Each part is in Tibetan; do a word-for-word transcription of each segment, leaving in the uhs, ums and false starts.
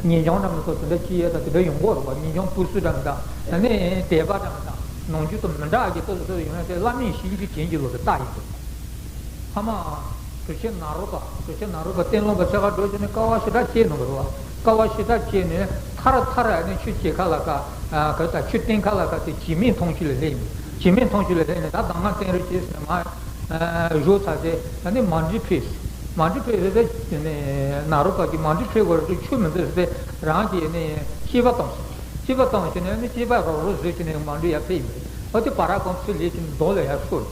ཉིན་བྱང་འདྲ་མི་འདུག་དེ་འདྲ་ཅི་ཡས་དང་དེ་འདྲ་ཡོང་གི་རེད་པ། ཉིན་བྱང་པུ་སུ་འདྲ་མི་འདུག་ཨ་ནི་དད་པ་འདྲ་མི་འདུག་ནང་རྒྱུད་དང་མི་འདྲ་གི་ཏོག་ཙམ་ཏོག་ཙམ་ཡོང་ཡ་དེ་བླ་མའི་གཤིན་རྗེ་བྱིན་གྱིས་རློབ་པའི་རྟགས་ཡིན་པ། ཕ་མ་གྲུབ་ཆེན་ནཱ་རོ་པ། གྲུབ་ཆེན་ནཱ་རོ་པ་གཏན་སློབ་པ་ཕྱེད་ཀ་འགྲོ་བྱས་ནས་དཀའ་བ་ཞེ་དྲག་སྤྱད་གནང་གི་རེད་པ། དཀའ་བ་ཞེ་དྲག་སྤྱད་ནས་མཐར་མཐར་ཨ་ནི་ཆོས་བྱེད་ཁ་ལ་ཁ་ག་ད་ཆོས་བསྟན་ཁ་ལ་ཁ་དེ་བྱེ་སྨྲིག་མཐོང་ཆོས་ལ་སླེབས་ཡིན། བྱེ་སྨྲིག་མཐོང་ཆོས་ལ་སླེབས་ནས་ད་གདམས་ངག་བསྟན་རོགས་བྱེད་ཟེར་ནས་མར་བཞུགས་ཚར་ཏེ་ཨ་ནི་མ་འདྲིས་ཕེབས། མ་འདྲིས་ཕེབས་ཟེར་ཏེ་ནཱ་རོ་པ་གིས་མ་འདྲིས་ཕེབས་དགོས་རེད། ཆོས་མི་འདུག་ཟེར་ཏེ་རང་གིས་ནི་གཅེས་པ་བཏང་སོང་། གཅེས་པ་བཏང་བྱས་ནས་ནི་གཅེས་པ་རོགས་རོགས་བཟོས་བྱས་ནས་མ་འདྲིས་ཡར་ཕེབས་ཡིན་པ་རེད། འོ་དེ་བར་སྐབས་སུ་ལས་ཀྱི་གདོང་ལ་ཡར་ཤོར།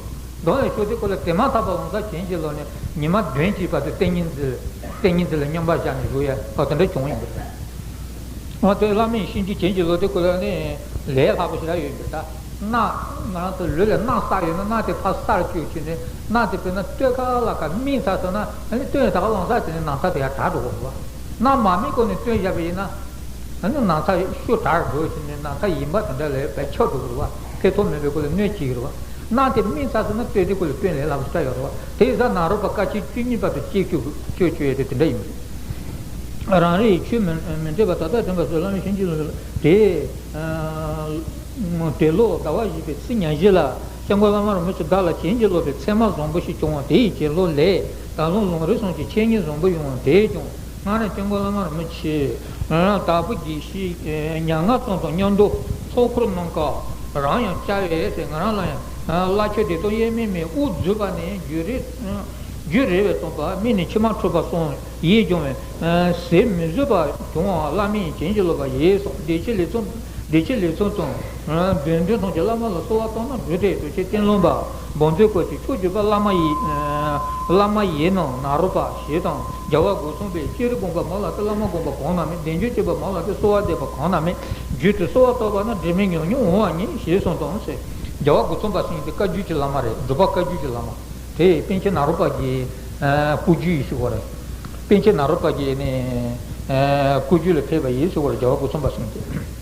གདོང་ལ་ཤོར་དུས་སྐབས་ལ་དེ་མ་ཐག་པ་ལམ་སང་བྱིན་གྱིས་རློབ་ནས་ཉི་མ་བདུན་གྱི་བར་དུ་ཏིང་ངེ་འཛིན། ཏིང་ངེ་འཛིན་ལ་སྙོམས་པར་བཞག་ནས་བཞུགས་ཡ་འོ་དེ་འདྲ་བྱུང་ཡིན་པ་རེད། འོ་དེ་བླ་མའི་གཤིན་རྗེ་བྱིན་གྱིས་རློབ་དུས་སྐབས་ལ་ནི་ལས་སླ་པོ་ཞེ་དྲག་ཡོད་པ་རེད་ད། རྣག་ང་རང་ཚོ་ལུས་ལ་རྣག་བསགས་ཡོད་ན་རྣག་དེ་ཕར་བསལ་བཅུག་བྱས་ནས་རྣག་དེ་དཔེར་ན་སྟོད་ཁ་ལ་ཁ་སྨིན་ཚར་སོང་ན་ཨ་ནི་སྟོད་ད་ག་ལམ་སང་དེ་ནས་ན་ཚ་དེ་ཡར་དྲག་འགྲོ་གི་རེད་པ། རྣག་མ་སྨིན་གོང་ནས་སྟོད་བཞག་པ་ཡིན་ན། ཨ་ནི་ན་ཚ་ཤུགས་དྲག་འགྲོ་བཞིན་ནས་ན་ཚ་ཡིན་པ་དེ་འདྲ་ལས་བས་ཆགས་འགྲོ་གི་རེད་པ། ཕན་ཐོགས་མེད་པའི་སྐོར་ལ་གནོད་བྱེད་ཀྱི་རེད་པ། རྣག་དེ་སྨིན་ཚར་སོང་ན་སྟོད་དེ་སྐོར་ལ་སྟོད་ལས་སླ་པོ་ཞེ་དྲག་ཡོད་རེད་པ། དེ་ཡིན་ཙང་ནཱ་རོ་པ་དཀའ་སྤྱད་བཅུ་གཉིས་བར་དུ་སྤྱད་བཅུག་བཅུག་བཅུག་ཡས་དེ་དེ་འདྲ་ཡིན་པ་རེད། རང་རེ་ཡི་ཆོས་མི་མི་འདྲེས་པ་ད་ལྟ་དྲན་པ་སོགས་བླ་མའི་གཤིན་རྗེ་ལ་དེ། དེ་ལོ་ཟླ་བ་བཞི་པའི་ཚེས་ཉེར་བཞི་ལ་སྐྱབས་མགོན་བླ་མ་རིན་པོ་ཆེ་བདག་ལ་བྱིན་གྱིས་རློབ་པའི་མཚན་མ་བཟང་པོ་ཞིག་བྱུང་བ་དེ་ཡི་བྱིན་རླབས་ལས་ད་ལོ་ལུང་རིགས་གསུམ་གྱི་འཆད་ཉན་བཟང་པོ་ཡོང་བ་དེས་ཀྱང་སྔར་སྐྱབས་མགོན་བླ་མ་རིན་པོ་ཆེ་དྭགས་པོ་དགེ་བཤེས་ཉེར་ལྔ་ཙམ་དང་མཉམ་དུ་ཚོགས་འཁོར་གནང་སྐབས་རང་ཡང་བཅར་བས་ཟེར། ང་རང་ལ་ཡང་བླ་མཆོད་བདེ་སྟོབས་དབྱེར་མེད་མའི་དབུ་བརྒྱུད་པ་ནས་བརྒྱུད་རིམ་བརྒྱུད་རིམ་པས་སྟོན་པ་སྨིན་ནས་མཆི་མ་འཁྲུགས་པ་སོགས། ཡིད་སྦྱོང་བའི་ཟས་མི་བཟོད་པ་བྱུང་བ་བླ་མའི་བྱིན་གྱིས་རློབ་པ་ཡིན་གསུངས། བདེ་ཆེན་ལེགས་མཚམས། བདེ་ཆེན་ལེགས་མཚམས་དང་། དགེ་འདུན་ཐམས་ཅད་བླ་མ་ལ་གསོལ་བ་བཏབ་ན་འགྲུབ་སྟེ། གྲུབ་ཆེན་བསྟན་སློང་པ་བང་མཛོད་སྐོར་གྱི་མཆོག་གྱུར་པ་བླ་མ་ཡི། བླ་མ་ཡི་ནང་ནཱ་རོ་པ་ཞེས་དང་རྒྱལ་བ་སྒོ་མཚམས་པས་སྤྱིར་དགོངས་པ་མ་ལག་ཏུ་བླ་མ་དགོངས་པ་གང་ན་མེད། བདེན་བརྗོད་བྱེད་པ་མ་ལག་ཏུ་གསོལ་བ་འདེབས་པ་གང་ན་མེད། རྒྱུད་དུ་གསོལ་བ་བཏབ་པ་ན་འབྲལ་མེད་ཉམས་མྱོང་འོང་བ་ཉིད་ཞེས་གསུངས་དང་ཟེར། རྒྱལ་བ་སྒོ་མཚམས་པ་ཟེར་མཁན་དེ་བཀའ་བརྒྱུད་ཀྱི་བླ་མ་རེད། འབྲུག་པ་བཀའ་བརྒྱུད་ཀྱི་བླ་མ། དེ་པཎ་ཆེན་ནཱ་རོ་པ་གི་སྐུ་རྒྱུད་ཡིན་ཞུ་བ་རེད། པཎ་ཆེན་ནཱ་རོ་པ་གི་ནི་སྐུ་རྒྱུད་ལ་ཕེབས་པ་ཡིན་ཞུ་བ་རེད། རྒྱལ་བ་སྐུ་མཚམས་པ་གསུམ་གྱིས།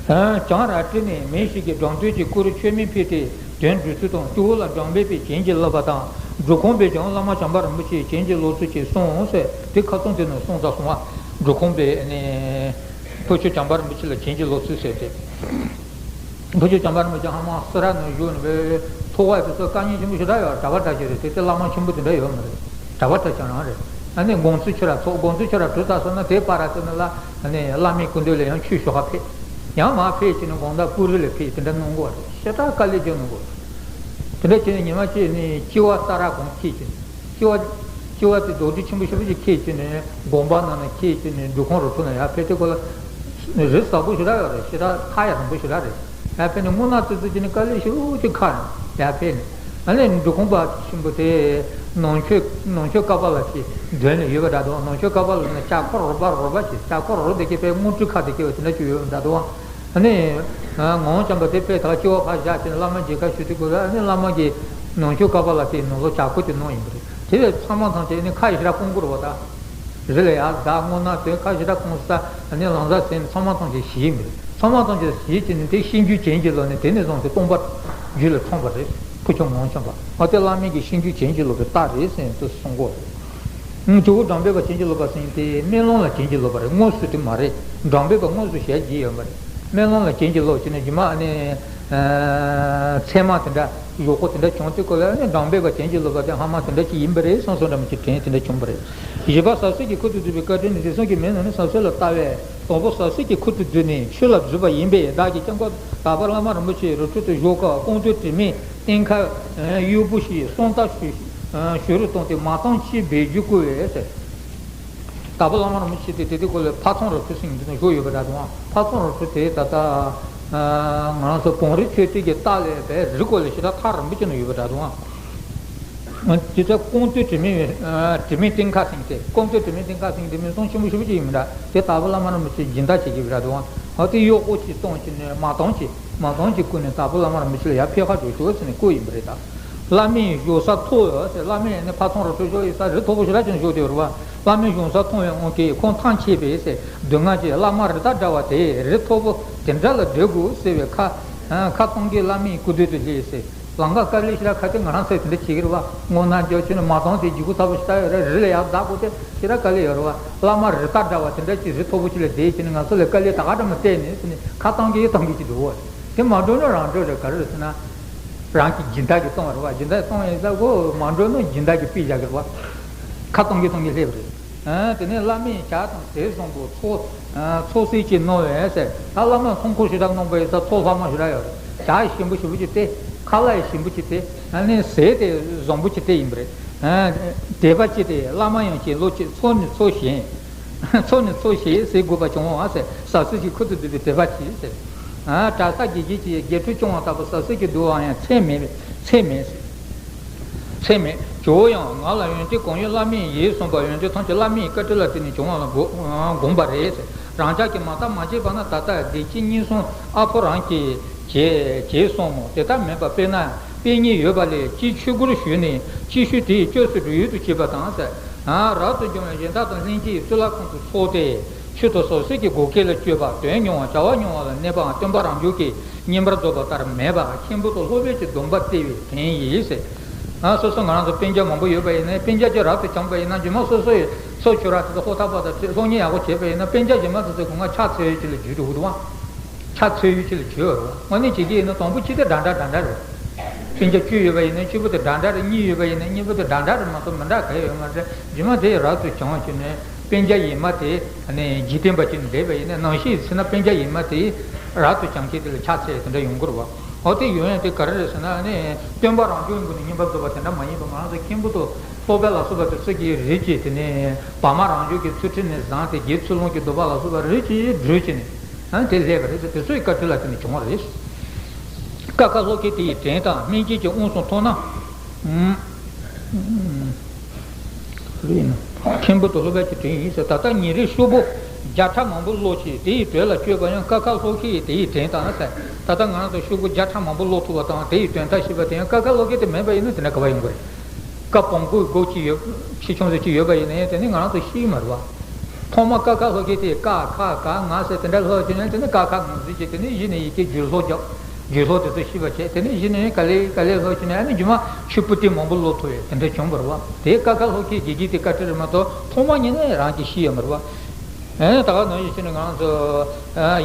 བྱང་རལ་གྲི་ནས་མི་ཞིག་གིས་སྦྲང་རྩི་གི་ཁུར་མཆོད་མེ་ཕུལ་ཏེ་དོན་འགྲུབ་ཚུལ་དང་། སྤྱི་བོ་ལ་སྦྲང་བུས་པའི་བྱིན་གྱིས་བརླབས་པ་དང་། འབྲུབ་ཁུང་པས་ཀྱང་བླ་མ་བྱམས་པ་རིན་པོ་ཆེའི་བྱིན་གྱིས་རློབ་ཚུལ་གྱིས་གསུངས་ཟེར། དེ་ཁ་སང་དེ་ནས་གསུངས་ཚར་སོང་བ། འབྲུབ་ཁུང་པས་ནི་ཕ་ཆོས་བྱམས་པ་རིན་པོ་ཆེ་ལ་བྱིན་གྱིས་རློབ་ཚུལ་ཟེར་ཏེ། ཕ་ཆོས་བྱམས་པ་རིན་པོ་ཆེ་ཧ་མ་སེ་ར་ནང་བཞུགས་ནས་འཚོ་བ་དེ་ཚོ་དཀའ་ངལ་ཆེན་པོ་ཞེ་དྲག་ཡོད། གྲྭ་པ་འདྲ་ཞིག་རེད། དེ་ཚེ་བླ་མ་ཆེན་པོ་དེ་འདྲ་ཡོད་མ་རེད། གྲྭ་པ་འདྲ་ཞིག་རང་རེད། ཨ་ནི་དགོང་ཚོད་ཁྱོད་ར་ཚོགས། དགོང་ཚོད་ཁྱོད་ར་གྲོལ་ཚར་སོང་ན་དེ་པར་ར་ཚོ་ནི་ལ་ཨ་ནི་བླ་མའི་སྐུ་མདུན་ལ་ཡང་ཆོས་ཞུ་ག་ཕེབས། ཡང་མར་ཕེབས་བྱས་ནས་དགོང་དག་སྤུ་རི་ལ་ཕེབས། དེ་འདྲ་གནང་གི་རེད། ཞེ་དྲག་དཀའ་ལས་བརྒྱབ་གནང་གི་རེད། དེ་འདྲ་བྱས་ནས་ཉི་མ་གཅིག་ནི་ལྕི་བ་ས་ར་གང་འཁྱེར་བྱས་ནས། ལྕི་བ། ལྕི་བ་དེ་རྡོག་རྡོག་ཆེན་པོ་ཞེ་པོ་ཅིག་འཁྱེར་བྱས་ནས་དགོན་པ་ནང་ན་འཁྱེར་བྱས་ནས་འབྲུབ་ཁུང་རུ་ཁྲོད་ནས་ཡར་ཕེབས་དུས་སྐབས་ལ། རི་ཟབ་པོ་ཞེ་དྲག་ཡོད་རེད། ཞེ་དྲག་ཐག་ཡང་རིང་པོ་ཞེ་དྲག་རེད། ཡར་ཕེབས་ནས་སྔོ་ནག་ཙི་ཙི་བྱས་ནས་དཀའ་ལས་ཞེ་པོ་ཅིག་ཁག་ནས་ཡར་ཕེབས་ནས། ཨ་ནི་འབྲུབ་ཁུང་པ་ཆེན་པོ་དེ་ནང་ཆོས་ནང་ཆོས་ཀ་པཱ་ལ་ཞིག་མདུན་ལ་ཡོད་པ་འདྲ་འདུག་ནང་ཆོས་ཀ་པཱ་ལ་ནི་ལྕགས་འཁོར་རོལ་པ་རོལ་པ་ཞིག་ལྕགས་འཁོར་རོལ་དེ་སྐད་པའི་དངུལ་ཁྲི་ཁ་དེ་སྐད་པ་དེ་འདྲ་ཅིག་ཡོད་པ་འདྲ་འདུག་ཨ་ནི། ངག་དབང་བྱམས་པ་དེ་ཕེབས་དང་ལྕི་བ་ཕར་བཞག་བྱས་ནས་བླ་མ་མཇལ་ཁ་ཞུ་དུས་སྐབས་ལ་ཨ་ནི་བླ་མ་གིས་ནང་ཆོས་ཀ་པཱ་ལ་དེའི་ནང་ལོགས་བྱ་སྒོ་དེ་གནང་ཡིན་པ་རེད། དེ་བས་ཚང་མ་ཐམས་ཅད་ཨ་ནི་ཁ་ཡི་ཞེ་དྲག་སྐོང་དགོས་རེད་པ་ད། རི་ལ་ཡར་ཟག་སྔོ་ནག་དེ་ཁ་ཞེ་དྲག་སྐོང་ས་ཨ་ནི་ལམ་སང་ཟེར་ནས་ཚང་མ་ཐམས་ཅད་ཞི་ཡིན་པ་རེད། ཚང་མ་ཐམས་ཅད་ཞི་བྱས་ནས་དེ་གཤིན་རྗེ་བྱིན་གྱིས་རློབ་ནས་དེ་ནས་བཟུང་སྟེ་སྟོང་པ་རྒྱུད་ལ་འཁྲུངས་པ་རེད། ཕུར་ཁྱུང་ངག་དབང་བྱམས་པ། ཨ་དེ་བླ་མའི་གི་གཤིན་རྗེ་བྱིན་གྱིས་རློབ་པའི་རྟགས་རེད་ཟེར་ནས་དེ་གསུང་གོ། སྤྱི་བོ་སྦྲང་བུས་པ་བྱིན་གྱིས་རློབ་པ་ཟེར་དེ་སྨན་ལམ་ལ་བྱིན་གྱིས་རློབ་པ་རེད། དངོས་སུ་དེ་མ་རེད། སྦྲང་བུས་པ་དངོས་སུ་ཞལ་བགྱིས་ཡོད་མ་རེད། སྨན་ལམ་ལ་བྱིན་གྱིས་རློབ་བྱས་ནས་རྗེས་མ་ཨ་ནི། མཚན་མ་དེ་འདྲ་གཞོགས་པོ་དེ་འདྲ་བྱུང་དུས་སྐབས་ལ་ཨ་ནི་སྦྲང་བུས་པ་བྱིན་གྱིས་རློབ་པ་དེ་ཧ་མ་དེ་འདྲ་ཅིག་ཡིན་པ་རེད་བསམ་བསམ་འདྲ་མོ་ཅིག་དྲན་དེ་འདྲ་བྱུང་བ་རེད། བཞི་པ་ཟབ་གསལ་གྱི་ཁུར་དུ་བསྡུས་པའི་བཀའ་དྲིན་ནི་དེང་སང་གི་མི་རྣམས་ནི་ཟབ་གསལ་ལ་ལྟ་བས། དང་པོ་ཟབ་གསལ་གྱི་ཁུར་དུ་བསྡུས་ནས་ཆོས་ལ་བརྫུས་པ་ཡིན་པས། བདག་གིས་སྐྱབས་མགོན་དྭགས་པོ་བླ་མ་རིན་པོ་ཆེའི་རི་ཁྲོད་དུ་བཞུགས་སྐབས་སྐུ་མདུན་དྲི་མེད་སྟེང་ཁ་གཡོ་འབུ་ཞིག་གསང་ལྟ་ཞུ་ཞུ་རུ་བཏང་སྟེ་མ་བཏང་ཅེས་འབོད་སྒྱུར་བསྐུལ་བས་ཟེར། དྭགས་པོ་བླ་མ་རིན་པོ་ཆེ་དེ་དེ་དུས་སྐབས་ལ་ཕ་ཚང་རི་ཁྲོད་ཟེར་མཁན་དེ་ན་བཞུགས་ཡོད་པ་འདྲ་འདུག་ཕ་ཚང་རི་ཁྲོད་དེ་ད་ལྟ་ང་རང་ཚོ་བོན་རི་ཆོས་སྡེ་གི་ལྟག་ལ་བའི་རི་སྐོར་ལ་ཞེ་དྲག་ཐག་རིང་པོ་ཅིག་ན་ཡོད་པ་འདྲ་འདུག་དེ་ཚོ་སྐུ་མདུན་དྲི་མེད་དྲི་མེད་སྟེང་ཁ་ཟེར་མཁན་དེ། སྐུ་མདུན་དྲི་མེད་སྟེང་ཁ་ཟེར་མཁན་དེ་མི་ཚང་ཆེན་པོ་ཞེ་པོ་ཅིག་ཡིན་པ་འདྲ། དེ་དྭགས་པོ་བླ་མ་རིན་པོ་ཆེ་སྦྱིན་བདག་བྱེད་ཀྱི་ཡོད་པ་འདྲ་འདུག་འོ་དེ་གཡོ་འབུ་ཞིག་བཏང་བྱས་ནས་མ་བཏང་ཅེས། མ་བཏང་ཅེས་བསྐུལ་ནས་དྭགས་པོ་བླ་མ་རིན་པོ་ཆེ་ལ་ཡར་ཕེབས་ཁ་འགྲོ་ཤོག་ཟེར་ནས་བསྐུལ་ཡིན་པ་རེད་ད། བླ་མའི་བཞུགས་ས་མཐོ་བས་ཟེར། བླ་མའི་ནི་ཕ་ཚང་རི་ཁྲོད་བཞུགས་ཡོད་ས་རི་མཐོ་པོ་ཞེ་དྲག་ཅིག་ན་བཞུགས་བསྡད་ཡོད་རེད་པ། བླ་མའི་བཞུགས་ས་མཐོ་བས་དབང་གིས་ཁོང་ཐང་ཆད་པས་ཟེར། སྡུག་བསྔལ་གྱིས་བླ་མ་རི་དྭགས་འདྲ་བ་དེ་རི་མཐོ་པོ་དེ་འདྲ་ལ་བསྡད་དགོས་ཟེར་བའི་ཁ་ཁ་གཏོང་གིས་བླ་མའི་སྐུ་མདུན་དུ་སླེབས་ཟེར། ལམ་ཁ་དཀའ་ལས་ཞེ་དྲག་ཁག་དེ་ང་རང་ཚོས་དེ་འདྲ་བྱེད་ཀྱི་རེད་བ། སྔོ་ནག་འཇོག་བྱས་ནས་མ་དང་དེ་འཇུག་སྒོ་ཚ་པོ་ཞེ་དྲག་ཡོད་རེད། རི་ལ་ཡར་བདའ་དགོས་དེ་ཞེ་དྲག་དཀའ་ལས་ཡོད་རེད་བ། བླ་མ་རི་དྭགས་འདྲ་བ་དེ་འདྲ་ཅིག་རི་མཐོ་པོ་ཅིག་ལ་བསྡད་བྱས་ནས་ང་ཚོ་ལ་དཀའ་ལས་ད་ག་འདྲ་མི་སྤྲད་ནས་ཟེར་ནས་ཁ་གཏོང་གི་གཏོང་གི་ཅིག་འདུག་བ། དེ་མ་འགྲོ་ན་རང་འགྲོ་རེད། ག་རེ་རེད་ཟེར་ན། རང་གི་སྦྱིན་བདག་གིས་གཏོང་བ་རེད་བ། སྦྱིན་བདག་གིས་གཏོང་ཡིན་ས་གོ་མ་འགྲོ་ན་སྦྱིན་བདག་གིས་ཕུད་བཞག་གི་རེད་བ། ཁ་གཏོང་གི་གཏོང་གི་སླེབས་རེད། ཨ་དེ་ནས་བླ་མས་ཇ་དང་དེ་བཟང་པོ་ཚོ་ཚོ་གསེར་གྱིས་གནང་བས་ཟེར། ད་བླ་མས་ཚོང་ཁང་ཞེ་དྲག་གནང་པ་ཡིན་ས། ཚོ་ལྷག་མ་ཞེ་དྲག་ཡོད་རེད། ཇ་ཞིམ་པོ་ཞིམ་པོ་ཅིག་སྟེར། ཁ་ལག་ཞིམ་པོ་ཅིག་སྟེར། ཨ་ནི་ཟས་དེ་བཟང་པོ་ཅིག་སྟེར་ཡིན་པ་རེད། ཨ་དད་པ་ཅིག་དེ་བླ་མ་ཡང་ཅིག་བློ་ཅིག་ཚོ་ནི་ཚོ་ཞེས། ཚོ་ནི་ཚོ་ཞེས་ཟེར་དགོས་པ་བྱུང་བ་ཟེར། ཟབ་གསལ་གྱི་ཁུར་དུ་བསྡུས་པའི་དད་པ་ཅིག་ཟེར། ཨ་གྲྭ་ས་དགེ་རྒན་གྱིས་དགེ་ཕྲུག་སྐྱོང་བ་ལྟ་བུ་ཟབ་གསལ་གྱི་བསྡུ་བ་ཡང་ཚད་མེད་ཚད་མེད་ཟེར། ཚད་མེད། ཇོ་བོ་ཡང་ང་ལ་ཡོན་ཏན་གང་ཡོད་བླ་མས་ཡིད་བཟུང་བ། ཡོན་ཏན་ཐམས་ཅད་བླ་མའི་བཀའ་དྲིན་ལ་བརྟེན་ནས་བྱུང་བ་ལ་དགོངས་པ་རེད་ཟེར། རང་ཅག་གིས་མ་བརྟགས་མ་དཔྱད་པ་ན་ད་ལྟ་བདེ་སྐྱིད་གཉིས་གསུམ་ཨ་ཕོ་རང་གིས་བྱས་བྱས་སོང་མོད། དེ་ལྟར་མིན་པ་དཔེར་ན། དཔེ་གཉིས་ཡོད་པ་ལས། གཅིག་ཆོས་སྒོར་ཞུགས་ནས་གཅིག་ཤོས་དེས་སྐྱབས་སུ་འགྲོ་ཡུལ་དུ་བྱེད་པ་དང་ཟེར། རབ་ཏུ་བྱུང་བའི་གཞན་དག་དང་ལྷན་ཅིག་གཙུག་ལག་ཁང་དུ་འཚོགས་ཏེ། ཆོས་དང་ཟབ་གསལ་གྱི་བགོ་སྐལ་ལ་སྤྱོད་པ། དོན་མྱོང་བ་བྱ་བ་མྱོང་བ་ལ་གནས་པའང་སྟོན་པ་རང་བྱུང་གིས་བསྙེན་པར་རྫོགས་པ་ལྟར་མེད་པར་མཁན་པོ་དང་སློབ་དཔོན་གྱི་སྡོམ་པ་སྟེར་བའི་དོན་ཡིན་ཟེར། ཨ་སོ་སོ་ང་རང་ཚོ་སྤུན་ཀྱག་མང་པོ་ཡོད་པ་ཡིན་ན། སྤུན་ཀྱག་ཅིག་རབ་ཏུ་བྱུང་པ་ཡིན་ན། རྗེས་མ་སོ་སོ་ཡི་སོ་ཁྱོད་རང་དེ་ཚོ་ཧོ་ཐག་པ་དང་སློབ་གཉེར་ཡག་པོ་བྱས་པ་ཡིན་ན། སྤུན་ཀྱག་གཞན་མ་དེ་ཚོ་གོང་ང་ཕྱག་འཚལ་ཡུལ་ཅིག་ལ་འགྱུར་འགྲོ་གི་འདུག་བ། ཕྱག་འཚལ་ཡུལ་ཅིག་ལ་གྱུར་ཡོད་རེད་བ། དངོས་གནས་བྱེད་ཀྱི་ཡིན་ན་དང་པོ་ཅི་སྟེ་འདྲ་འདྲ་འདྲ་འདྲ་རེད། སྤུན་ཀྱག་བཅུ་ཡོད་པ་ཡིན་ན་བཅུ་པོ་དེ་འདྲ་འདྲ་རེད། གཉིས་ཡོད་པ་ཡིན་ན་གཉིས་པོ་དེ་འདྲ་འདྲ་རེད་མ་གཏོགས་མི་འདྲ་ག་ཡོད་མ་རེད། རྗེས་མ་དེ་རབ་ཏུ་བྱུང་བྱས་ནས་སྤུན་ཀྱག་ཡིན་མ་དེ་ནས་འཇིག་རྟེན་པ་ཅིག་ནས་བསྡད་པ་ཡིན་ན། ནང་བཞིན་ཟེར་ན་སྤུན་ཀྱག་ཡིན་མ་དེ་རབ་ཏུ་བྱུང་མཁན་དེ་ལ་ཕྱག་འཚལ་དེ་འདྲ་ཡོང་གི་རེད་བ། འོ་དེ་ཡོང་ཡ་དེ་ག་རེ་རེད་ཟེར་ན། ནི་སྟོན་པ་རང་བྱུང་གི་སྒོ་ནས་བསྙེན་པར་རྫོགས་པ་དེ་འདྲ་མ་ཡིན་པ། ང་རང་ཚོ་མཁན་པོ་དང་སློབ་དཔོན་ལ་སོགས་པ་དེ་ཚོ་གིས་རིམ་གྱིས་དེ་ནས་བར་མ་རང་བྱུང་གི་ཚུལ་ཁྲིམས་ནས་བཟུང་སྟེ་དགེ་ཚུལ་སློང་གི་སྡོམ་པ་ལ་སོགས་པ་རིམ་གྱིས་བགྲོད་བྱས་ནས། ཨ་དེ་སླེབས་པ་རེད། དེ་ཚོའི་བཀའ་དྲིན་ལ་བརྟེན་ནས་བྱུང་བ་རེད། ཀ་ཁ་ལྷོ་ཁའི་དེ་ཡི་བྲན་དང་སྨིན་བྱེད་ཀྱི་དབང་སོགས་མཐོང་ན། ཨུམ། ཨུམ། རེད་ན། མཁན་པོ་དང་སློབ་དཔོན་གྱི་བྲན་ཡིན་ཟེར། ད་ལྟ་ཉིན་རེར་ཤོག་བུ་བརྒྱ་ཕྲག་མང་པོ་ཀློག་ཅིག། དེ་ཡི་དོན་ལ་དཔྱོད་པ་ཡང་ཀ་ཁ་ལྷོ་ཁའི་དེ་ཡི་བྲན་དང་ཟེར། ད་ལྟ་ང་རང་ཚོ་ཤོག་བུ་བརྒྱ་ཕྲག་མང་པོ་ཀློག་ཐུབ་པ་དང་དེ་ཡི་དོན་དག་ཤེས་པ་དེ་ཡང་ཀ་ཁ་ལྷོ་ཁའི་དེ་མེད་པ་ཡིན་ན་དེ་འདྲ་ག་པར་ཡོང་གི་རེད། ཀ་བོང་གུ་སྒོ་གཅིག་ཡོད། ཆེ་ཆུང་ཟེར་གཅིག་ཡོད་པ་ཡིན་ན་ཡང་དེ་ནི་ང་རང་ཚོ་ཤེས་ཀྱི་མ་རེད་བ། ཐོག་མ་ཀ་ཁ་ལྷོ་ཁའི་དེ་ཀ་ཁ་ག་ང་ཟེར་དེ་འདྲ་ལྷོད་བྱས་ནས། དེ་ནི་ཀ་ཁ་ང་ཟེར་བྱས། དེ་ནི་གཞི་ནས་ཡི་གེ་བསྒྱུར་ལྷོད་རྒྱག་བསྒྱུར་ལྷོད་དེ་ཚོ་ཤེས་པ་བྱས། དེ་ནི་གཞི་ནས་ག་ལེ་ག་ལེ་ལྷོད་བྱས་ནས། ཨ་ནི་རྗེས་མ་ཆུ་སྤུ་ཏི་མང་པོ་ལོག་ཐུབ་ཡས་དེ་འདྲ་བྱུང་བ་རེད་བ། དེ་ཀ་ཁ་ལྷོ་ཁའི་དགེ་རྒན་དེ་བཀའ་དྲིན་རེད་མ་གཏོགས་ཐོག་མ་ཉིད་ནས་རང་གིས་ཤེས་ཡོད་མ་རེད་བ། ཨེ་ད་ག་ནང་བཞིན་བྱས་ནས་ང་རང་ཚོ་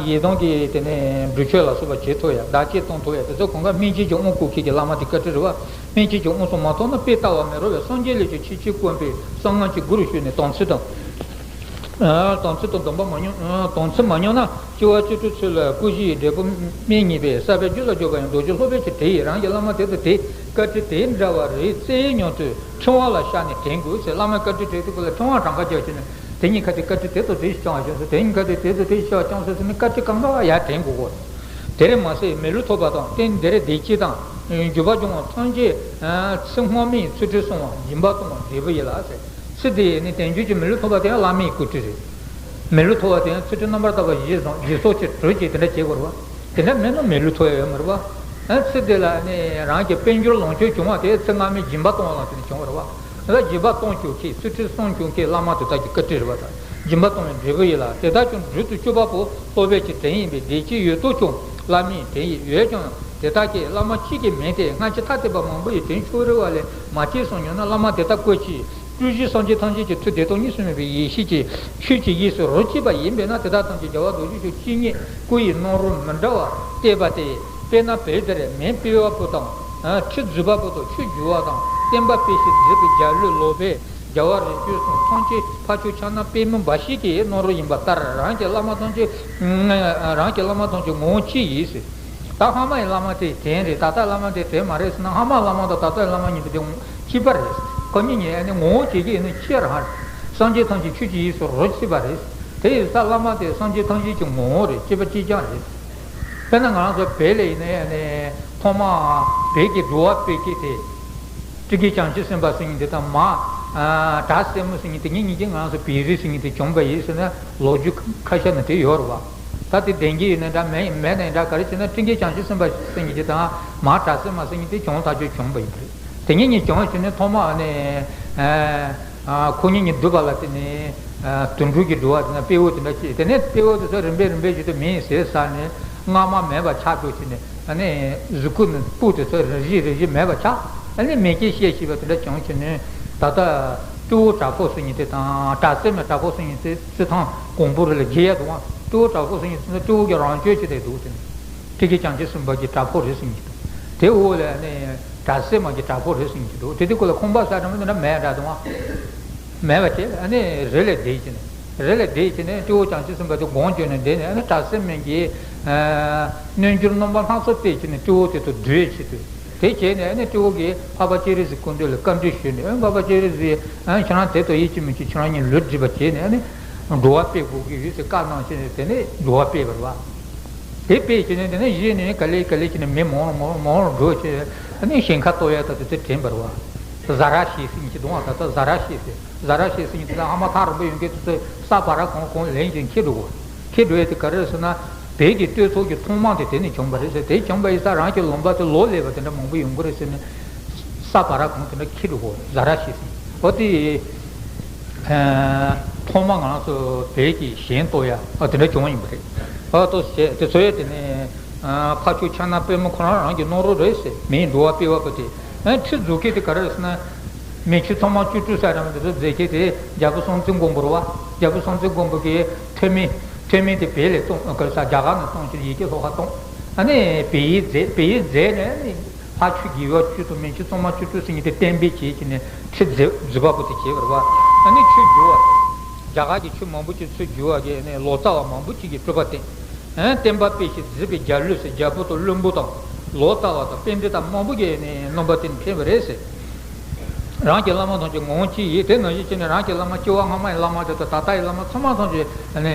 ཡི་དམ་གྱི་དེ་ནས་འབྲུ་མཆོད་ལ་སོགས་པ་བྱེད་ཐུབ་ཡ། བདག་བསྐྱེད་གཏོང་ཐུབ་ཡ་དེ་ཚོ་གང་ག་སྨིན་བྱེད་ཀྱི་དབང་བསྐུར་མཁན་གྱི་བླ་མ་དེ་བཀའ་དྲིན་རེད་བ། སྨིན་བྱེད་ཀྱི་དབང་སོགས་མ་ཐོབ་ན་དཔེ་ལྟ་བ་མེད་རོ་བའི་སངས་རྒྱས་ལས་ཀྱང་ཆེས་ཆེར་དཀོན་པའི་གསང་སྔགས་ཀྱི་སྒོ་རུ་ཞུགས་ནས་དམ་ཚིག་དང་། དམ་ཚིག་དང་སྡོམ་པ་མ་མྱོང་། དམ་ཚིག་མ་མྱོང་ན་སྐྱེ་བ་བཅུ་དྲུག་ཚུན་ལ་སྐུ་བཞིའི་འབྲས་བུ་སྨིན་ནུས་པས། ས་པའི་རྒྱུད་ལ་འཇུག་པ་ཡང་རྡོ་རྗེ་སློབ་དཔོན་གྱི་བྲན་ཡིན། རང་གི་བླ་མ་དེ་དང་དེ་བཀའ་དྲིན་དེ་འདྲ་བ་རེ་བཙལ་མྱོང་དུས་ཕྲེང་བ་ལ་བཞག་ནས་དྲན་དགོས་ཟེར། བླ་མའི་བཀའ་དྲིན་དྲན་དུས་སྐབས་ལ་ཕྲེང་བ་གྲངས་ཀ་རྒྱག་བྱས་ནས། དེ་གཉིས་ཀ་དེ་བཀའ་དྲིན་དེ་དང་དེ་བྱུང་བ་བྱུང་སོང་། དེ་གཉིས་ཀ་དེ་དེ་དང་དེ་བྱུང་བ་བྱུང་སོང་ཟེར་ནས་བཀའ་དྲིན་གང་ག་ཡར་དྲན་དགོས་གོ། དེར་མ་ཟད་མི་ལུས་ཐོབ་པ་དང་རྟེན་འདིར་བདེ་སྐྱིད་དང་འབྱོར་པ་འབྱུང་བ་ཐམས་ཅད་ཚེ་སྔ་མའི་ཚུལ་ཁྲིམས་སྲུང་བ་སྦྱིན་པ་གཏོང་བ་འབྲས་བུ་ཡིན་ལ་ཟེར། ཚེ་འདིའི་ནི་དལ་འབྱོར་གྱི་མི་ལུས་ཐོབ་པ་དེ་ཡང་བླ་མའི་བཀའ་དྲིན་རེད། མི་ལུས་ཐོབ་པ་དེ་ཡང་ཚུལ་ཁྲིམས་རྣམ་པར་དག་པ་བཞི་བཟུང་སྦྱིན་སོགས་ཀྱི་གྲོས་ཀྱིས་དེ་འདྲ་བྱེད་དགོས་རེད་བ། དེ་འདྲ་མེད་ན་མི་ལུས་ཐོབ་ཡ་ཡོད་མ་རེད་བ། ཨ་ཚེ་འདི་ལ་ནི་རང་གི་དཔལ་འབྱོར་ལོངས་སྤྱོད་བྱུང་བ་དེ་ཚེ་སྔ་མའི་སྦྱིན་པ་གཏོང་བ་ལ་བརྟེན་ནས་བྱུང་བ་རེད་བ། ད་སྦྱིན་པ་གཏོང་བཅུག་མཁན་ཚུལ་ཁྲིམས་སྲུང་བཅུག་མཁན་བླ་མ་དེ་དག་གི་བཀའ་དྲིན་རེད་བ། ད་སྦྱིན་པ་གཏོང་བའི་འབྲས་བུ་ཡིན་ལ། དེ་དག་ཀྱང་སྦྲུལ་དུ་གཅོད་པ་པོ་སློབ་དཔོན་གྱི་བྲན་ཡིན་པས་བདེ་སྐྱིད་ཡོད་དོ་ཅུང་བླ་མའི་བྲན་ཡིན། འོན་ཀྱང་དེ་དག་གིས་བླ་མ་གཅིག་གི་མིང་སྟེ་སྔ་ཕྱི་ཐ་དད་པ་མང་པོ་ཡི་དོན་ཆོས་རེ་བ་ལས་མ་སྐྱེས་སོང་མྱོང་ན། བླ་མ་དེ་དག་བཀོད་ཅིག། སྤྲུལ་གཞི་སངས་རྒྱས་ཐམས་ཅད་ཀྱི་མཐུ་བདེ་སྟོང་གཉིས་སུ་མེད་པའི་ཡེ་ཤེས་ཀྱི་ཆོས་ཀྱི་དབྱིངས་སུ་རོ་གཅིག་པ་ཡིན་པས་ན། དེ་དག་ཐམས་ཅད་རྒྱལ་བ་རྡོ་རྗེ་འཆང་བཅུ་གཉིས་སྐུ་ཡི་རྣམ་རོལ་མི་འདྲ་བ་བསྟན་པ་སྟེ། དཔེར་ན་བོད་འདིར་མིང་སྤེལ་བ་པོ་དང་། ཁྲི་འཛུགས་པ་པོ་དང་ཆོས་བསྒྱུར་བ་དང་། བསྟན་པ་སྤེལ་ཞིང་འཛིན་པའི་རྒྱལ་བློན་སློབ་དཔོན་རྒྱལ་བ་རིམ་བྱོན་སོགས་ཐམས་ཅད་ཕ་ཆོས་ཕྱག་ན་པདྨོ་འབའ་ཞིག་གི་རྣམ་རོལ་ཡིན་པ་ལྟར། རང་གི་བླ་མ་ཐམས་ཅད། རང་གི་བླ་མ་ཐམས་ཅད་ངོ་བོ་གཅིག་ཡིན་ཟེར། ད་སྔ་མ་ཡི་བླ་མ་དེ་བྲན་རེད། ད་ལྟ་བླ་མ་དེ་བྲན་མ་རེད་ཟེར་ན། སྔ་མ་བླ་མ་དང་ད་ལྟ་བླ་མ་གཉིས་པོ་དེ་གཅིག་པ་རེད། ཁོ་གཉིས་གཉིས་ནི་ངོ་བོ་གཅིག་གི་ནི་ཁྱེད་རང་རེད། སངས་རྒྱས་ཐམས་ཅད་ཆོས་ཀྱི་དབྱིངས་སུ་རོ་གཅིག་པ་རེད། དེ་ཡིན་ཙང་བླ་མ་དེ་སངས་རྒྱས་ཐམས་ཅད་ཀྱི་ངོ་བོ་རེད། གཅིག་པ་གཅིག་རྐྱང་རེད། དཔེར་ན་ང་རང་ཚོ་བོད་ལ་ཡིན་ན་ནི་ཐོག་མ་བོད་ཀྱི་འགྲོ་བ་སྤེལ་མཁན་དེ། སྤྲིན་གྱི་བྱང་ཆུབ་སེམས་དཔའ་ཟེར་མཁན་དེ་དང་། མ་བྲག་སྲིན་མོ་ཟེར་མཁན་དེ་གཉིས་གཉིས་ཀྱིས་ང་རང་ཚོ་བོད་རིགས་ཟེར་མཁན་དེ་བྱུང་པ་ཡིན་ཟེར་ན། ལོ་རྒྱུས་ཁ་ཤས་ནང་དེ་ཡོད་རེད་བ། ད་དེ་བདེན་གྱི་ཡོད་ན་འདྲ། མེད་མེད་ན་འདྲ། ག་རེ་བྱས་ན་སྤྲིན་གྱི་བྱང་ཆུབ་སེམས་དཔའ་ཟེར་མཁན་དེ་དང་མ་བྲག་སྲིན་མོ་ཟེར་མཁན་དེ་བྱུང་ཐག་ཆོད་བྱུང་པ་ཡིན་པ་རེད། དེ་གཉིས་གཉིས་བྱུང་བྱས་ནས་ཐོག་མ་ནས། ཨ་ཁོ་གཉིས་གཉིས་བསྡུར་བ་ལ་བརྟེན་ནས། ཨ་དུད་འགྲོ་གི་འགྲོ་བ་དེ་ན་དཔེ་བོ་དེ་འདྲ་སྐྱེས། དེ་ནས་དཔེ་བོ་དེ་ཚོ་རིམ་པས་རིམ་པས་བྱས་ཏེ་མིང་ཟེར་ཟ་ནས་སྔ་མ་མེད་པ་ཆགས་འགྲོ་བྱས་ནས། ཨ་ནི་གཟུགས་སྐུ་ནི་སྤུ་དེ་ཚོ་རེ་རེ་རེ་རེ་མེད་པ་ཆགས། ཨ་ནི་མེ་སྐྱེས་ཤེས་ཤེས་པ་དེ་འདྲ་བྱུང་བྱས་ནས། ད་ལྟ་སྤྲེའུ་དྲག་པོ་ཟེར་མཁན་དེ་དང་། དྲག་སེམས་མེད་དྲག་པོ་ཟེར་མཁན་དེ་རྩི་ཐང་གོང་བུ་རེ་ལ་རྒྱས་ཡ་འདུག་ཨ། སྤྲེའུ་དྲག་པོ་ཟེར་མཁན་དེ་ཚོ་སྤྲེའུ་གི་རང་སྤྱོད་ཅིག་རེད་འདུག་ཟེར་ནས། ཁྲི་ཀའི་བྱང་ཆུབ་སེམས་དཔའ་གི་དྲག་པོ་རེད་ཟེར་མཁན་དེ་དང་། དེ་འོག་ལ་ནི་དྲག་སེམས་མ་གི་དྲག་པོ་རེད་ཟེར་མཁན་དེ་འདུག་དེ་དུས་ཁོ་ལ་ཁོམ་པ་ཟེར་ཡ་འདྲ་མི་འདི་འདྲ་མེད་འདྲ་འདུག་ཨ། མེད་པ་བྱས། ཨ་ནི་རེ་ལས་འདས་ཀྱི་ནས། རེ་ལས་འདས་ཀྱི་ནས་སྤྲེའུ་བྱང་ཆུབ་སེམས་དཔའ་དེ་སྒོམ་བྱས་ནས་བསྡད་ནས། ཨ་ནི་དྲག་སེམས་མེད་ཀྱི་ཨ་རྣལ་འབྱོར་རྣམ་པ་སྣ་ཚོགས་བསྟན་བྱས་ནས་སྤྲེའུ་དེ་ཚོ་བསྒྲལ་བྱེད་དུ། དེ་བྱས་ནས་ཨ་ནི་སྤྲེའུ་གིས་འཕགས་པ་སྤྱན་རས་གཟིགས་སྐུ་མདུན་ལ་བཀའ་འདྲི་ཞུས་ནས། ཨ་འཕགས་པ་སྤྱན་རས་གཟིགས། ཨ་ཁྱེད་རང་དེ་ལྟར་ཡིད་ཆེས་མི་ཆེས། ཁྱེད་རང་གཉིས་ལུས་སྒྲིབ་པ་བྱས་ནས། ཨ་ནི་འགྲོ་བ་སྤེལ་དགོས་ཀྱི་ཡོད་ཟེར་བཀའ་གནང་བྱས་ནས། དེ་ནས་འགྲོ་བ་སྤེལ་བ་རེད་བ། དེ་སྤེལ་བྱས་ནས། དེ་ནས་གཞི་ནས་ག་ལེ་ག་ལེ་བྱས་ནས་མི་མང་རུ་མང་རུ་མང་རུ་འགྲོ་བྱས། ཨ་ནི་ཞིང་ཁ་གཏོར་ཡ་ད་དུ་དེ་དྲན་པ་རེད་བ། ཟ་ར་ཤེས་ཟེར་མཁན་ཅིག་འདུག་ཨ། ད་ལྟ་ཟ་ར་ཤེས་ཟེར། ཟ་ར་ཤེས་ཟེར་མཁན་དེ་དག་ཧ་མ་ཐག་རིང་པོ་ཡོང་མཁན་དེ་ཚོས་ས་བ་ར་གང་གང་ལེན་བྱས་འཁྱེར་འགྲོ་གོ། འཁྱེར་འགྲོ་ཡ་དེ་ག་རེ་རེད་ཟེར་ན། བོད་ཀྱི་སྟོད་ཚོགས་ཀྱི་ཐོག་མ་དེ་དེ་ནས་བྱུང་བ་རེད་ཟེར། དེ་བྱུང་བ་ཡིན་ཙང་རང་གི་ལུང་པ་དེ་ལོག་སླེབས་པ་དེ་འདྲ་མང་པོ་ཡོང་གི་རེད་ཟེར་ནས། ས་བ་ར་གང་དེ་འདྲ་འཁྱེར་འགྲོ་གོ། ཟ་ར་ཤེས་ཟེར། འོ་དེ། ཨ་ཐོག་མ་ང་རང་ཚོ་བོད་ཀྱི་ཞིང་གཏོར་ཡ། ཨ་དེ་འདྲ་བྱུང་བ་ཡིན་པ་རེད། ཨ་ཏོ་ཟེར་དེ་ཚོ་ཡ། དེ་ནས་ཨ་ཕ་ཕྱུག་ཕྱག་ན་པདྨོ་ཁོ་རང་རང་གི་ནོར་རོ་རེད་ཟེར། མིའི་འགྲོ་བ་སྤེལ་བ་པོ་དེ། ཨ་ཁྲི་འཛུགས་མཁན་དེ་ག་རེ་རེད་ཟེར་ན། མི་ཆོས་ཐོག་མར་བཅུ་དྲུག་ཟེར་ཡ་འདི་ཚོ་མཛད་མཁན་དེ་རྒྱལ་པོ་སྲོང་བཙན་སྒམ་པོ་རེད་བ། རྒྱལ་པོ་སྲོང་བཙན་སྒམ་པོ་གིས་ཐོན་མི། ཐོན་མི་དེ་བོད་ལ་བཏང་། ག་རེ་ཟེར། རྒྱ་གར་ནས་བཏང་བྱས་ཡི་གེ་ལྷོ་ཁར་བཏང་། ཨ་ནི་བོད་ཡིག་མཛད། བོད་ཡིག་མཛད་ནས་ནི། ཕ་ཆོས་དགེ་བ་བཅུ་དང་མི་ཆོས་ཚོགས་མ་བཅུ་དྲུག་ཟེར་མཁན་དེ་གཏན་འབེབས་བྱས་བྱས་ནས་ཁྲི་འཛུགས་འཛུགས་པ་པོ་དེ་བྱས་པ་རེད་བ། ཨ་ནི་ཆོས་བསྒྱུར་བ། རྒྱ་གར་གྱི་ཆོས་མང་པོ་ཅིག་ཚུར་བསྒྱུར་བ་གིས་ནི་ལོ་ཙཱ་བ་མང་པོ་ཅིག་གིས་སྤྲུལ་པ་བསྟན། ཨ་བསྟན་པ་སྤེལ་ཞིང་མཛད་པའི་རྒྱལ་གླུ་ཟེར། རྒྱལ་པོ་དང་བློན་པོ་དང་ལོ་ཙཱ་བ་དང་པཎྜི་ཏ་མང་པོ་གིས་ནི་རྣམ་པ་བསྟན་ཕེབས་པ་རེད་ཟེར། རང་གི་བླ་མ་ཐམས་ཅད་ངོ་བོ་གཅིག་ཡིན། དེ་ནང་བཞིན་བྱས་ནས་རང་གི་བླ་མ་སྐྱེ་བ་སྔ་མ་ཡི་བླ་མ་དེ་དང་ད་ལྟ་ཡི་བླ་མ་ཚང་མ་ཐམས་ཅད་ནི་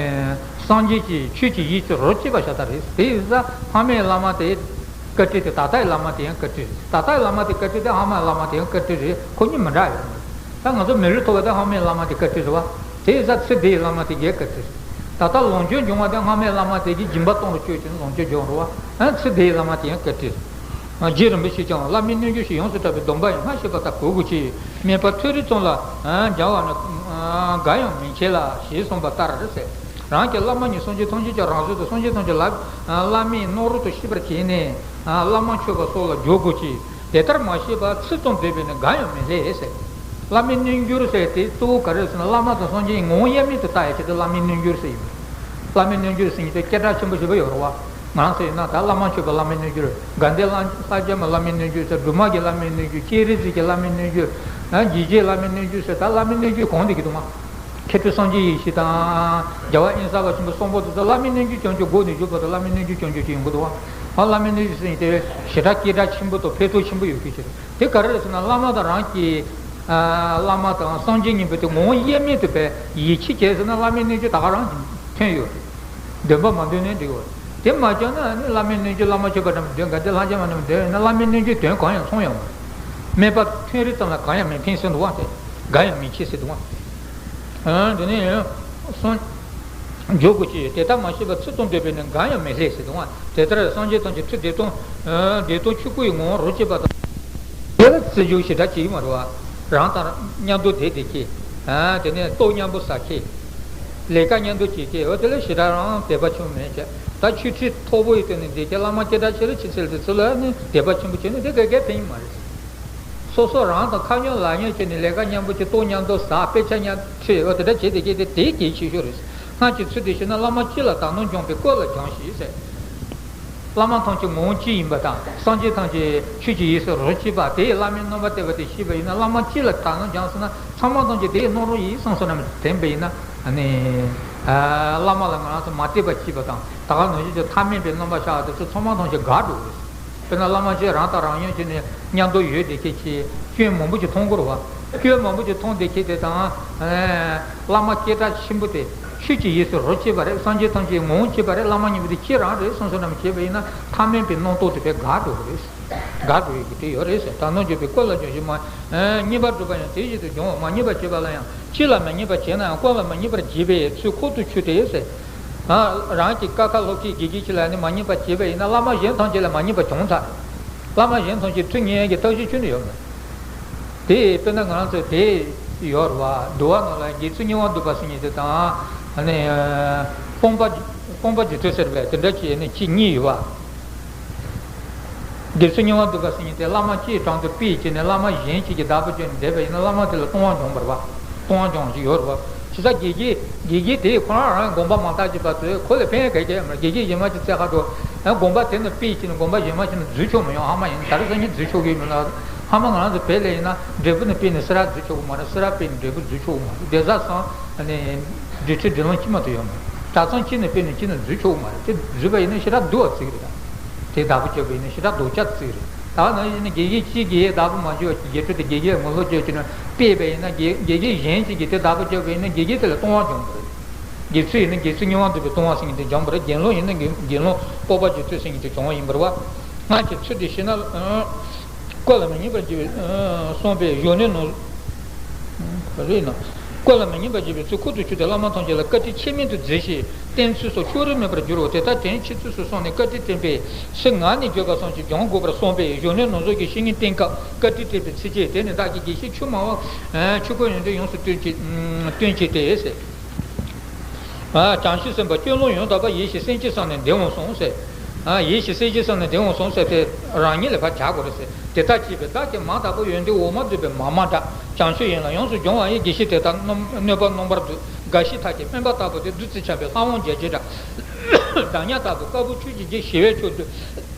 སངས་རྒྱས་ཀྱི་ཆོས་ཀྱི་ཡིད་ཀྱི་རོ་གཅིག་པ་ཤ་སྟག་རེད། དེ་ཡིན་ཙང་སྔ་མའི་བླ་མ་དེ་བཀའ་དྲིན་དེ། ད་ལྟ་ཡི་བླ་མ་དེ་ཡང་བཀའ་དྲིན་རེད། ད་ལྟ་ཡི་བླ་མ་དེ་བཀའ་དྲིན་དེ། སྔ་མ་ཡི་བླ་མ་དེ་ཡང་བཀའ་དྲིན་རེད། ཁོ་གཉིས་མི་འདྲ་ཡོད་རེད། ད་ང་ཚོ་མི་ལུས་ཐོབ་པ་དེ་སྔ་མའི་བླ་མ་དེ་བཀའ་དྲིན་རེད་བ། དེ་ཡིན་ཙང་ཚེ་འདིའི་བླ་མ་དེ་གའི་བཀའ་དྲིན་རེད། ད་ལྟ་ལོངས་སྤྱོད་འབྱུང་བ་དེ་སྔ་མའི་བླ་མ་དེ་གིས་སྦྱིན་པ་གཏོང་རུ་བཅུག་བྱས་ནས་ལོངས་སྤྱོད་འབྱུང་རུ་བ། ཨ་ཚེ་འདིའི་བླ་མ་དེ་ཡང་བཀའ་དྲིན་རེད། རྗེ་རིན་པོ་ཆེས་ཀྱང་། བླ་མའི་རྣལ་འབྱོར་ཞིག་ཡོངས་སུ་གྲགས་པའི་སྡོམ་པ་ཡིན། སྔར་བཤད་པ་ལྟར་གོས་དགོས་ཀྱི། དམན་པ་ཐོས་རིགས་ཙམ་ལ་སྦྱང་བ་ནི་འགའ་ཡང་མི་བྱེད་ལ་ཞེས་གསུངས་པ་ལྟར་ཟེར། རང་གི་བླ་མ་ཉིད་སངས་རྒྱས་ཐམས་ཅད་ཀྱི་རང་གཟུགས་དང་། སངས་རྒྱས་ཐམས་ཅད་ལ་བླ་མའི་ནོར་བུ་དུ་ཤེས་པར་བྱས་ནས། བླ་མ་མཆོད་པ་སོགས་ལ་འཇུག་དགོས་ཀྱི། དེ་ལྟར་མ་བྱས་པར་ཚིག་ཙམ་བཟླས་པས་ནི་འགའ་ཡང་མི་ལེགས་ཟེར། བླ་མའི་རྣལ་འབྱོར་ཟེར་དེ་གཙོ་བོ་ག་རེ་ཟེར་ན། བླ་མ་དང་སངས་རྒྱས་ངོ་བོ་དབྱེར་མེད་དུ་ལྟ་ཡ་ཆེད་དུ་བླ་མའི་རྣལ་འབྱོར་ཟེར་ཡོད། བླ་མའི་རྣལ་འབྱོར་ཟེར་མཁན་དེ་སྐད་གྲགས་ཆེན་པོ་ཞེ་པོ་ཡོད་རེད་བ། ང་རང་ཚོ་ཡིན་ན་ད་བླ་མ་མཆོད་པའི་བླ་མའི་རྣལ་འབྱོར། དགའ་ལྡན་ལྷ་ལྷ་རྒྱལ་མའི་བླ་མའི་རྣལ་འབྱོར་ཟེར། སྒྲོལ་མ་གི་བླ་མའི་རྣལ་འབྱོར། སྤྱན་རས་གཟིགས་ཀྱི་བླ་མའི་རྣལ་འབྱོར། ཨ་རྗེ་བཅས་བླ་མའི་རྣལ་འབྱོར་ཟེར། ད་བླ་མའི་རྣལ་འབྱོར་གང་འདི་གི་འདུག་མ། མཁས་གྲུབ་སངས་རྒྱས་ཡེ་ཤེས་དང་། རྒྱལ་བ་དབེན་ས་པ་ཆེན་པོ་གསུམ་པོ་དེ་ཚོ་བླ་མའི་རྣལ་འབྱོར་སྐྱོང་རྒྱུ་སྒོ་ནས་བཞུགས་པ་དང་། བླ་མའི་རྣལ་འབྱོར་སྐྱོང་རྒྱུ་ཅིག་ཡོང་གི་འདུག་བ། ཨ་བླ་མའི་རྣལ་འབྱོར་ཟེར་མཁན་དེ་ཞེ་དྲག་སྐད་གྲགས་ཆེན་པོ་དང་ཕན་ཐོགས་ཆེན་པོ་ཡོད་མཁན་ཅིག་རེད། དེ་ག་རེ་རེད་ཟེར་ན། བླ་མ་དང་རང་གི་ཨ་བླ་མ་དང་སངས་རྒྱས་གཉིས་པོ་དེ་ངོ་བོ་དབྱེར་མེད་དུ་བས་ཡིད་ཆེས་བྱས་ཟེར་ན། བླ་མའི་རྣལ་འབྱོར་ད་ག་རང་གིས་ཐོན་ཡོད་རེད། འདོན་པ་མ་འདོན་ནའི་འགྲིག་གི་རེད། དེ་མ་བྱུང་ན་ནི་བླ་མའི་རྣལ་འབྱོར། བླ་མ་མཆོད་པ་འདྲ་མི་འདོན། དགའ་ལྡན་ལྷ་རྒྱལ་མ་འདྲ་མི་འདོན་ཡོད་ན། བླ་མའི་རྣལ་འབྱོར་དོན་གང་ཡང་སོང་ཡོང་མ་རེད། དམན་པ་ཐོས་རིགས་ཙམ་ལ་གང་ཡང་མི་ཕན་ཟེར་འདུག་བ། དེ་འགའ་ཡང་མི་བྱེད་ཟེར་འདུག་བ། ཨ་དེ་ནས་སོང་། འཇོག་དགོས་ཀྱི། དེ་ལྟར་མ་བྱས་པར་ཚིག་ཙམ་བཟླས་པས་ནི་འགའ་ཡང་མི་ལེགས་ཟེར་འདུག་བ། དེ་ལྟར་སངས་རྒྱས་ཐམས་ཅད་ཁྲི་བདེ་སྟོང་། ཨ་བདེ་སྟོང་ཆོས་སྐུ་ཡི་ངོ་བོ་རོ་གཅིག་པ་དང་། དེ་ལ་བརྩི་འཇོག་ཞེ་དྲག་བྱེད་ཀྱི་མ་རེད་བ། རང་དང་མཉམ་དུ་བསྡད་བསྡད་ཀྱི། ཨ་དེ་ནས་ལྟོ་མཉམ་པོ་ཟ་ཀྱི། ལས་ཀ་མཉམ་དུ་བྱེད་ཀྱི། འོ་དེ་ལ་ཞེ་དྲག་རང་དད་པ་ཆེན་པོ་མེད་ཀྱི། ད་ཆོས་ཁྲིད་མཐོ་པོ་ཡི་སྟེང་ནས་བསྡད་ཀྱི། བླ་མ་སྐད་གྲགས་ཆེ་རུ་ཆེ་ཚད་དེ་ཚོ་ལ་ནི་དད་པ་ཆེན་པོ་བྱས་ན་དེ་ག་གའི་ཕན་གྱི་མ་རེད། སོ་སོ་རང་དང་ཁ་ཉོན་ལག་ཉོན་བྱས་ནས་ལས་ཀ་མཉམ་པོ་བྱེད། ལྟོ་མཉམ་དུ་ཟ། དཔེ་ཆ་མཉམ་ཁྲིད། འོ་དེ་འདྲ་བྱེད་བསྡད་ཀྱི་དེ་དེ་གལ་ཆེ་ཤོས་རེད། སྔར་གྱི་ཚུལ་དུ་བྱས་ན། བླ་མ་སྤྱི་ལ་དག་སྣང་སྦྱོངས་པས་བཀོད་ལ་སྦྱང་ཞིང་ཟེར། བླ་མ་ཐམས་ཅད་ངོ་བོ་གཅིག་ཡིན་པ་དང་། སངས་རྒྱས་ཐམས་ཅད་ཆོས་ཀྱི་ཡེ་ཤེས་རོ་གཅིག་པ། དེ་ཡི་བླ་མའི་རྣམ་པར་བལྟས་པ་དེ་ཤེས་པ་ཡིན་ན། བླ་མ་སྤྱི་ལ་དག་སྣང་སྦྱངས་ཟེར་ན། ཚང་མ་ཐམས་ཅད་དེ་ཡི་རྣམ་རོལ་ཡིན་བསམ་བསམ་རྣམས་དྲན་པ་ཡིན་ན། ཨ་ནི་ཨ་བླ་མ་ལ་ང་རང་ཚོ་མ་དད་པ་བྱས་པ་དང་། ད་ག་ནང་བཞིན་གྱི་ཐ་མལ་པའི་རྣམ་པ་ཤར་བ་དེ་ཚོ་ཚང་མ་ཐམས་ཅད་འགག་འགྲོ་གི་རེད། དཔེར་ན་བླ་མ་ཁྱེད་རང་དང་རང་ཡོང་བྱས་ནས་མཉམ་དུ་ཡོད་བསྡད་མཁན་གྱི་སྐྱོན་མང་པོ་ཅིག་མཐོང་གི་རེད་བ། སྐྱོན་མང་པོ་ཅིག་མཐོང་བསྡད་མཁན་དེ་དང་། ཨེ་བླ་མ་སྐད་གྲགས་ཆེན་པོ་དེ། ཆོས་ཀྱི་ཡེ་ཤེས་རོ་གཅིག་པ་རེད། སངས་རྒྱས་ཐམས་ཅད་ངོ་བོ་གཅིག་པ་རེད། བླ་མ་གཉིས་པོ་དེ་ཁྱེད་རང་རེད་བསམ་བསམ་རྣམས་བྱས་པ་ཡིན་ན། ཐ་མལ་པའི་རྣམ་རྟོག་དེ་དཔེ་འགག་འགྲོ་གི་རེད། འགག་འགྲོ་ཡི་གི་དེ་ཡོད་རེད་ཟེར། དག་སྣང་སྦྱོངས་པས་བཀོད་ལ་སྦྱང་ཞིང་མ། ཨེ་རྙེད་པར་གྲུབ་པ་ཡང་དེ་བཞིན་དུ་སྦྱོང་བ། མ་རྙེད་པར་བྱས་པ་ལ་ཡང་། སྤྱི་ལ་མ་རྙེད་པར་བྱས་ན་ཡང་། བཀོད་ལ་མ་རྙེད་པར་བྱས་པའི་ཚུལ་ཁོག་ཏུ་ཆུད་དེ་ཟེར། ཨ་རང་གི་ཀ་ཁ་སློབ་མཁན་དགེ་རྒན་ཅིག་ལ་ནི་མ་རྙེད་པར་བྱས་པ་ཡིན་ན། བླ་མ་གཞན་ཐམས་ཅད་ལ་མ་རྙེད་པ་བྱུང་ཚར། བླ་མ་གཞན་ཐམས་ཅད་ཁྲིད་ཉན་ཡག་གི་ཐབས་ཤེས་ཁྱོན་ནས་ཡོད་མེད། དེ་དཔེར་ན་ང་རང་ཚོ་དེ་ཡོད་རེད་བ། འདུལ་བ་ནང་ལ་དགེ་ཚུལ་སྙན་དབང་འདུས་པ་ཟེར་མཁན་དེ་དང་། ཨ་ནི་སྤོང་པ་སྤོང་པ་རྒྱུད་སྟོད་ཟེར་བའི་དེ་འདྲ་ཅིག་ནི་ཁྱེད་གཉིས་ཡོད་བ། དགེ་ཚུལ་རྙིང་པ་འདུས་པ་ཟེར་མཁན་དེ་བླ་མ་གཅིག་དྲུང་དུ་ཕུད་བྱས་ནས་བླ་མ་གཞན་གཅིག་གིས་བདག་པོ་བྱས་ནས་བསྡད་པ་ཡིན་ན་བླ་མ་དེ་ལ་ལྟུང་བ་འབྱུང་བ་རེད་པ། ལྟུང་བ་འབྱུང་བཞིན་ཡོད་རེད་པ། བྱས་ཙང་དགེ་རྒན་དགེ་རྒན་དེས་ཁོ་རང་རང་དགོངས་པ་མ་དག་བྱས་པ་ཚོས་ཁོ་ལ་ཕན་ག་གེ་མ་རེད། དགེ་རྒན་གཞན་མ་ཅིག་བཙལ་ཁ་འགྲོ། དགོངས་པ་དེ་ནས་ཕུད་བྱས་ནས་དགོངས་པ་གཞན་མ་བྱས་ནས་འཛུལ་ཆོག་མི་ཡོང་། ཧ་མ་ཡིན། ད་རེས་སང་ཉིན་འཛུལ་ཆོག་གི་མི་འདུག། ཧ་མ་ང་རང་ཚོ་བོད་ལ་ཡིན་ན་འབྲས་བུ་ནས་ཕུད་ནས་སེ་ར་འཛུལ་ཆོག་གི་མ་རེད། སེ་ར་ཕུད་ནས་འབྲས་བུ་འཛུལ་ཆོག་གི་མ་རེད། གདན་ས་ཚང་ནས་འབྲས་ཁྲི་འབྲས་ལོང་གཅིག་མ་གཏོགས་ཡོད་མ་རེད། གྲྭ་ཚང་གཅིག་ནས་ཕུད་ནས་གཅིག་ནས་འཛུལ་ཆོག་གི་མ་རེད། དེ་འཛུལ་བ་ཡིན་ན་ཞེ་དྲག་སྡུག་པ་བརྩི་གི་རེད། ད་དེ་བདག་པོ་བྱས་པ་ཡིན་ན་ཞེ་དྲག་སྡུག་ཅག་བརྩི་གི་རེད། ད་ནང་བཞིན་ནི་དགེ་རྒན་གཅིག་གིས་བདག་པོ་མ་བྱས་པ་གི་དགེ་ཕྲུག་དེ་དགེ་རྒན་ངོ་ལོག་བྱས་བྱས་ནས་ཕུད་པ་ཡིན་ན་དགེ་དགེ་རྒན་གཞན་གཅིག་གིས་དེ་བདག་པོ་བྱས་པ་ཡིན་ན་དགེ་རྒན་དེ་ལ་ལྟུང་བ་འབྱུང་གི་རེད། དགེ་ཚུལ་ཡིན་ན་དགེ་ཚུལ་རྙིང་པ་འདུས་པའི་ལྟུང་བ་ཟེར་མཁན་དེ་འབྱུང་བ་རེད། དགེ་སློང་ཡིན་ན་དགེ་དགེ་སློང་སྤོབས་པ་རྒྱ་མཚོ་ཟེར་མཁན་དེ་འབྱུང་བ་ཡིན་པ་རེད་པ། སྔར་གྱི་ཚུལ་དེ་ཤེས་ན། ཀུན་ལ་མི་སྙན་པར་བགྱི་བའི་གསུངས་པས་གཞོན་ནུའི་ནོར། རེད་ན། ཀུན་ལ་མི་སྙན་པར་བགྱི་བའི་ཚུལ་ཁུར་དུ་ཆུད་དེ་བླ་མ་ཐམས་ཅད་ལ་བཀའ་དྲིན་ཆེས་དམན་དུ་མཛད་ཞིང་བསྟེན་ཚུལ་སོགས་ཕྱོགས་རིས་མེད་པར་བསྒྱུར་རོ། དེ་ལྟར་དྲིན་ཆེ་ཚུལ་སོགས་གསུངས་ནས་བཀའ་དྲིན་དྲན་པའི་ཚུལ་ངག་ནས་བརྗོད་པ་ཙམ་གྱིས་སྦྱང་དགོས་པར་གསུངས་པས་གཞོན་ནུའི་ནོར་གཟུངས་ཀྱི་བཤེས་གཉེན་བསྟེན་སྐབས་བཀའ་དྲིན་དྲན་པའི་ཚུལ་གྱིས། དེ་ནི་བདག་གིས་དགེ་བཤེས་ཆུང་མ་བ་ཆོས་སྐུ་ཡོན་ཏན་ཡོངས་སུ་སྟོན་བྱེད་སྟོན་བྱེད་དེ་ཟེར། བྱང་ཆུབ་སེམས་དཔའ་སྤྱོད་ལམ་ཡང་དག་པ་ཡིད་བཞིན་གསལ་བྱེད་གསུམ་ནི་འདི་འོང་གསུངས་ཟེར། ཡིད་བཞིན་གསལ་བྱེད་གསུམ་ནི་འདི་འོང་གསུངས་ཟེར་དེ་རང་ཉིད་ལ་ཕར་བྱ་དགོས་རེད་ཟེར། དེ་ལྟར་བྱས་པས་བདག་གིས་མ་དག་པ་ཡོན་ཏན་འོག་མ་འདུས་པའི་མ་མ་འདྲ་བྱང་ཆུབ་ཡན་ལག་ཡོངས་སུ་སྦྱོང་བ་ཡི་དགེ་བཤེས་དེ་ལྟར་གནོད་པ་རྣམ་པར་འདུལ། དགའ་བཞི་ཐབས་ཀྱིས་དབེན་པ་ལྟ་བུ་སྟེ་བདུད་རྩི་འཆང་བའི་ལྷ་དབང་རྒྱལ་བྱེད་འདྲ། བདག་ཉིད་ལྟ་བུ་དཀར་པོ་ཆོས་ཀྱི་རྒྱལ་ཞི་བའི་ཆོས་སྡུད་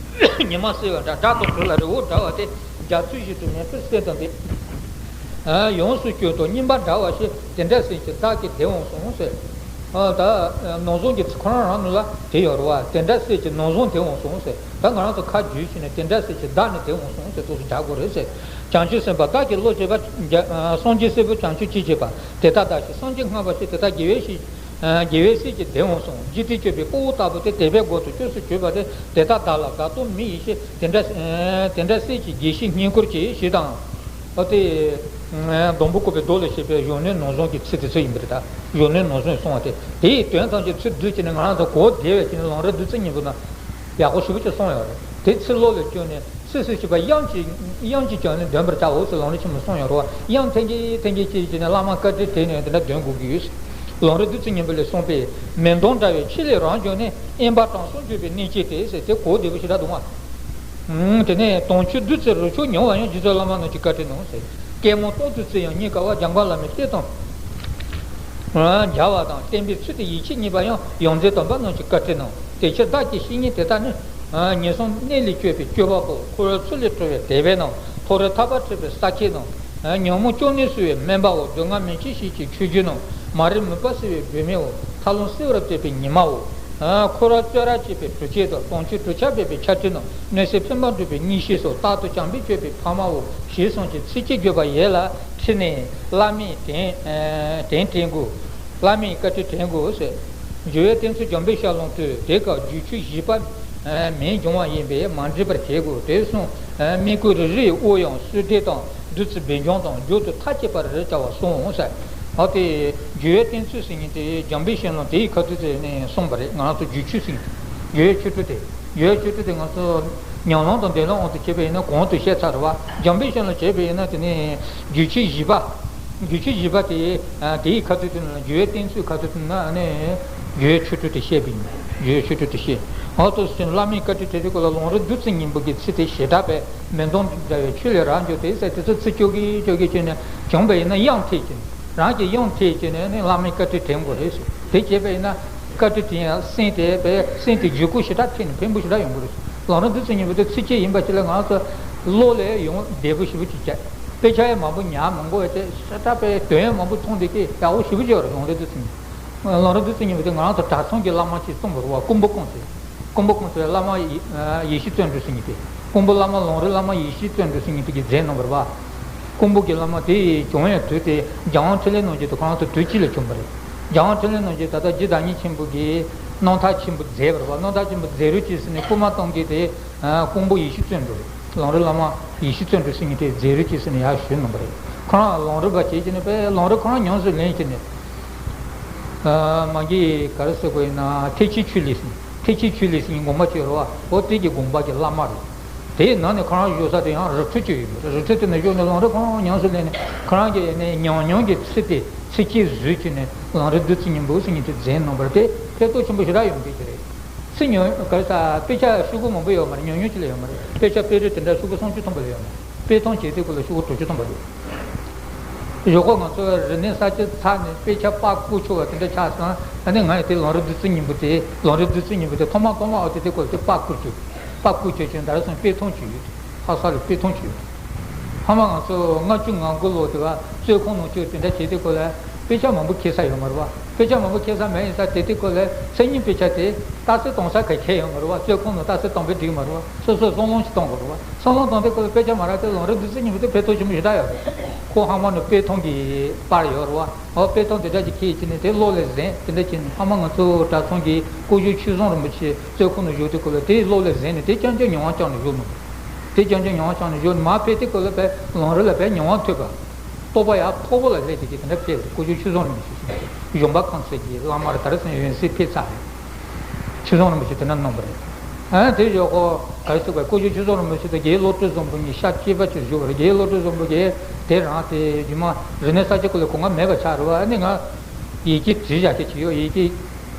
ཉི་མ་གསལ་བ་འདྲ། དགྲ་དང་གྲོགས་ལ་རི་བོ་འདྲ་བ་སྟེ། རྒྱ་མཚོའི་གཞི་དུ་མེ་ཕུང་སེལ་དང་ལྡན། ཡོངས་སུ་གྱུར་ཏོ་སྙིམ་པ་འདྲ་བ་ཞིག་དེ་འདྲ་སེམས་ཀྱི་བདག་གིས་དེ་འོང་གསུངས་ཟེར། ད་ནོར་བཟང་གི་ཚིག་ཁོ་རང་རང་ནང་ལ་དེ་ཡོད་རེད་བ། དེ་འདྲ་སེམས་ཀྱི་ནོར་བཟང་དེ་འོང་གསུངས་ཟེར། ད་ང་རང་ཚོ་ཁ་བརྗོད་བྱས་ནས་དེ་འདྲ་སེམས་ཀྱི་བདག་ནི་དེ་འོང་གསུངས་ཟེར་ཐུགས་སུ་འཇགས་དགོས་རེད་ཟེར། བྱང་ཆུབ་སེམས་དཔའ་བདག་གི་བློ་བྱེད་པ། སངས་རྒྱས་སྲས་པོ་བྱང་ཆུབ་ཅེས་བྱེད་པ་དེ་ལྟ་བདག་ཞིག་སངས་རྒྱས་སྔགས་པ་ཞིག་དེ་ལྟ་དགེ་བའི་བཤེས། དགེ་བའི་བཤེས་ཀྱིས་དེ་འོང་གསུངས། འཇིག་རྟེན་སྤྱོད་པའི་དཔའ་བོ་ལྟ་བུ་སྟེ་དད་པའི་སྒོ་དང་བཅོས་སུ་གྱུར་པ་སྟེ་དེ་ལྟར་བདག་ལ་དགའ་སྟོན་མི་ཡི་ཕྱིར། དེ་འདྲ་དེ་འདྲ་སྲས་ཀྱི་དགེ་བཤེས་བསྙེན་བཀུར་གྱིས་ཞེས་དང་། ཨོ་དེ། སྡོང་པོ་བཀོད་པའི་མདོ་ལ་བཤད་པའི་གཞོན་ནུའི་ནོར་བཟང་གི་ཚིག་དེ་ཚོ་ཡིན་པ་རེད་ད། གཞོན་ནུའི་ནོར་བཟང་གསུངས་པ་དེ་དེའི་དོན་ཐམས་ཅད་ཚུར་བསྡུས་བྱས་ནས་ང་རང་ཚོ་གོ་བདེ་བའི་ཆེད་ནས་ལམ་རིམ་བདུད་རྩི་སྙིང་པོ་ན་ཡག་པོ་ཞེ་པོ་ཅིག་གསུངས་ཡོད་རེད། དེ་ཚིག་བློ་ལ་བཅངས་ནས། སྲིད་སུ་སྐྱེས་པ་གཡང་གཅིག་གཡང་གཅིག་ཀྱང་ནི་འདོན་པར་བྱའོ་ཟེར་ལམ་རིམ་ཆེན་མོ་གསུངས་ཡོད་རེད་བ། གཡང་འཐེན་གྱིན་འཐེན་གྱིན་བྱས་བྱས་ནས་བླ་མ་བཀའ་དྲིན་དྲན་ནས་དེ་འདྲ་འདོན་དགོས་ཀྱི་ཡོད། ལམ་རིམ་བདུད་རྩི་སྙིང་པོ་ལས་གསུངས་པས་མེ་མདོངས་འདྲ་བའི་ཆུ་ལས་རང་བྱུང་ནས་དབེན་པ་དྲང་སྲོང་གྱུར་པའི་གནས་སྐྱེས་ཏེ་ཟེར་དེ་གོ་བདེ་པོ་ཞེ་དྲག་འདུག་ཨང་། དེ་ནས་དྭངས་བཅུད་བདུད་རྩི་རོ་མཆོག་མྱང་བ་ཡང་རྗེ་བཙུན་བླ་མ་རྣམས་ཀྱི་བཀའ་དྲིན་ནོ་ཟེར། སྐད་མང་སྟོང་དུ་བརྩི་ཡང་རྙེད་དཀའ་བ་འཇམ་མགོན་བླ་མའི་བསྟན་དང་། སྦྱར་བ་དང་བསྟན་པའི་ཚུལ་དེ་ཡིད་ཆེས་རྙེད་པ་ཡང་ཡོངས་འཛིན་དམ་པ་རྣམས་ཀྱི་བཀའ་དྲིན་ནོ། དེ་ཕྱིར་བདག་གི་བཤེས་གཉེན་དེ་དག་ནི། ངན་སོང་གནས་ལས་སྐྱོབ་པའི་སྐྱོབ་པ་པོ། འཁོར་བའི་མཚོ་ལས་སྒྲོལ་བའི་བདེ་བའི་ནོ། མཐོ་རིས་ཐར་པ་ཁྲིད་པའི་ས་ཁྱད་ནོ། ཉོན་མོངས་གཅོད་ནས་སེལ་བའི་སྨན་པའོ། སྡུག་བསྔལ་མེད་ཅིང་ཞི་བའི་ཆོས་རྒྱུན་ནོ། མ་རིག་མུན་པ་སེལ་བའི་སྒྲོན་མེའོ། ཐར་ལམ་གསལ་བར་བསྟན་པའི་ཉི་མའོ། འཁོར་བ་རྩོད་ར་བྱེད་པའི་གྲོལ་བྱེད་དོ། དྭངས་བཅུད་གྲོལ་ཆ་སྦས་པའི་ཆར་ཆུ་ནོ། གནོད་སེལ་ཕན་པ་སྒྲུབ་པའི་གཉེན་བཤེས་སོ། རྟག་ཏུ་བྱམས་པས་སྤྱོད་པའི་ཕ་མའོ། ཞེས་གསུངས་ཀྱི་ཚིགས་བཅད་བརྗོད་པ་ཡན་ལ་ཁྲིད་ནས་བླ་མས་དྲིན་དྲན་དྲན་དགོས། བླ་མས་བཀའ་དྲིན་དྲན་དགོས་ཟེར། འཇུག་པའི་བསྟན་ཚུལ་འཇམ་དཔལ་ཤར་ལུང་དུ་དེ་སྐབས་རྒྱུད་ཆོས་བཞི་པ་མིང་བྱུང་བ་ཡིན་པས་མ་འདྲེས་པར་བྱེད་དགོས། དེ་གསུངས། སྨན་སྐུ་རེ་རེའི་དབུ་ཡང་གསོལ་འདེབས་དང་བདུད་རྩི་སྦས་སྦྱོང་དང་མཇུག་ཏུ་མཐའ་བསྐྱེད་པར་བྱ་བ་གསུངས་ཟེར། ཨ་དེ་འཇུག་པའི་བསྟན་ཚུལ་ཟེར་མཁན་དེ་འཇམ་དཔལ་ཤར་ལུང་དེའི་ཁ་ཐུག་དེ་ནས་གསུངས་པ་རེད། ང་རང་ཚོ་རྒྱུད་ཆོས་ཟེར་མཁན་དེ་འཇུག་པའི་ཆོས་དྲུག་དེ། འཇུག་པའི་ཆོས་དྲུག་དེ་ང་ཚོ་ཉམས་སློང་དང་འདོན་སློང་དབང་དུ་བྱས་པ་ཡིན་ན་གོང་དུ་བཤད་ཚར་བ། འཇམ་དཔལ་ཤར་ལུང་བྱས་པ་ཡིན་ན་དེ་ནས་རྒྱུད་ཆོས་བཞི་པ། རྒྱུད་ཆོས་བཞི་པ་དེ། དེའི་ཁ་ཐུག་དེ་ནས་འཇུག་པའི་བསྟན་ཚུལ་ཁ་ཐུག་དེ་ནས་ནི། འཇུག་པའི་ཆོས་དྲུག་དེ་བཤད་པ་ཡིན། འཇུག་པའི་ཆོས་དྲུག་དེ་བཤད། འོ་ཐུགས་སུ་ཆུད་བླ་མའི་བཀའ་དྲིན་དྲན་པའི་སྐོར་ལ་ལམ་རིམ་བདུད་རྩི་སྙིང་པོ་གི་ཚིག་དེ་ཞེ་དྲག་པས་མེ་མདོངས་འདྲ་བའི་ཆུ་ལས་རང་བྱུང་སྟེ་ཟེར་དེ་ཚོ་ཚིག་གཅོད་ཀྱིན་གཅོད་ཀྱིན་བྱས་ནས་བྱུང་བ་ཡིན་ན་གཡང་འཐེན་གྱིན། རང་གི་གཡང་འཐེན་བྱས་ནས་ནི་བླ་མའི་བཀའ་དྲིན་དྲན་དགོས་རེད་ཟེར། དེ་བྱས་པ་ཡིན་ན་བཀའ་དྲིན་དྲན་ཡ་སེམས་དེ་བས་སེམས་དེ་འཇུག་སྒོ་ཞེ་དྲག་ཐེབས་ནས་ཕན་པོ་ཞེ་དྲག་ཡོང་གི་རེད། ལམ་རིམ་བདུད་རྩི་སྙིང་པོ་དེ་ཚིགས་བཅད་ཡིན་པ་ཅིག་ལ་ང་ཚོ་བློ་ལ་ཡོང་བདེ་པོ་ཞེ་པོ་ཅིག་བྱས། དཔེ་ཆ་ཡང་མང་པོ་ཉར་མི་དགོས་པ་བྱས། ཞེ་དྲག་པའི་དོན་ཡང་མང་པོ་མཐོང་བསྡད་ཀྱི་ཡག་པོ་ཞེ་པོ་ཅིག་ཡོད་རེད། ལམ་རིམ་བདུད་རྩི་སྙིང་པོ། ལམ་རིམ་བདུད་རྩི་སྙིང་པོ་དེ་ང་རང་ཚོ་གྲྭ་ཚང་གི་བླ་མ་ཞིག་གསུངས་པ་རེད་བ། ཀོང་པོ་ཀོང་སྤྲུལ། ཀོང་པོ་ཀོང་སྤྲུལ་བླ་མ་ཡེ་ཡེ་ཤེས་བརྩོན་འགྲུས་ཟེར་མཁན་དེ། ཀོང་པོ་བླ་མ་ལམ་རིམ་བླ་མ་ཡེ་ཤེས་བརྩོན་འགྲུས་ཟེར་མཁན་དེ་གིས་མཛད་གནང་བ་རེད་བ། ཀོང་པོ་གི་བླ་མ་དེ་བྱུང་བའི་དུས་དེ་རྒྱལ་དབང་འཕྲིན་ལས་རྣམ་རྒྱལ་དང་ཁོ་རང་ཚོ་དུས་གཅིག་ལ་བྱུང་བ་རེད། རྒྱལ་དབང་འཕྲིན་ལས་རྣམ་རྒྱལ་ད་ལྟ་རྗེ་བདག་ཉིད་ཆེན་པོ་གིས་རྣམ་ཐར་ཆེན་པོ་མཛད་པ་རེད་བ། རྣམ་ཐར་ཆེན་པོ་མཛད་རོགས་གྱིས་ཟེར་ནས་སྐུལ་མ་གཏོང་མཁན་དེ་ཀོང་པོ་ཡེ་ཤེས་བརྩོན་འགྲུས་རེད། ལམ་རིམ་བླ་མ་ཡེ་ཤེས་བརྩོན་འགྲུས་ཟེར་མཁན་དེ་མཛད་རོགས་གྱིས་ཟེར་ནས་ཡར་ཞུས་གནང་བ་རེད། ཁོ་རང་ལམ་རིམ་པ་བྱས་བྱས་ནས་པས་ལམ་རིམ་ཁོ་རང་ཉམས་སུ་ལེན་བྱས་ནས། མ་གི་ག་རེ་ཟེར་དགོས་ཡིན་ན་ཐེག་ཆེན་ཆོས་གླིང་ཟེར། ཐེག་ཆེན་ཆོས་གླིང་ཟེར་མཁན་དགོན་པ་ཅིག་ཡོད་རེད་བ། འོ་དེ་གི་དགོན་པ་གི་བླ་མ་རེད། དེའི་ནང་ནས་ཁོ་རང་བཞུགས་ས་དེ་ཡང་རི་ཁྲོད་ཅིག་ཡོད་མོད། རི་ཁྲོད་དེ་ནས་བཞུགས་ནས་ལམ་རིམ་ཁོ་རང་ཉམས་སུ་ལེན་ནས་ཁོ་རང་གི་ནས་ཉམས་མྱོང་གི་ཚིག་དེ་ཚིགས་བཅད་བཟོས་བྱས་ནས་ལམ་རིམ་བདུད་རྩི་སྙིང་པོ་ཟེར་མཁན་དེ་མཛད་གནང་བ་རེད། དེ་ཕན་ཐོགས་ཆེན་པོ་ཞེ་དྲག་ཡོང་གི་རེད། ཚེ་ཉུང་ག་ས་དཔེ་ཆ་ཤོག་བུ་མང་པོ་ཡོད་མ་རེད། ཉུང་ཉུང་ཅིག་ལས་ཡོད་མ་རེད། དཔེ་ཆ་དཔེ་རིས་དེ་འདྲ་ཤོག་བུ་སུམ་ཅུ་ཐམ་པ་ལས་ཡོད་མ་རེད། དཔེ་ཐུང་བྱས་དུས་སྐབས་ལ་ཤོག་བུ་དྲུག་ཅུ་ཐམ་པ་འདུག་ཞོགས་ཀ་ང་ཚོ་རིག་གནས་གསར་བརྗེ་ཚར་ནས་དཔེ་ཆ་པར་བརྐོ་ཆོག་པ་དེ་འདྲ་ཆགས་སོང་། ཨ་ནི་ང་ཡི་དེ་ལམ་རིམ་བདུད་རྩི་སྙིང་པོ་དེ་ལམ་རིམ་བདུད་རྩི་སྙིང་པོ་དེ་ཐོག་མ་ཐོག་མ་འོ་དེ་དེ་སྐོར་དེ་པར་བརྐོ་བཅུག་པར་བརྐོ་བཅུག་ཅིང་ད་རེས་སོང་དཔེ་ཐུང་བྱས་ཡོད། ཧ་ས་ལ་དཔེ་ཐུང་བྱས་ཡོད། ཕ་མ་ང་ཚོ་ལྔ་བཅུ་ང་དགུ་ལོ་དེ་བ་གཙོས་ཁོང་ནང་ཆོས་དེ་འདྲ་བྱེད་དུས་སྐོར་ལ་དཔེ་ཆ་མང་པོ་ཁྱེར་ས་ཡོད་མ་རེད་བ། དཔེ་ཆ་མང་པོ་ཁྱེར་ས་མེད་ཡིན་ས་དེ་དུས་སྐོར་ལ་མཚན་ཉིད་དཔེ་ཆ་དེ་རྟགས་གསལ་གཏོང་ས་ག་ཁྱེར་ཡོད་མ་རེད་བ། གཙོས་ཁོང་ནང་རྟགས་གསལ་གཏོང་པའི་འགྲིག་མ་རེད་བ། སོ་སོས་བསམ་བློ་ཞིག་གཏོང་དགོས་རེད་བ། བསམ་བློ་གཏོང་དུས་སྐོར་ལ་དཔེ་ཆ་མ་རག་དེ་ལམ་རིམ་བདུད་རྩི་སྙིང་པོ་དེ་དཔེ་ཐུང་ཆེན་པོ་ཞེ་དྲག་ཡོད་རེད། ཁོ་ཧ་མ་ནི་དཔེ་ཐུང་གི་པར་ཡོད་རེད་བ། འོ་དཔེ་ཐུང་དེ་འདྲ་ཅིག་ཁྱེར་ཡིན་ནས་དེ་བློ་ལ་ཟིན་དེ་འདྲ་བྱས་ནས་ཕ་མ་ང་ཚོ་གྲྭ་ཚང་གི་སྐུ་ཞབས་ཆོས་བཟང་རིན་པོ་ཆེ་གཙོས་ཁོང་ནང་བཞུགས་དུས་སྐོར་ལ་དེ་བློ་ལ་ཟིན་ནས་དེ་རྐྱང་རྐྱང་མྱོང་བ་རྐྱང་ནས་བཞུགས་ནོ། དེ་རྐྱང་རྐྱང་མྱོང་བ་རྐྱང་ནས་བཞུགས་ནས་མར་ཕེབས་དུས་སྐོར་ལ་དཔེ་ལམ་རིམ་ལ་དཔེ་མྱོང་བ་ཐོས་པ། རྟོགས་པ་ཡར་མཐོ་པོ་ལ་སླེབས་དེ་གི་དེ་འདྲ་ཕེབས་རེད། སྐུ་ཞབས་ཆོས་བཟང་རིན་པོ་ཆེ་ཟེར་མཁན་དེ་གཞོན་པ་ཁམས་ཚན་གྱི་བླ་མ་རེད། ད་རེས་སང་ཡོན་སྲིད་ཕེབས་ཚར་རེད། ཆོས་བཟང་རིན་པོ་ཆེ་དེ་འདྲ་གནང་བ་རེད། ཨ་དེ་ཞོག་ཁོ་ག་རེ་ཟེར་དགོས། སྐུ་ཞབས་ཆོས་བཟང་རིན་པོ་ཆེ་དང་རྒན་བློ་གྲོས་བཟང་པོ་གཉིས་ཤག་གཅིག་པ་ཅིག་བཞུགས་པ་རེད། རྒན་བློ་གྲོས་བཟང་པོ་གིས་དེ་རང་དེ་རྗེས་མ་རིག་གནས་གསར་བརྗེ་སྐོར་ལ་གོ་སྐབས་མེད་པ་ཆགས་རེད་བ། ཨ་ནི་ང་ཡི་གེ་བྲིས་བཞག་གི་ཅིག་ཡོད། ཡི་གེ་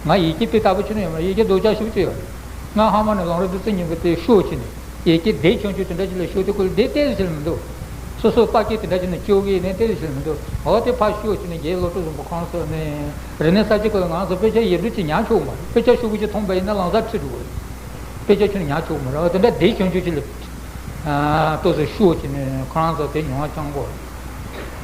ང་ཡི་གེ་དཔེ་ལྟ་བུ་ཆུ་ནས་ཡོད་མ་རེད། ཡི་གེ་རྡོག་རྒྱག་ཞིབ་ཅིག་ཡོད་རེད། ང་ཧ་མ་ནས་ལམ་རིམ་བདུད་རྩི་སྙིང་པོ་དེ་ཤོག་བྱས་ནས་ཡི་གེ་དེ་ཆུང་ཆུང་དེ་འདྲ་ཅིག་ལ་ཤོག་དེ་སྐོར་ལ་དེ་ཏོག་ཙམ་ཞིག་ལས་མི་འདུག་སོ་སོའི་པར་སྐད་དེ་འདྲ་ཅིག་ནས་སྐྱོར་གི་ཡིན་ནའི་ཏོག་ཙམ་ཞིག་ལས་མི་འདུག་འོ་དེ་ཕར་ཤོག་བྱས་ནས་རྒན་བློ་གྲོས་བཟང་པོ་ཁོང་ཚོ་ནས་རིག་གནས་གསར་བརྗེ་སྐོར་ལ་ང་ཚོ་དཔེ་ཆ་ཡིག་འབྲུ་ཅིག་ཉར་ཆོག་མ་རེད། དཔེ་ཆ་ཤོག་གུ་ཅིག་མཐོང་པ་ཡིན་ན་ལམ་སང་བྲིས་འགྲོ་གི་རེད། དཔེ་ཆ་ཁྱོན་ནས་ཉར་ཆོག་མ་རེད། འོ་དེ་འདྲ་དེ་ཆུང་ཆུང་ཅིག་ལ་ཏོག་ཙམ་ཤོག་བྱས་ནས་ཁོ་རང་ཚོ་དེ་མྱོང་བ་རྐྱང་པོ་རེད།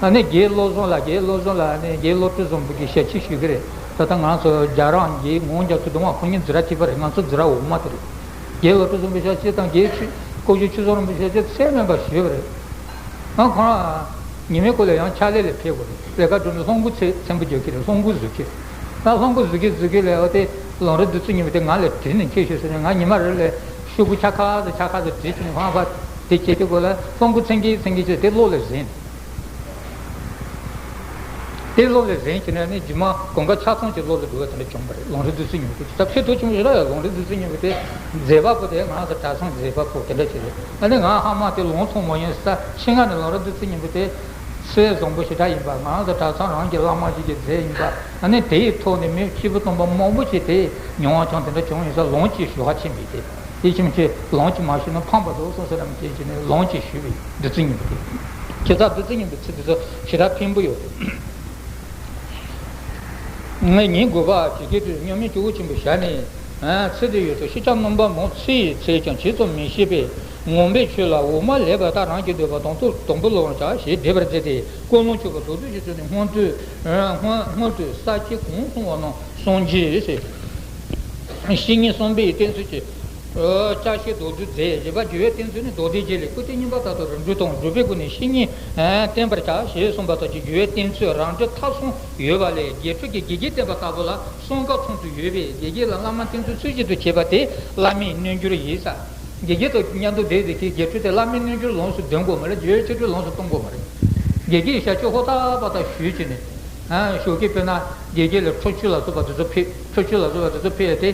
ཨ་ནི་རྒན་བློ་བཟང་ལགས། རྒན་བློ་བཟང་ལགས་ནི་རྒན་བློ་གྲོས་བཟང་པོ་གི་ཞབས་ཕྱི་ཞུ་གི་རེད། ད་ལྟ་ང་ཚོ་རྒྱ་རང་རྒན་ངག་རྒྱ་མཚོ་གདོང་བ་ཁོང་གཉིས་འཛིན་གྲྭ་གཅིག་པ་རེད། ང་ཚོ་འཛིན་གྲྭ་འོག་མ་དེ་རེད། རྒན་བློ་གྲོས་བཟང་པོའི་ཞབས་ཕྱི་དང་རྒན་ཆོས་སྐུ་ཞབས་ཆོས་བཟང་རིན་པོ་ཆེའི་ཞབས་ཕྱི་ཚད་མེད་པ་ཞུས་པ་རེད། ང་ཁོ་རང་ཉི་མའི་སྐོར་ལ་ཡང་ཕྱག་ལས་ལ་ཕེབས་དགོས་རེད། ལས་ཀ་སྒྲུབ་ནས་སློབ་འགོ་ཚེ་ཚན་པོ་རྒྱག་གི་རེད། སློབ་འགོ་བཟོ་གི་རེད། ད་སློབ་འགོ་བཟོ་གི་བཟོ་གི་ལས་འོ་དེ་ལམ་རིམ་བདུད་རྩི་སྙིང་པོ་དེ་ང་ལ་བྲིས་ནས་འཁྱེར་ཤོག་ཟེར་ནས་ང་ཉི་མ་རེ་ལ་ཤོག་གུ་ཆ་ཁ་ཟེར་ཆ་ཁ་ཟེར་བྲིས་བྱས་ནས་ཁོ་རང་ཕར་དེ་བྱེད་དུས་སྐོར་ལ་སློབ་འགོ་ཚན་གྱིས་ཚན་གྱིས་བྱས་དེ་བློ་ལ་ཟིན། དེ་བློ་ལ་ཟིན་བྱས་ནས་ནི་རྗེས་མ་གོམ་ཁ་ཆ་ཚང་གི་བློ་ལ་འགྲོ་བ་དེ་འདྲ་བྱུང་བ་རེད། ལམ་རིམ་བདུད་རྩི་སྙིང་པོ་དེ་ད་ཕྱི་ཐོག་ཆུང་ཞིག་ལ་ཡང་ལམ་རིམ་བདུད་རྩི་སྙིང་པོ་དེ་མཛད་པ་པོ་དེ་ང་ཚོ་གྲྭ་ཚང་མཛད་པ་པོ་དེ་འདྲ་ཞིག་རེད། ཨ་ནི་ང་ཧ་མ་དེ་ལམ་ཚང་མ་ཡིན་ས་ཤེས་ང་ནི་ལམ་རིམ་བདུད་རྩི་སྙིང་པོ་དེ་ཚད་བཟང་པོ་ཞེ་དྲག་ཡིན་པ། ང་ཚོ་གྲྭ་ཚང་རང་གི་བླ་མ་ཞིག་གིས་མཛད་ཡིན་པ། ཨ་ནི་དེའི་ཐོག་ནས་མི་སྐྱེས་བུ་སྟོན་པ་མང་པོ་ཞིག་དེ་མྱོང་བ་ཀྱང་དེ་འདྲ་བྱུང་ཡིན་ས་ལམ་གྱིས་ཞུ་བ་ཕྱིན་པས་དེ། དེ་ཕྱིན་ཆད་ལམ་གྱིས་མ་ཞུས་ན་ཕངས་པ་འདུག་གསུངས་ས་རམ་ཅན་གྱིས་ནི་ལམ་གྱིས་ཞུས་པའི་བདུད་རྩི་སྙིང་པོ་དེ། ཁྱེད་ཚ་བདུད་རྩི་སྙིང་པོའི་ཚིག་དེ་ཚོ་ཞེ་དྲག་ཕན་པོ་ཡོད་རེད། ངས་ཉིན་དགུ་པ་ཇི་སྐད་དུ་མཉམ་མེད་སྐྱེས་བུ་ཆེན་པོའི་ཞལ་ནས། ཚེ་འདི་ཡོད་དོ་ཤེས་བྱ་རྣམ་པ་མང་། ཚེ་ཡི་ཚད་ཀྱང་ཇི་ཙམ་མི་ཤེས་པས། ངོམས་པའི་ཆོས་ལ་འོ་མ་ལེགས་པ་ལྟར་རང་གི་འདོད་པ་དང་དུ་དང་པོ་ལ་བྱ་ཞེས་འགྲེལ་པར་མཛད་དེ། ཀུན་སློང་ཆོས་པ་མདོར་བསྡུས་ཀྱི་ཚུལ་ནི་སྔོན་དུ་སྔོན་སྔོན་དུ་ས་བཅད་གང་གསུངས་པ་རྣམས་གསུངས་ཀྱི་ཟེར། བཤེས་གཉེན་གསུམ་པའི་བསྟེན་ཚུལ་གྱི་ཨ་ཅག་ཤེས་མདོར་བསྡུས་མཛད། བཞི་པ་རྒྱུ་བའི་བསྟེན་ཚུལ་ནི་མདོ་སྡེ་རྒྱས་ལས་སྐུར་སྟི་བསྙེན་པ་ལྟར་དུ་རིམ་གྲོ་དང་སྒྲུབ་པའི་སྒོ་ནས་བཤེས་གཉེན་བསྟེན་པར་བྱ་ཞེས་གསུངས་པ་ལྟར་གྱི་རྒྱུ་བའི་བསྟེན་ཚུལ་རང་འགྲེལ་ཐ་གསུམ་ཡོད་པ་ལས་དགེ་ཕྲུག་གིས་དགེ་རྒན་བསྟེན་པ་ལྟ་བུ་ལ་གསུམ་ཀ་ཚང་དུ་ཡོད་པས་དགེ་རྒན་ལ་བླ་མ་བསྟེན་ཚུལ་ཚུལ་བཞིན་དུ་བྱེད་པ་དེ་བླ་མའི་རྣལ་འབྱོར་ཡིན་ས། དགེ་རྒན་དང་མཉམ་དུ་བསྡད་དེ་གི་དགེ་ཕྲུག་དེ་བླ་མའི་རྣལ་འབྱོར་ལོངས་སུ་སྟོན་དགོས་མ་རེད། རྒྱུ་བའི་ཆོས་སྤྲོས་ལོངས་སུ་གཏོང་དགོས་མ་རེད། དགེ་རྒན་ཞབས་ཕྱི་ཧུར་ཐག་པ་དང་ཞུས་བྱས་ནས། ཞོགས་ཀས་དཔེར་ན་དགེ་རྒན་ལ་ཁྲུས་ཆུ་ལ་སོགས་པ་དེ་ཚོ་ཕུལ། ཁྲུས་ཆུ་ལ་སོགས་པ་དེ་ཚོ་ཕུལ་ཏེ།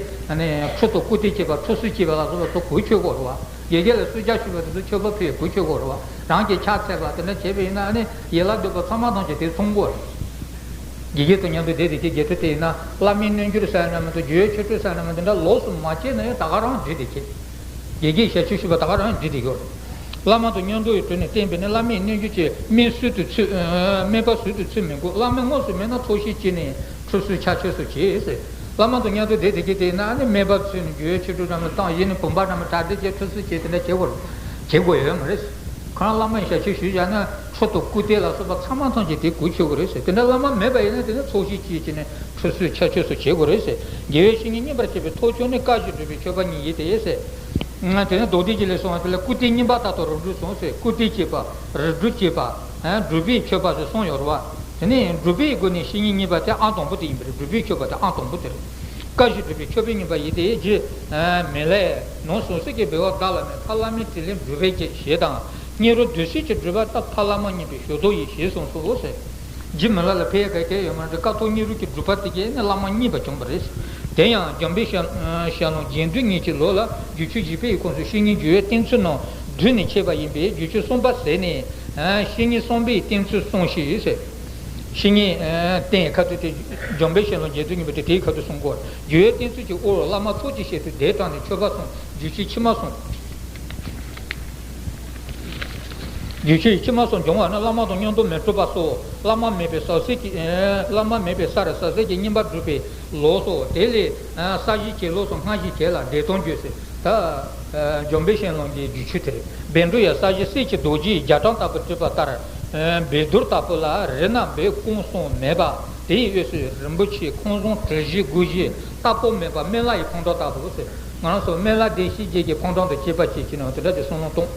ཁྲུས་དང་སྐུར་སྟི་བྱེད་པ། ཁྲུས་གསོལ་བྱེད་པ་ལ་སོགས་པ་ཚོ་གུས་མཆོད་དགོས་རེད་བ། དགེ་རྒན་ལ་གསོལ་ཇ་མཆོད་པ་དེ་ཚོ་མཆོད་པ་ཕུལ་གུས་མཆོད་དགོས་རེད་བ། རང་གིས་ཕྱག་འཚལ་བ་དེ་འདྲ་བྱས་པ་ཡིན་ན་ཨ་ནི་ཡན་ལག་བསྡུས་པ་ཚང་མ་ཐམས་ཅད་དེ་ཚང་དགོས་རེད། དགེ་རྒན་དང་མཉམ་དུ་བསྡད་དེ་ཁྱེད་དགེ་ཕྲུག་དེ་ཡིན་ན་བླ་མའི་རྣལ་འབྱོར་ཟེར་ན་མི་འདུག་རྒྱུ་བའི་ཆོས་སྤྲོས་ཟེར་ན་མི་འདུག་འདྲ་ལོགས་སུ་མ་བྱས་ན་ཡང་ད་ག་རང་འགྲིག་དེ་ཁྱེད། དགེ་རྒན་ཞབས་ཕྱི་ཞུས་པ་ད་ག་རང་འགྲིག་དེ་ཡོད་རེད། བླ་མ་དང་མཉམ་དུ་ཡི་དྲུང་ནས་བསྟེན་པས་ནི་བླ་མའི་རྣལ་འབྱོར་གྱི་སྨན་སུལ་དུ་ཚུད། སྨན་པ་སུལ་དུ་ཚུད་མི་དགོས། བླ་མ་དངོས་སུ་མེད་ན་ཚོགས་ཞིང་བྱས་ནས་ཁྲུས་གསོལ་ཕྱག་མཆོད་སོགས་བྱེད་ཟེར། བླ་མ་དང་མཉམ་དུ་བསྡད་དེ་གི་དེ་ན་ཨ་ནི་སྨན་པ་ཚུད་ནས་རྒྱུ་བའི་ཆོས་སྤྲོས་འདྲ་མི་བཏང་ཡིན་ནི་བུམ་པ་འདྲ་མི་གྲ་སྒྲིག་བྱས་ཁྲུས་གསོལ་བྱས་དེ་འདྲ་བྱེད་དགོས་རེད། བྱེད་དགོས་ཡོད་མ་རེད། ཁོ་རང་བླ་མ་ཡི་ཞབས་ཕྱི་ཞུས་བཞག་ན་ཁྲུས་དང་སྐུར་སྟི་ལ་སོགས་པ་ཚང་མ་ཐམས་ཅད་དེ་གུས་མཆོད་དགོས་རེད་ཟེར། དེ་འདྲ་བླ་མ་མེད་པ་ཡིན་ན་དེ་ནི་ཚོགས་ཞིང་བྱས་བྱས་ནས་ཁྲུས་གསོལ་ཕྱག་མཆོད་སོགས་བྱེད་དགོས་རེད་ཟེར། དགེ་བའི་བཤེས་གཉེན་བསྙེན་པར་བྱེད་པའི་ཐོབ་ཆོས་ནི་བཀའ་བཞིན་སྒྲུབ་པའི་མཆོད་པ་ཉིད་ཡིན་ཏེ་ཟེར། དེ་ནི་མདོ་སྡེ་རྒྱས་ལས་གསུངས་པ་དེ་ལ་སྐུར་སྟི་བསྙེན་པ་ལྟར་དུ་རིམ་གྲོ་གསུངས་ཟེར། སྐུར་སྟི་བྱེད་པ། རིམ་གྲོ་བྱེད་པ། སྒྲུབ་པའི་མཆོད་པ་ཟེར་གསུངས་ཡོད་རེད་བ། དེ་ནས་སྒྲུབ་པའི་སྒོ་ནས་བཤེས་གཉེན་བསྙེན་པ་དེ་ཨང་དང་པོ་དེ་ཡིན་པ་རེད། སྒྲུབ་པའི་མཆོད་པ་དེ་ཨང་དང་པོ་དེ་རེད། བཀའ་བཞིན་སྒྲུབ་པའི་མཆོད་པའི་ཉིད་པ་ཡིན་ཏེ་རྗེ་མི་ལའི་ནང་ཟུང་ཟད་ཀྱི་བི་བ་ག་ལ་མེད་ཕ་བླ་མའི་དྲིན་ལན་སྒྲུབ་པའི་ཆེད་ཞེས་དང་། སྙིང་རུས་བདུད་བསད་ཀྱི་སྒྲུབ་པ་ལྟར་ཕ་བླ་མ་མཉེས་པའི་ཞུ་དོ་ཡིས་ཞེས་གསུངས་སོ་ཟེར། རྗེ་མི་ལ་ལ་ཕལ་ག་གེ་ཡོད་མ་རེད། ཀཿཐོག་སྙིང་རུས་ཀྱི་སྒྲུབ་པ་དེ་གས་ནི་བླ་མ་མཉེས་པ་བྱུང་བ་རེད། དེ་ཡང་འཇམ་དཔལ་ཞལ་ཞལ་ལུང་རྒྱན་སྡུད་གཉིས་ཀྱི་ལུགས་ལ་སྒྱུ་ཆོས་བཞི་པའི་ཁོངས་སུ་བཤེས་གཉེན་རྒྱུ་བའི་བསྟེན་ཚུལ་རྣམས་བསྡུས་ནས་འཆད་པ་ཡིན་པས་སྒྱུ་ཆོས་གསུམ་པ་ཟེར་ནས་བཤེས་གཉེན་གསུམ་པའི་བསྟེན་ཚུལ་གསུངས་ཤིང་ཟེར། བཤེས་གཉེན་བསྟེན་ཁ་ཐུག་དེ། འཇམ་དཔལ་ཤེས་ལོང་རྗེ་བཙུན་སྙིང་པོ་དེ་དེའི་ཁ་ཐུག་གསུང་གོ། རྒྱུ་ཡི་བསྟན་ཚུལ་གྱི་དབུར་བླ་མ་ཚོགས་ཀྱིས་བཤད་དུས་བརྡས་དྲངས་ནས་མཆོད་པ་གསུངས། རྒྱུད་ཆེན་ཕྱི་མ་གསུངས། རྒྱུད་ཆེན་ཕྱི་མ་གསུངས། འབྱུང་བ་ནི་བླ་མ་དང་མཉམ་དུ་མི་འཕྲོད་པ་སོགས། བླ་མ་མེད་པའི་ཟབ་གསལ་གྱི། བླ་མ་མེད་པའི་སར་ཟབ་གསལ་གྱི་བསྙེན་པ་སྒྲུབ་པའི་ལུགས་སོ། དེ་ལས་ས་གཞི་བྱེད་ལུགས་སུ་སྔ་ཕྱི་བྱེད་ལ་བརྡས་དང་བརྗོད་ཟེར། ད་འཇམ་དཔལ་ཤེས་ལོང་གི་རྒྱུད་ཆེན་དེ་རེད། བཻ་ཌཱུརྱ་ས་གཞི་གསེར་གྱི་རྡོ་རྗེའི་རྒྱ་གྲམ་ལྟ་བུར་བྲིས་པ་ལྟར། བཻ་ཌཱུར་ལྟ་བུ་ལ་རི་ནང་སྦས་ཁོང་གསུམ་མེད་པ། དེའི་དབུས་སུ་རིན་པོ་ཆེ་ཁང་བཟང་གྲུ་བཞི་སྒོ་བཞི་རྟ་ཕོ་མེད་པ་སྨན་བླ་ཡི་ཕོ་བྲང་ལྟ་བུ་ཟེར། ང་རང་ཚོ་སྨན་བླ་བདེ་གཤེགས་རྗེ་གི་ཕོ་བྲང་དང་བཅས་པ་བཅས་ཀྱི་ནང་དེ་འདྲ་གྱི་གསུང་ལུང་གཏོང་།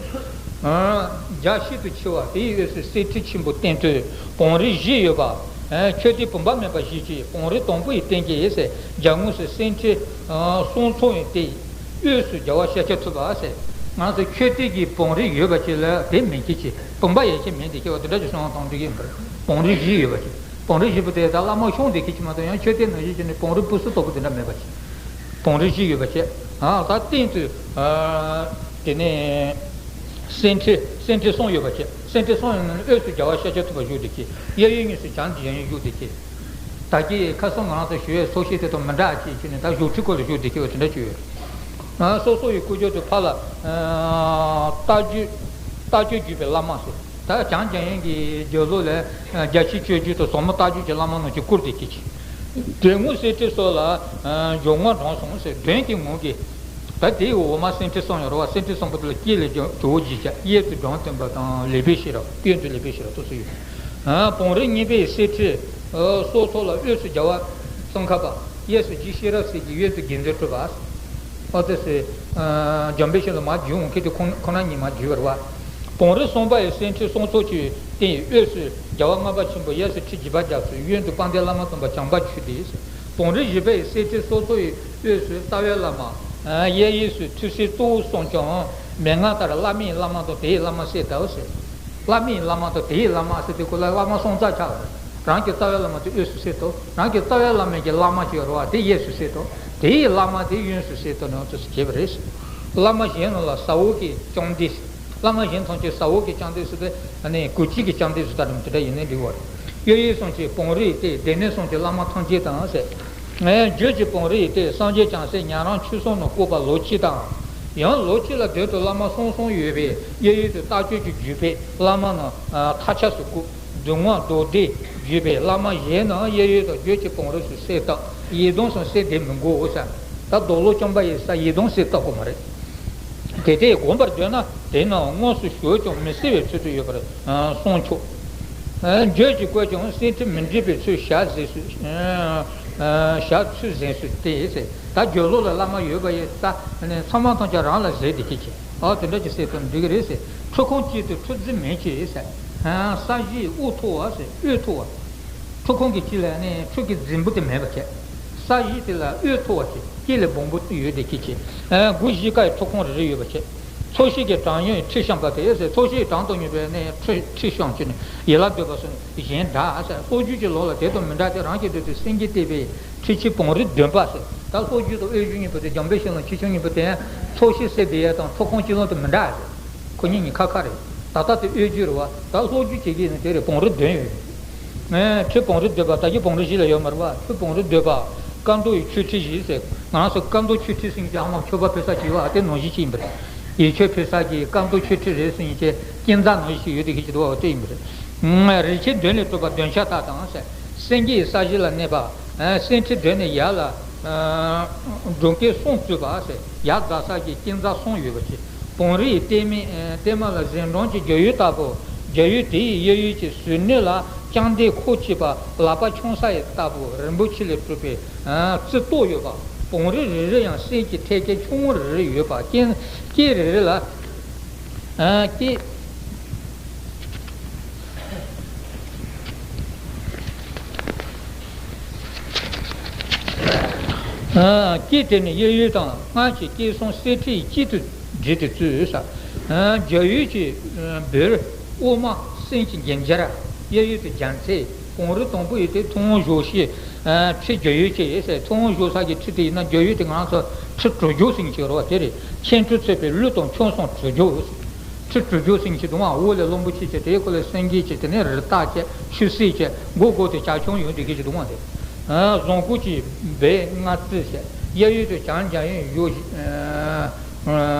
རྒྱ་ཤིན་ཏུ་ཆེ་བ་དེའི་དབུས་སུ་གསེར་ཁྲི་ཆེན་པོ་སྟེང་དུ་བང་རི་བཞི་ཡོད་པ། མཆོད་རྟེན་བུམ་པ་མེད་པ་བཞི་བཅས་བང་རི་དང་པོ་ཡི་སྟེང་གི་ཡེ་ཟེར་རྒྱ་ངོས་སུ་གསེར་ཁྲི་གསུམ་ཚོགས་ཡོད་དེ། དབུས་སུ་རྒྱལ་བ་ཤཱཀྱ་ཐུབ་པ་ཟེར། ང་ཚོ་མཆོད་རྟེན་གྱི་བང་རི་ཡོད་པ་ཅིག་ལ་དེ་མིན་གྱི་ཅིག་བུམ་པ་ཡེ་ཤེས་མིན་དེ་ཁྱེད་བ་དེ་འདྲ་ཅིག་གསུང་བ་དང་འགྲིག་གི་ཡིན་པར། བང་རི་བཞི་ཡོད་པ་ཅིག་བང་རི་བཞི་པོ་དེ་ད་བླ་མ་ཤོང་དེ་ཁྱེད་ཅི་མ་གཏོགས་ཡང་མཆོད་རྟེན་ནང་བཞིན་བྱས་ནས་བང་རི་སྤུ་སུ་དོག་པོ་དེ་འདྲ་མེད་པ་ཅིག་བང་རི་བཞི་ཡོད་པ་ཅིག་ད་སྟེང་དུ་དེ་ནས་སེང་ཁྲི་སེང་ཁྲི་གསུམ་ཡོད་པ་ཅིག་སེང་ཁྲི་གསུམ་ཡོད་ན་དབུས་སུ་རྒྱལ་བ་ཤཱཀྱ་ཐུབ་པ་བཞུགས་དེ་ཁྱེད། གཡས་གཡོན་གཉིས་སུ་བྱང་གི་ཡང་བཞུགས་དེ་ཁྱེད། ད་གིན་ཁ་སང་ང་རང་ཚོ་ཞུ་བའི་ཚོགས་བཤད་དེ་དང་མི་འདྲ་ཅིག་བྱས་ནས་ད་བཞུགས་ཁྲི་སྐོར་ལ་བཞུགས་བསྡད་ཀྱི་ཡོད་དེ་འདྲ་ཅིག་ཡོད། སོ་སོ་ཡི་སྐུ་ཕྱོགས་དུ་ཕར་ལ་ལྟ་སྤྱོད་ལྟ་སྤྱོད་བརྒྱུད་པའི་བླ་མ་ཟེར། ད་བྱང་རྒྱལ་ཡན་གྱི་རྒྱབ་ལོགས་ལ་རྒྱ་ཆེན་སྤྱོད་བརྒྱུད་དང་ཟབ་མོ་ལྟ་སྤྱོད་ཀྱི་བླ་མ་རྣམས་ཀྱིས་བཀུར་ཏེ་སྐྱེས་ཀྱི། དེ་སྔོན་གསེར་ཁྲི་སོགས་ལ་འཇོག་ངོགས་དྲངས་སོང་ཟེར། མདུན་གྱི་ངོས་ཀྱི། ད་དེའི་འོག་མ་སེང་ཁྲི་གསུམ་ཡོད་རེད་བ། སེང་ཁྲི་གསུམ་པོ་དེ་ལ་དཀྱིལ་ལ་ཇོ་བོ་རྗེ་བྱས། གཡས་སུ་འབྲོམ་སྟོན་པ་དང་ལེགས་པའི་ཤེས་རབ། གཡོན་དུ་ལེགས་པའི་ཤེས་རབ་སོ་སོ་ཡོད། བང་རི་གཉིས་པའི་གསེར་ཁྲི་སོགས་ཐོག་ལ་དབུས་སུ་རྒྱལ་བ་ཙོང་ཁ་པ། གཡས་སུ་རྗེ་ཤེས་རབ་སྲས་ཀྱི་གཡོན་དུ་དགེ་འདུན་གྲུབ་པ། ཨོ་ཙི་སི། འཇམ་དཔལ་ཤེས་ལ་མ་བརྒྱུད་འོང་མཁན་དེ་ཁོང་ཁོང་རྣམ་གཉིས་མ་བརྒྱུད་པ་རེད་བ། བང་རི་གསུམ་པ་ཡི་སེང་ཁྲི་གསུམ་ཚོགས་ཀྱི་སྟེང་དབུས་སུ་རྒྱལ་བ་ལྔ་པ་ཆེན་པོ། གཡས་སུ་ཁྲི་བཞི་པ་རྒྱ་མཚོ། གཡོན་དུ་དཔལ་ལྡན་བླ་མ་སྟོན་པ་བྱམས་པ་ཆོས་སྡེ། བང་རི་བཞི་པ་ཡི་སེང་ཁྲི་སོགས་ཚོགས་ཡི་དབུས་སུ་རྩ་བའི་བླ་མ། གཡས་གཡས་སུ་ཐོད་སྲིན་གཙོ་བོ་གསུམ་ཀྱང་མན་ངག་ལྟར་བླ་མའི་བླ་མ་དང་དེའི་བླ་མ་སྲས་དག་ཟེར། བླ་མའི་བླ་མ་དང་དེའི་བླ་མ་ཟེར་དུས་སྐབས་ལ་བླ་མ་གསུམ་རྩ་ཆགས་པ་རེད། རང་གི་རྩ་བའི་བླ་མ་དེ་དབུས་སུ་གསལ་ཏོ། རང་གི་རྩ་བའི་བླ་མའི་གི་བླ་མ་ཞིག་ཡོད་རེད་བ། དེ་གཡས་སུ་གསལ་ཏོ། དེའི་བླ་མ་དེ་གཡོན་སུ་གསལ་ཏོ་ནང་དུ་བྱས་པ་རེད། བླ་མ་གཞན་རྣམས་ལ་ས་འོག་གི་ལྕམ་སྡེ། བླ་མ་གཞན་ཐམས་ཅད་ས་འོག་གི་ལྕམ་སྡེ་ཟེར་ཏེ་ཨ་ནི་གུས་བརྩི་གི་ལྕམ་སྡེ་ཟེར་ལྟར་དུ་དེ་འདྲ་ཡིན་ནའི་འགྲིག་པ་རེད། གཡས་གཡོན་གསུམ་གྱི་བང་རི་ཡི་སྟེང་། སྡེ་སྣོད་གསུམ་གྱི་བླ་མ་ཐམས་ཅད་དང་ཟེར། རྒྱུད་ཀྱི་བང་རི་ཡི་སྟེང་། སངས་རྒྱས་བྱང་སེམས་ཉན་རང་ཆོས་གསུམ་རྣམས་བཀོད་པ་ལོ་གཅིག་དང་། ཡང་ལོ་གཅིག་ལ་མདུན་དུ་བླ་མ་གསུམ་གསུམ་ཡོད་པས། གཡས་གཡོན་དུ་ལྟ་སྤྱོད་ཀྱི་བརྒྱུད་པའི་བླ་མ་རྣམས་མཐའ་ཆས་སུ་བཀོད། མདུན་ངོས་རྡོ་རྗེ་བརྒྱུད་པའི་བླ་མ་གཞན་རྣམས་གཡས་གཡོན་དང་རྒྱུད་ཀྱི་བང་རི་སུ་གསལ་བཏབ། ཡི་དམ་སུ་གསལ་བསྡད་མི་དགོས་ཟེར། ད་རྡོ་ལོ་རྐྱང་པ་ཡི་ས་ཡི་དམ་གསལ་བཏབ་དགོས་མ་རེད། དེ་ལྟར་བསྒོམ་པར་འདོད་ན་དེ་རྣམས་དངོས་སུ་བཞུགས་ཀྱང་མི་གསལ་བའི་ཚུལ་དུ་ཡོད་པར་གསུངས་ཆོག་རྒྱུད་ཀྱི་བཀོད་ཀྱང་སེང་ཁྲི་མི་འགྲིག་པའི་ཚུལ་ཞལ་གཟེངས་སུ། ཞལ་ཚུལ་གཟེངས་སུ་སྟེ་ཟེར། ད་རྒྱབ་ལོགས་ལ་བླ་མ་ཡོད་པ་ཡི་ས་ཚང་མ་ཐམས་ཅད་རང་ལ་གཟེངས་ཏེ་ཁྱེད་ཀྱིས་ཨོ་དེ་འདྲ་ཅིག་གསལ་བཏབ་འགྲིག་གི་རེད་ཟེར། ཁྲུས་ཁང་དཀྱིལ་དུ་ཁྲུས་རྫིང་མེད་ཅེས་ཟེར། ས་གཞིའི་དབུ་མཐོ་བ་ཟེར། དབུས་མཐོ་བ། ཁྲུས་ཁང་གི་དཀྱིལ་ལ་ནི་ཁྲུས་ཀྱི་རྫིང་བུ་དེ་མེད་པ་བྱས། ས་གཞི་དེ་ལ་དབུས་མཐོ་བ་ཞིག་དཀྱིལ་ལ་སྦོམ་པོ་ཡོད་དེ་ཁྱེད་ཀྱིས། སྒོ་བཞི་ཀ་ཡི་ཁྲུས་ཁང་རེ་རེ་ཡོད་པ་བྱས། ཚོགས་ཞིང་གི་གྲངས་ཡོད་ཁྲི་བཤམས་པ་དེ་ཟེར། ཚོགས་ཞིང་གྲངས་དང་མཉམ་པའི་ནི་ཁྲི་ཁྲི་བཤམས་ཀྱི་ནི་ཡན་ལག་བསྡུས་པ་སོགས་གཞན་འདྲ་ཟེར། སྲོལ་རྒྱུན་གྱི་ལུགས་ལ་དེ་དང་མི་འདྲ་སྟེ་རང་གི་དུས་སུ་སེང་གེས་བཏེགས་པའི་ཁྲི་ཆེན་བང་རི་བདུན་པ་ཟེར། ད་སྲོལ་རྒྱུན་དང་དབུས་རྒྱུན་གཉིས་པོ་དེ་འཇམ་དཔལ་ཤེས་ལོང་ཆོས་སྐྱོང་གཉིས་པོ་དེ་ཚོགས་ཞིང་གསལ་བསྡད་ཡས་དང་ཁྲུས་ཁང་སྤྱི་ལོང་དུ་མི་འདྲ་ཟེར། ཁོ་གཉིས་གཉིས་ཁ་ཁ་རེད། ད་ལྟ་དེ་དབུས་རྒྱུན་རེད་བ། ད་སྲོལ་རྒྱུན་བྱེད་ཀྱི་ཡིན་ན་དེ་རེད། བང་རི་བདུན་ཡོད་རེད། ཁྲི་བང་རི་བདུན་པ། ད་གིན་བང་རི་བཞི་ལ་ཡོད་མ་རེད་བ། ཁྲི་བང་རི་བདུན་པ། སྐར་མདོག་ཡི་ཆོས་ཁྲི་བཞི་ཟེར། ང་རང་ཚོ་སྐར་མདོག་ཆོས་ཁྲི་ཟེར་མཁན་ཅིག་ཨ་མ་མཆོད་པ་ཕུལ་ས་ཅིག་ཡོད་ཨ། དེ་ནང་བཞིན་ཅིག་ཡིན་པ་རེད། ཡིད་མཆོད་ཕུལ་ས་གི་སྐར་མདོག་ཆོས་ཁྲི་རེད་ཟེར་མཁན་ཅིག་རྐྱེན་རྩ་ནང་བཞིན་ཞིག་ཡོད་དེ་ཁྱེད་ཀྱི་འདུག་བ། དེ་ཡིན་པ་རེད། རིགས་ཆེན་བདུན་ལས་གྲུབ་པ་བདུན་ཤ་སྟག་དང་ཟེར། སེང་གེ་ཡི་ས་གཞི་ལ་གནས་པ། སེང་ཁྲི་བདུན་ནས་ཡར་ལ། འགྲོ་མཁན་གསུམ་གཙོས་པ་ཟེར། ཡར་འཛེག་ས་གི་རྐྱེན་རྩ་གསུམ་ཡོད་པ་ཅིག་བང་རི་ཡི་སྟེང་མའི་ཨེ་སྟེང་མ་ལ་ཟན་སྦྲང་གི་རྒྱ་ཡུལ་ལྟ་བུ། རྒྱ་ཡུལ་དེ་ཡི་གཡས་གཡོན་གྱི་ཟུར་སྣོད་ལ་ལྕམ་སྡེ་ཁོག་གཅིག་པ་ལག་པ་འཆང་ས་ཡི་ལྟ་བུ་རིན་པོ་ཆེ་ལས་གྲུབ་པའི་ཨ་རྩི་ཏོག་ཡོད་པ། བང་རི་རེ་རེ་ཡང་སེང་གེ་ཐལ་སྐད་ཆུང་ངུ་རེ་རེ་ཡོད་པ། རྐྱེན་རྐྱེན་རེ་རེ་ལ་ཨ་སྐད། སྐད་དེ་ནི་གཡས་གཡོན་དང་སྔར་གྱི་སྐད་གསུམ་གསེར་ཁྲིའི་དཀྱིལ་དུ་བསྒྲིལ་ཏེ་བཙུགས་ས། རྒྱབ་ཡོལ་གྱི་སྦུལ་ཨུ་མ་སེང་གེ་འགྱིང་སྦྱར། གཡས་གཡོན་དུ་རྒྱ་མཚལ། བང་རི་དང་པོ་ཡི་དེ་ཐུན་མོང་བཞུགས་ཤིང་ཁྲི་རྒྱབ་ཡོལ་བཅས་ཟེར། ཐུན་མོང་བཞུགས་ས་ཀྱི་ཁྲི་དེ་ཡིན་ན་རྒྱབ་ཡོལ་དེ་ང་ཚོ་ཁྲི་གྲུ་རྒྱུག་ཟེར་གྱི་རེད་བ། དེ་རེད། ཁྲི་གྲུ་ཚོས་པའི་ལུས་དང་ཁྱོན་གསུམ་གྲུ་རྒྱུག་ཟེར། ཆུ་དྲི་ཆུ་སིང་ཞིག་འདུག་ཨ། འོག་ལས་རློན་པོ་ཆེ་ཆེ་དེའི་སྐོར་ལས་སེང་གེ་ཆེ་དེ་ནས་རི་དྭགས་ཆེ་ཆུ་སྲིན་ཆེ་མགོ་སྒོ་དེ་བྱ་ཁྱུང་ཡོད་དེ་གི་ཞིག་འདུག་ཨ། དེ་བཟང་པོ་ཆེ་སྦས་ལྔ་བརྩི་ཆེ་གཡས་གཡོན་དུ་བྱང་རྒྱ་ཡན་བཞུགས།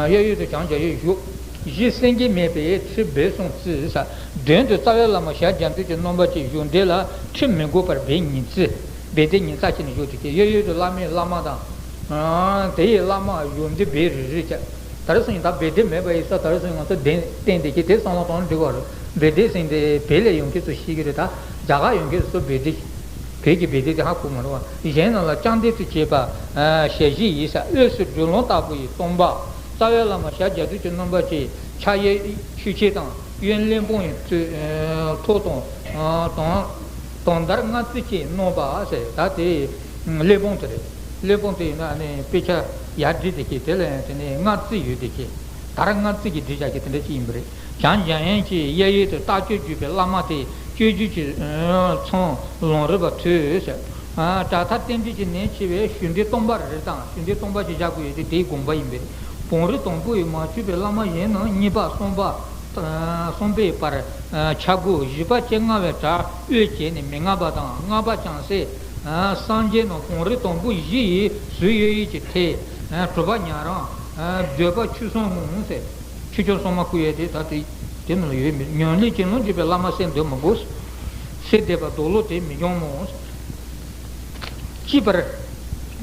གཡས་གཡོན་དུ་བྱང་རྒྱ་ཡན་བཞུགས། གཞི་སེང་གེ་མེད་པའི་ཁྲི་སྦས་གསུམ་བརྩི་ས། མདུན་དུ་རྩ་བའི་བླ་མ་ཞལ་རྒྱ་མཚོ་ཆེ་རྣམ་པ་ཆེ་བཞུགས། འདི་ལ་ཁྲི་མི་དགོས་པར་སྦས་ཉིས་བརྩི། སྦས་སྡེ་ཉིས་བརྩི་བྱས་ནས་བཞུགས་དེ་གི་གཡས་གཡོན་དུ་བླ་མའི་བླ་མ་དང་། དེ་ཡི་བླ་མ་བཞུགས། འདི་སྦས་རེ་རེ་བྱས། ད་རེས་སང་ཉིན་ད་སྦས་སྡེ་མེད་པ་ཡིན་ས། ད་རེས་སང་ཉིན་ང་ཚོ་གདན་བཏིང་དེ་གི་དེ་བསམ་བློ་གཏོང་ན་འགྲིག་པ་རེད། སྦས་སྡེ་ཟེར་དེ་བོད་ལ་ཡོང་མཁན་ཚོ་ཤེས་ཀྱི་རེད། ད་རྒྱ་གར་ཡོང་མཁན་ཚོ་སྦས་སྡེ། བོད་ཀྱི་སྦས་སྡེ་དེ་ཧ་གོ་མ་རེད་པ། གཞན་རྣམས་ལ་ལྕགས་སྡེ་དུ་བྱས་པ། ཞལ་བཞི་ཡིན་ས། དབུས་སུ་སྦྲུལ་ལོང་ལྟ་བུ་ཡི་སྟོན་པ། རྩ་བའི་བླ་མ་ཞལ་རྒྱ་མཚོ་ཆེ་རྣམ་པ་ཆེ་ཕྱག་གཡས་ཆོས་ཀྱི་དང་གཡོན་གླེགས་བམ་ཡི་ཐོག་དང་། དང་། དང་དར་ལྔ་བརྩི་ཆེ་གནང་བ་ཟེར། ད་དེ་གླེགས་བམ་དེ་རེད། གླེགས་བམ་དེ་ཡིན་ན་ནི་དཔེ་ཆ་ཡར་བསྒྲིགས་དེ་གི་དེ་ལ་ཡང་དེ་ནས་ལྔ་བརྩི་ཡོད་དེ་གི། དར་ལྔ་བརྩི་གི་བསྒྲིགས་བཞག་གི་དེ་འདྲ་ཅིག་ཡིན་པ་རེད། བྱང་རྒྱ་ཡན་གྱི་གཡས་གཡོན་དུ་རྟགས་བཅུ་བརྒྱུད་པའི་བླ་མ་དེ་སྤྱོད་བརྒྱུད་ཀྱི་ཚོམས་ལམ་རིམ་པ་ཐོས། གྲགས་མཐའ་རྟེན་འབྲེལ་གྱི་ནད་ཆེ་བའི་ཞུ་འདི་སྟོན་པ་རེ་དང་ཞུ་འདི་སྟོན་པ་ཞིག་བཞག་དགོས་ཡོད་དེ་དེའི་དགོངས་པ་ཡིན་པས། བོན་རིགས་དང་པོ་ཡི་མ་བཅོས་པའི་བླ་མ་གཞན་རྣམས་གཉིས་པ་གསུམ་པ། གསུམ་པའི་བར་ཆ་བགོས། བཞི་པ་བཅོ་ལྔ་བའི་གྲྭ་དབུས་བྱས་ནས་མི་མངའ་བ་དང་། ལྔ་པ་བྱང་སེམས་སངས་རྒྱས་རྣམས་བོན་རིགས་དང་པོ་བཞི་ཡི་ཟུར་ཡོད་ཡུལ་གྱི་ཐེག་དྲུག་པ་ཉན་རང་། བརྒྱད་པ་ཆོས་གསུམ་ངོ་ཟེར། ཆོས་སྐྱོང་སྲུང་མ་བསྐུལ་ཡས་དེ་ད་དེ་དེ་ནང་ལ་ཡོད་མེད། ཉམས་ལེན་གྱི་ལུང་བརྒྱུད་པའི་བླ་མ་སེམས་འདོད་མི་དགོས། སེམས་འདོད་པ་རྡོ་ལོ་དེ་མི་འཇོམས་མོ། ཅེས་པར།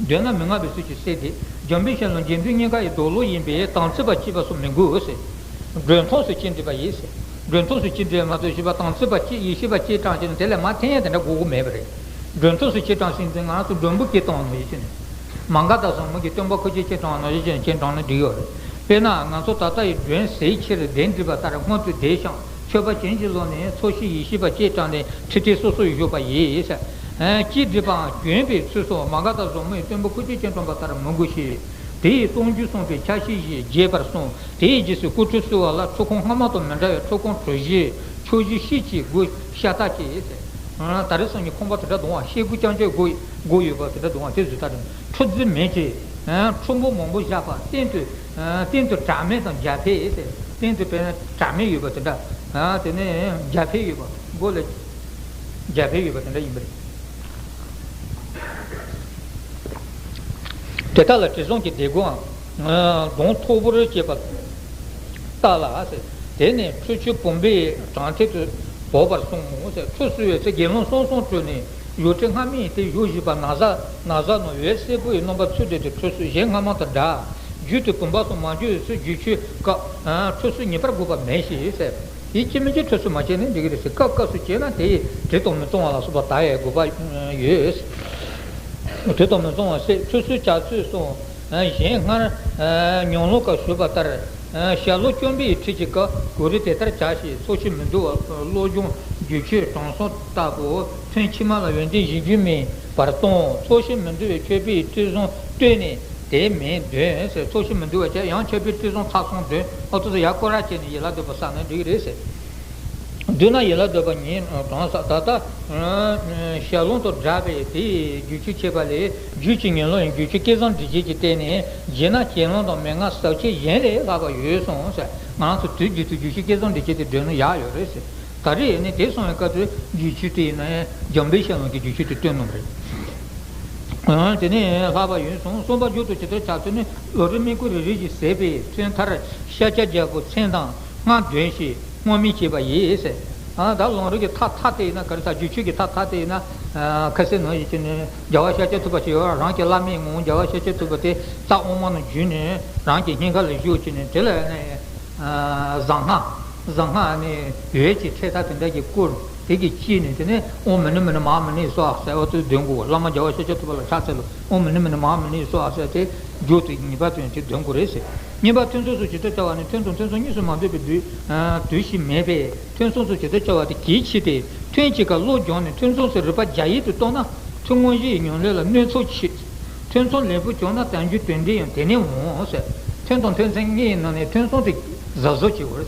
འདོད་ན་མི་མངའ་བའི་ཚུལ་གྱིས་སེམས་འདོད། འཇམ་དཔལ་ཤེས་རབ་དགེ་འདུན་གཉིས་ཀ་ཡི་རྡོ་ལོ་ཡིན་པས་དམ་ཚིག་པ་གཅིག་པ་སོགས་མི་དགོས་ཟེར། སྒྲོལ་མཐོང་སུ་ཅི་འདྲེས་པ་ཡིས་ཟེར། སྒྲོལ་མཐོང་སུ་ཅི་འདྲེས་མ་གཏོགས་ཤེས་པ་དམ་ཚིག་པ་གཅིག་ཡེ་ཤེས་པ་གཅིག་དྲངས་ཀྱི་ནི་དེ་ལས་མ་འཐེན་ཡ་དེ་འདྲ་དགོས་ཀྱི་མེད་པ་རེད། སྒྲོལ་མཐོང་སུ་ཅི་དྲངས་ཟིན་ཚེ་ང་རང་ཚོ་མགྲོན་པོ་སྐད་གཏོང་ནོ་ཡིན་ཕྱིན། མ་ག་དྷ་བཟང་མོ་གི་སྟོན་པ་ཁོ་ཅི་ཅི་དྲངས་ནོ་ཡིན་ཕྱིན་ཅི་དྲངས་ན་འགྲིག་ཡོད་རེད། དཔེར་ན་ང་ཚོ་ད་ལྟ་ཡི་སྒྲོན་ཟས་ཕྱིར་གདན་བསྒྲིགས་པ་ལྟར་སྔོན་དུ་བསྡད་ཤིང་མཆོད་པ་བྱིན་གྱིས་རློབས་ནས་ཚོགས་ཞིང་ཡེ་ཤེས་པ་གཅིག་དྲངས་ནས་ཁྲི་སྟེང་སོ་སོར་བཞུགས་པ་ཡིས། ཅི་བསྒྲིགས་པའང་གྱོན་པའི་ཚུལ་སོགས་མ་ག་དྷ་བཟང་མོའི་སྟོན་པ་ཁོ་ཅི་ཅི་དྲངས་པ་ལྟར་མི་དགོས་ཤིང་། དེ་ཡི་སྟོང་རྒྱུན་གསུངས་པའི་ཕྱག་བཞེས་བཞི་རྒྱས་པར་གསུངས། དེའི་རྗེས་སུ་སྐུ་ཁྲུས་གསོལ་བ་ལ་ཁྲུས་ཁང་སྔ་མ་དང་མི་འདྲ་བའི་ཁྲུས་ཁང་གྲུ་བཞི་ཕྱོགས་བཞི་ཤེལ་གྱི་སྒོ་ཤ་སྟག་བཅས། ད་རེས་སང་ཉིན་ཁང་པ་དེ་འདྲ་འདུག་ཨ། ཤེལ་སྒོ་རྐྱང་རྐྱང་སྒོ་སྒོ་ཡོད་པ་དེ་འདྲ་འདུག་ཨ། དེ་བཟོས་ཐག་རིང་ཁྲུས་རྫས་མེད་ཅེས། ཁྲུས་འབུལ་མང་པོ་བཞག་པ་སྟེང་དུ། སྟེང་དུ་དྲ་མེད་དང་རྒྱ་ཕད་ཟེར། སྟེང་དུ་དཔེར་ན་དྲ་མེད་ཡོད་པ་དེ་འདྲ། དེ་ནས་རྒྱ་ཕད་ཡོད་པ་སྒོ་ལ་རྒྱ་ཕད་ཡོད་པ་དེ་འདྲ་ཡིན་པ་རེད། དེ་དག་ལ་དྲི་བཟང་གི་ལྡེ་གུའམ། གདོང་མཐོ་པོར་བྱས་པ་བཏགས་ལ་ཟེར། དེ་ནས་ཁྲུས་ཆུ་བུམ་པའི་བྲང་ཐད་དུ་བོར་བར་གསུངས་སོ། ཁྲུས་གསོལ་བའི་ཚེ་དགེ་སློང་གསུམ་གསུམ་སྤྲོས་ནས་བཞུགས་ཁྲི་སྔ་མའི་སྟེང་བཞུགས་བཞིན་པ་ན་བཟའ་ན་བཟའ་རྣམས་འོད་སེར་པོ་ཡི་རྣམ་པར་ཚུད་དེ་ཁྲུས་གསོལ་གཞན་སྔ་མ་དང་འདྲ། རྒྱུད་དུ་བུམ་པ་སོགས་མ་བརྗོད་ཚུལ་རྒྱུད་ཆོས་སྐབས། ཁྲུས་གསོལ་ངེས་པར་དགོས་པ་མེད་ཞེས་ཟེར། དེའི་སྐྱེ་མི་སྐྱེ་ཁྲུས་གསོལ་མ་བྱས་ནས་འགྲིག་གི་རེད་ཟེར། སྐབས་སྐབས་སུ་བྱས་ན་དེ་ཡི་དྲི་དང་མི་གཙང་བ་ལ་སོགས་པ་དག་ཡས་དགོས་པ་ཡོད། དྲི་དང་མི་གཙང་བ་སེལ་ཁྲུས་གསོལ་བྱ་ཚུལ་སོགས་གཞན་སྔར་ཉམས་ལེན་སྐབས་ཞུས་པ་ལྟར། ཞལ་ལུང་བཅོམ་པའི་ཁྲིད་ཀྱི་སྐབས་གོ་རིམ་དེ་ལྟར་བྱ་ཞིང་ཚོགས་ཞིང་མི་འདུ་བ་བློ་སྦྱོང་རྒྱུད་ཆོས་དྲང་སྲོང་ལྟ་བུ་ཐུན་ཕྱི་མ་ལ་ཡོན་ཏན་གཞིར་གྱུར་མིན་པར་གཏོང་། ཚོགས་ཞིང་མི་འདུ་བའི་མཆོད་པའི་སྤྲིན་བཟང་བསྟོད་ནས། དེ་མིན་འདོན་ཟེར། ཚོགས་ཞིང་མི་འདུ་བ་བྱས་ཡང་མཆོད་པའི་སྤྲིན་བཟང་ཚར་སོང་འདོན། ཨ་ཏོ་ཚོ་ཡར་སྐོར་ར་བྱས་ནས་ཡིད་ལ་འདོད་པ་བསགས་ན་འགྲིག་གི་རེད་ཟེར། བསྡུ་ན་ཡིད་ལ་འདོད་པ་ཉིད་དྲངས་ས། ད་ལྟ་ཞལ་ལུང་དང་སྦྲགས་པའི་དེའི་རྒྱུད་ཆོས་འཆད་པ་ལས་རྒྱུད་ཀྱི་ངེས་ལུགས་ཡང་རྒྱུད་ཆོས་སྐལ་བཟང་འབྲི་བྱེད་ཀྱི་སྟེང་ནས་བགྱིས་ན་གྱེན་ལོག་དང་མན་ངག་ཟབ་ཆོས་གཞན་ལས་ལྷག་པ་ཡོད་གསུངས་ཟེར། ང་རང་ཚོ་དུས་རྒྱུན་དུ་རྒྱུད་ཆོས་སྐལ་བཟང་འབྲི་བྱེད་དེ་འདོན་ན་ཡག་ཡོད་རེད་ཟེར། ད་རེས་ནི་དེ་སོང་བའི་སྐབས་སུ་རྒྱུད་ཆོས་དེ་ཡིན་ན་འཇམ་དཔལ་ཤེས་རབ་ཀྱི་རྒྱུད་ཆོས་དེ་སྟོན་གནང་བ་རེད། དེ་ནས་ལྷག་པ་ཡོད་གསུངས། གསུམ་པ་མཇུག་ཏུ་ཇི་ལྟར་བྱ་ཚུལ་ནི་ལོ་རེའི་སྨན་སྐོར་རེ་རེ་བཞིན་ཟད་པའི་ཚོན་མཐར་ཤཱཀྱ་རྒྱལ་པོ་མཚན་དང་སྔགས་འདོན་ཞིང་བསྔོ་སྨོན་བྱེད་པ་ཡིས། ད་ལམ་རིམ་གྱི་མཐའ་མཐའ་དེ་ཡིན་ན་ག་རེ་ཟེར། རྒྱུད་ཆོས་ཀྱི་མཐའ་མཐའ་དེ་ཡིན་ན། ཁ་སང་ནང་བཞིན་བྱས་ནས་རྒྱལ་བ་ཤཱཀྱ་ཐུབ་པ་ཞིག་ཡོད། རང་གི་བླ་མའི་ངོ་བོ་རྒྱལ་བ་ཤཱཀྱ་ཐུབ་པ་དེ་རྩ་དབུ་མ་ནས་བརྒྱུད་ནས་རང་གི་སྙིང་ག་ལ་བཞུགས་བྱས་ནས་དེ་ལ་ནས། གཟའ་སྔགས། གཟའ་སྔགས་ནི་འོད་ཀྱི་ཚད་མཐའ་དེ་འདྲ་གྱི་སྐོར་དེ་གི་དཀྱིལ་ནས་དེ་ནས་ཨོཾ་མ་ཎི་མ་ཎི་མ་ཧཱ་མ་ཎི་སྭཱ་ཧཱ་ཟེར་བ་དེ་འདོན་དགོས། བླ་མ་རྒྱལ་བ་ཤཱཀྱ་ཐུབ་པ་ལ་ཕྱག་འཚལ་ལོ། ཨོཾ་མ་ཎི་མ་ཎི་མ་ཧཱ་མ་ཎི་སྭཱ་ཧཱ་ཟེར་དེ་མཇུག་ཏུ་ངེས་པར་དུ་དེ་འདོན་དགོས་རེད་ཟེར། གཉིས་པ་ཐུན་མཚམས་སུ་ཇི་ལྟར་བྱ་བ་ནི་ཐུན་དང་ཐུན་མཚམས་གཉིས་སུ་མ་འདུས་པའི་དུས་དུས་ཤིག་མེད་པས་ཐུན་མཚམས་སུ་ཇི་ལྟར་བྱ་བ་དེ་གལ་ཆེ་སྟེ། ཐུན་གཅིག་ཁར་བློ་སྦྱངས་ནས་ཐུན་མཚམས་སུ་རིམ་པ་བརྒྱ་ཡིས་དུ་བཏང་ན་ཐུན་མོང་བཞི་ཡི་ཉམས་ལེན་ལ་གནོད་ཚབས་ཆེ། ཐུན་མཚམས་ལེགས་པོ་བྱུང་ན་དལ་འབྱོར་དོན་འགྲུབ་ཡང་དེ་ནས་འོང་ཟེར། ཐུན་དང་ཐུན་མཚམས་གཉིས་ཡི་ནང་ནས་ཐུན་མཚམས་དེ་གཟབ་གཟབ་བྱེད་དགོས།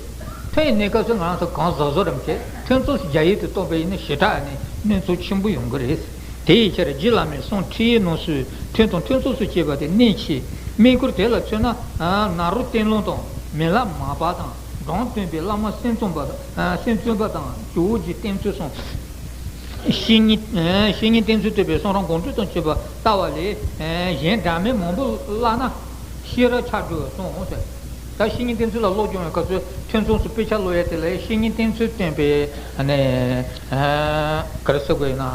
ཐུན་ཡི་གནས་སྐབས་སུ་ང་རང་ཚོ་གང་གཟབ་གཟབ་རམ་བྱེད། ཐུན་མཚམས་སུ་བརྒྱ་ཡིས་དུ་གཏོང་པ་ཡིན་ན་ཞེ་དྲག་ནས་གནོད་ཚབས་ཆེན་པོ་ཡོང་གི་རེད། དེ་ཡི་ཕྱིར་རྗེ་བླ་མའི་གསུང་ཁྲིད་ཡིག་རྣམས་སུ་ཐུན་དང་ཐུན་མཚམས་སུ་བྱེད་པ་དེ་གནད་ཆེ། སྨན་སྐོར་དེ་ལ་མཚོན་ན། ནཱ་རོ་ཏན་ལུང་དང་མི་ལ་མ་པ་དང་ གྲངས་སྟོན་པའི་བླ་མ་སེམས་ཙམ་པ་སེམས་ཙམ་པ་དང་ཇོ་བོ་རྗེའི་བསྟེན་ཚུལ་གསུངས། བཤེས་གཉེན་བཤེས་གཉེན་བསྟེན་ཚུལ་སྟོན་པའི་གསུང་རབ་དགོངས་འགྲེལ་དང་བཅས་པ་ལྟ་བ་ལས། གཞན་འདྲ་མིན་མང་པོ་བཀླགས་ན་ཤེས་རབ་ཆགས་འགྲོ་གསུངས་ཟེར། ད་བཤེས་གཉེན་བསྟེན་ཚུལ་ལ་སློབ་སྦྱོང་བའི་སྐབས་སུ་ཐུན་མཚམས་སུ་དཔེ་ཆ་ཀློག་ཡས་དེ་ལ་བཤེས་གཉེན་བསྟེན་ཚུལ་སྟོན་པའི་ནས་ག་རེ་ཟེར་དགོས་ཡིན་ན།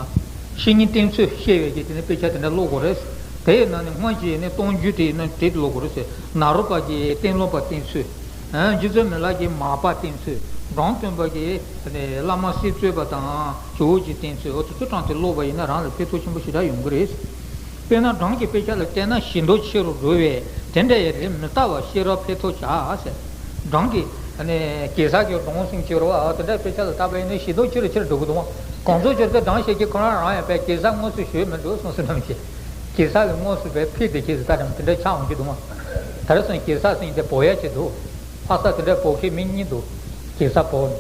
བཤེས་གཉེན་བསྟེན་ཚུལ་ཤེས་པའི་གི་དེ་ནས་དཔེ་ཆ་དེ་འདྲ་ཀློག་དགོས་རེད། དེ་ཡི་ནང་ནས་སྔོན་གྱི་ནས་གཏོང་རྒྱུ་དེ་ཡིན་ན་དེ་ཀློག་དགོས་རེད་ཟེར། ནཱ་རོ་པ་གི་གཏན་སློབ་པ་བསྟེན་ཚུལ། རྗེ་བཙུན་མི་ལ་གི་མར་པ་བསྟེན་ཚུལ། གྲངས་སྟོན་པ་གི་བླ་མ་སེམས་ཙམ་པ་དང་ཇོ་བོ་རྗེ་བསྟེན་ཚུལ། འོ་དེ་ཚོ་གྲངས་དེ་ཀློག་པ་ཡིན་ན་རང་ལ་ཕན་ཐོགས་ཆེན་པོ་ཞེ་དྲག་ཡོང་གི་རེད། དཔེར་ན་གྲངས་ཀྱི་དཔེ་ཆ་ལ་བལྟས་ན་ཞི་མདོག་ཆེ་རུ་འགྲོ་བས་དེ་འདྲ་ཡི་རིགས་མི་ལྟ་བར་ཤེས་རབ་འཕེལ་ཐབས་བྱ་ཟེར། གྲངས་ཀྱི་གེ་སར་གྱི་གྲངས་སུམ་ཅུ་རེད་བ། དེ་འདྲ་དཔེ་ཆ་ལ་བལྟས་པ་ཡིན་ན་ཞི་མདོག་ཆེ་རུ་ཆེ་རུ་འགྲོ་གི་འདུག་བ། གང་ཟག་ཅིག་དེ་གྲངས་བཤད་ཀྱི་ཁོ་རང་རང་ཡང་བས་གེ་སར་དངོས་སུ་ཞུས་མི་འདུག་སོང་སུ་ནམ་ཞིག་གེ་སར་གྱི་དངོས་སུ་བས་ཕེབས་བསྡད་ཀྱི་ཟེར་ལྟ་རེད་དེ་འདྲ་ཆགས་འོང་གི་འདུག་མ། ད་རེས་སོང་གེ་སར་སེང་དེ་བོ་ཡ་ཆེ་འདུག་ཕ་ས་དེ་འདྲ་བོ་ཁེ་མི་གཉིས་འདུག་གེ་སར་བོ་ནི།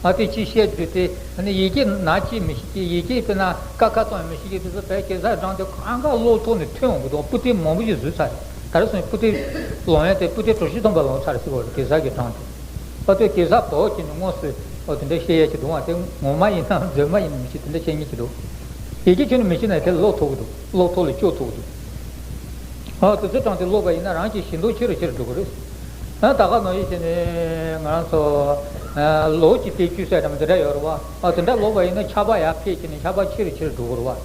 ཨ་དེ་ཅི་བཤད་རྒྱུ་དེ་ནི་ཡི་གེ་ནག་ཅིག་མི་ཤེས་ཀྱི་ཡི་གེ་དཔེར་ན་ཀ་ཁ་གཏོང་མི་ཤེས་ཀྱི་དེ་ཚོ་བས་གེ་སར་གྲངས་དེ་གང་ག་ཀློག་ཐུབ་ནས་ཐོན་འོང་གི་འདུག་པུ་ཏི་མང་པོ་ཞིག་བཟོས་ཚར་རེད། ད་རེས་སོང་པུ་ཏི་ལོང་ཡ་དེ་པུ་ཏི་གྲུ་བཞི་ཐམ་པ་ལོང་ཚར་རེད་ཟེར་བ་རེད་གེ་སར་གྱི་གྲངས་དེ། ཨ་དེ་གེ་སར་བོ་ཁེ་ནི་དངོས་སུ་ཨོ་དེ་འདྲ་བཤད་ཡ་ཅིག་འདུག་བ། དེ་ངོ་མ་ཡིན་ན་རྫུན་མ་ཡིན་ན་མི་ཤེས་དེ་འདྲ་བཤད་མཁན་ཅིག་འདུག་ཡི་གེ་ཁྱོན་ནས་མི་ཤེས་ན་དེ་ཀློག་ཐུབ་ཀྱི་འདུག་ཀློག་ཐུབ་ལ་སྐྱོར་ཐུབ་ཀྱི་འདུག་ཨ་དེ་ཚོ་གྲངས་དེ་ཀློག་པ་ཡིན་ན་རང་གི་ཞི་མདོག་ཆེ་རུ་ཆེ་རུ་འགྲོ་གི་རེད། ཨ་ད་ག་ནང་བཞིན་བྱས་ནས་ང་རང་ཚོ་ལོ་གཅིག་བསྟན་བཅོས་ཟེར་དམ་དེ་འདྲ་ཡོད་རེད་བ། ཨ་དེ་འདྲ་ཀློག་པ་ཡིན་ན་ཆགས་པ་ཡར་འཕེལ་བྱས་ནས་ཆགས་པ་ཆེ་རུ་ཆེ་རུ་འགྲོ་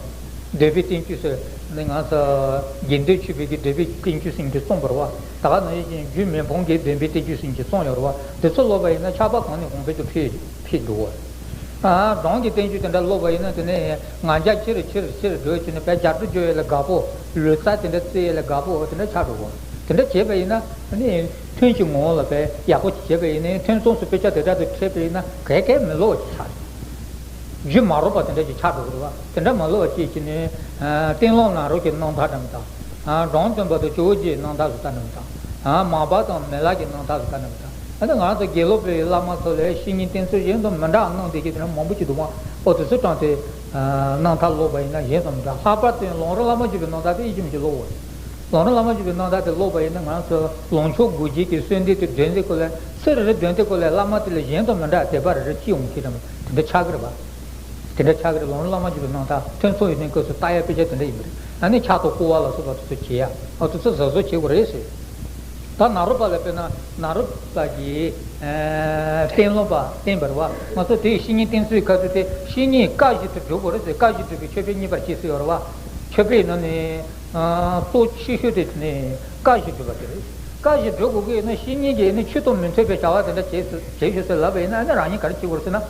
གི་རེད་བ། འདོད་པའི་བསྟན་བཅོས་ཟེར་ནས་ང་ཚོ་དགེ་འདུན་ཆོས་འཕེལ་གྱི་འདོད་པའི་བསྟན་བཅོས་ཟེར་གྱི་རྩོམ་པ་རེད་བ། ད་ག་ནང་བཞིན་བཅས་ནས་རྒྱུད་མི་ཕམ་གྱི་འདོད་པའི་བསྟན་བཅོས་ཟེར་གྱི་རྩོམ་ཡོད་རེད་བ། དེ་ཚོ་ཀློག་པ་ཡིན་ན་ཆགས་པ་གང་ནས་གང་འཕེལ་དུ་འཕེལ་འཕེལ་འགྲོ་བ། ཨ་གྲངས་ཀྱི་བསྟན་བཅོས་དེ་འདྲ་ཀློག་པ་ཡིན་ན་དེ་ནས་ངར་འཇགས་ཆེ་རུ་ཆེ་རུ་ཆེ་རུ་འགྲོ་བྱས་ནས་བས་རྒྱ་སྒྲོ་རྒྱོབ་ཡས་ལ་དགའ་པོ། ལུས་རྩལ་དེ་འདྲ་རྩེ་ཡས་ལ་དགའ་པོ་དེ་འདྲ་ཆགས་འགྲོ་གོ། དེ་འདྲ་བྱས་པ་ཡིན་ན་ཨ་ནི་ཐུན་གྱི་ངོ་བོ་ལ་བས་ཡག་པོ་ཅིག་བྱས་པ་ཡིན་ན་ཐུན་མཚམས་སུ་དཔེ་ཆ་དེ་འདྲ་དུ་འཁྱེར་པ་ཡིན་ན་གས་གས་མི་ལོག་ཅིག་ཆགས་འགྲོ། རྒྱུ་མ་རོགས་པ་དེ་འདྲ་ཅིག་ཆགས་འགྲོ་གི་རེད་བ། དེ་འདྲ་མ་ལོག་པ་ཅིག་བྱས་ནས་ཨ་གཏན་སློབ་ནཱ་རོ་གི་རྣམ་ཐར་འདྲ་མི་འདྲ། ཨ་གྲངས་སྟོན་པ་དང་ཇོ་བོ་རྗེའི་རྣམ་ཐར་ཟེར་ལྟ་ན་མི་འདྲ། ཨ་མར་པ་དང་མི་ལ་གི་རྣམ་ཐར་ཟེར་ལྟ་ན་མི་འདྲ། ཨ་ནི་ང་རང་ཚོ་དགེ་སློབ་པའི་བླ་མ་ཚོ་ལས་བཤེས་གཉེན་བསྟེན་ཚུལ་གཞན་དང་མི་འདྲ་བ་གནང་བསྡད་ཀྱི་དེ་འདྲ་མང་པོ་ཅིག་འདུག་མ། ཨོ་དེ་ཚོ་གྲངས་དེ་ཨ་རྣམ་ཐར་ཀློག་པ་ཡིན་ན་གཞན་དང་མི་འདྲ། ལྷག་པར་དུ་ལུང་རིགས་བླ་མ་བརྒྱུད་པའི་རྣམ་ཐར་དེ་ཡིད་ཀྱི་མི་ཆོས་ཀློག་དགོས། ལུང་རིགས་བླ་མ་བརྒྱུད་པའི་རྣམ་ཐར་དེ་ཀློག་པ་ཡིན་ན་ང་ཚོ་ལུང་ཕྱོགས་དགུ་བརྒྱད་ཀྱི་གསོལ་འདེབས་དེ་འདོན་དེ་སྐོར་ལ་ཚེ་རེ་རེ་འདོན་དེ་སྐོར་ལ་བླ་མ་དེ་ལས་གཞན་དང་མི་འདྲ་དད་པ་རེ་རེ་སྐྱེ་འོང་གི་རེད་མ། དེ་འདྲ་ཆགས་ཀྱི་རེད་པ། དེ་འདྲ་ཆགས་ཀྱི་རེད། ལུང་རིགས་བླ་མ་བརྒྱུད་པའི་རྣམ་ཐར་ཐུན་མཚམས་ཡོད་མཁན་སྐབས་སུ་ལྟ་ཡ་དཔེ་ཆ་དེ་འདྲ་ཡིན་པ་རེད། ཨ་ནི་ཕྱག་ཏུ་བསྐོར་བ་ལ་སོགས་པ་དེ་ཚོ་བྱེད་ཡ་ཨ་དེ་ཚོ་གཟབ་གཟབ་བྱེད་དགོས་རེད་ཟེར། ད་ནཱ་རོ་པ་ལ་དཔེར་ན་ནཱ་རོ་པ་གིས་ཨ་གཏན་སློབ་པ་བསྟེན་པ་རེད་པ། ང་ཚོ་དེའི་བཤེས་གཉེན་བསྟེན་ཚུལ་ག་ཚོད་དེ་བཤེས་གཉེན་བཀའ་བཞིན་དུ་སྒྲུབ་དགོས་རེད་ཟེར། བཀའ་བཞིན་སྒྲུབ་པའི་མཆོད་པའི་བསྙེན་པར་བྱེད་ཟེར་ཡོད་རེད་པ། མཆོད་པའི་ནང་ནས་ཨ་གཙོ་ཆེ་ཤོས་དེ་ནི་བཀའ་བཞིན་སྒྲུབ་པ་དེ་རེད། བཀའ་བཞིན་སྒྲུབ་དགོས་ཀྱི་ཡོད་ན་བཤེས་གཉེན་གྱིས་ནི་མཆུ་ཏོ་མི་མཐུན་པའི་བྱ་བ་དེ་འདྲ་བྱེད་ཟེར་བྱེད་ཤོག་ཟེར་ལབ་པ་ཡིན་ན་ཨ་ནི་རང་ཉིད་ག་རེ་བྱེད་དགོས་རེད་ཟེར་ན།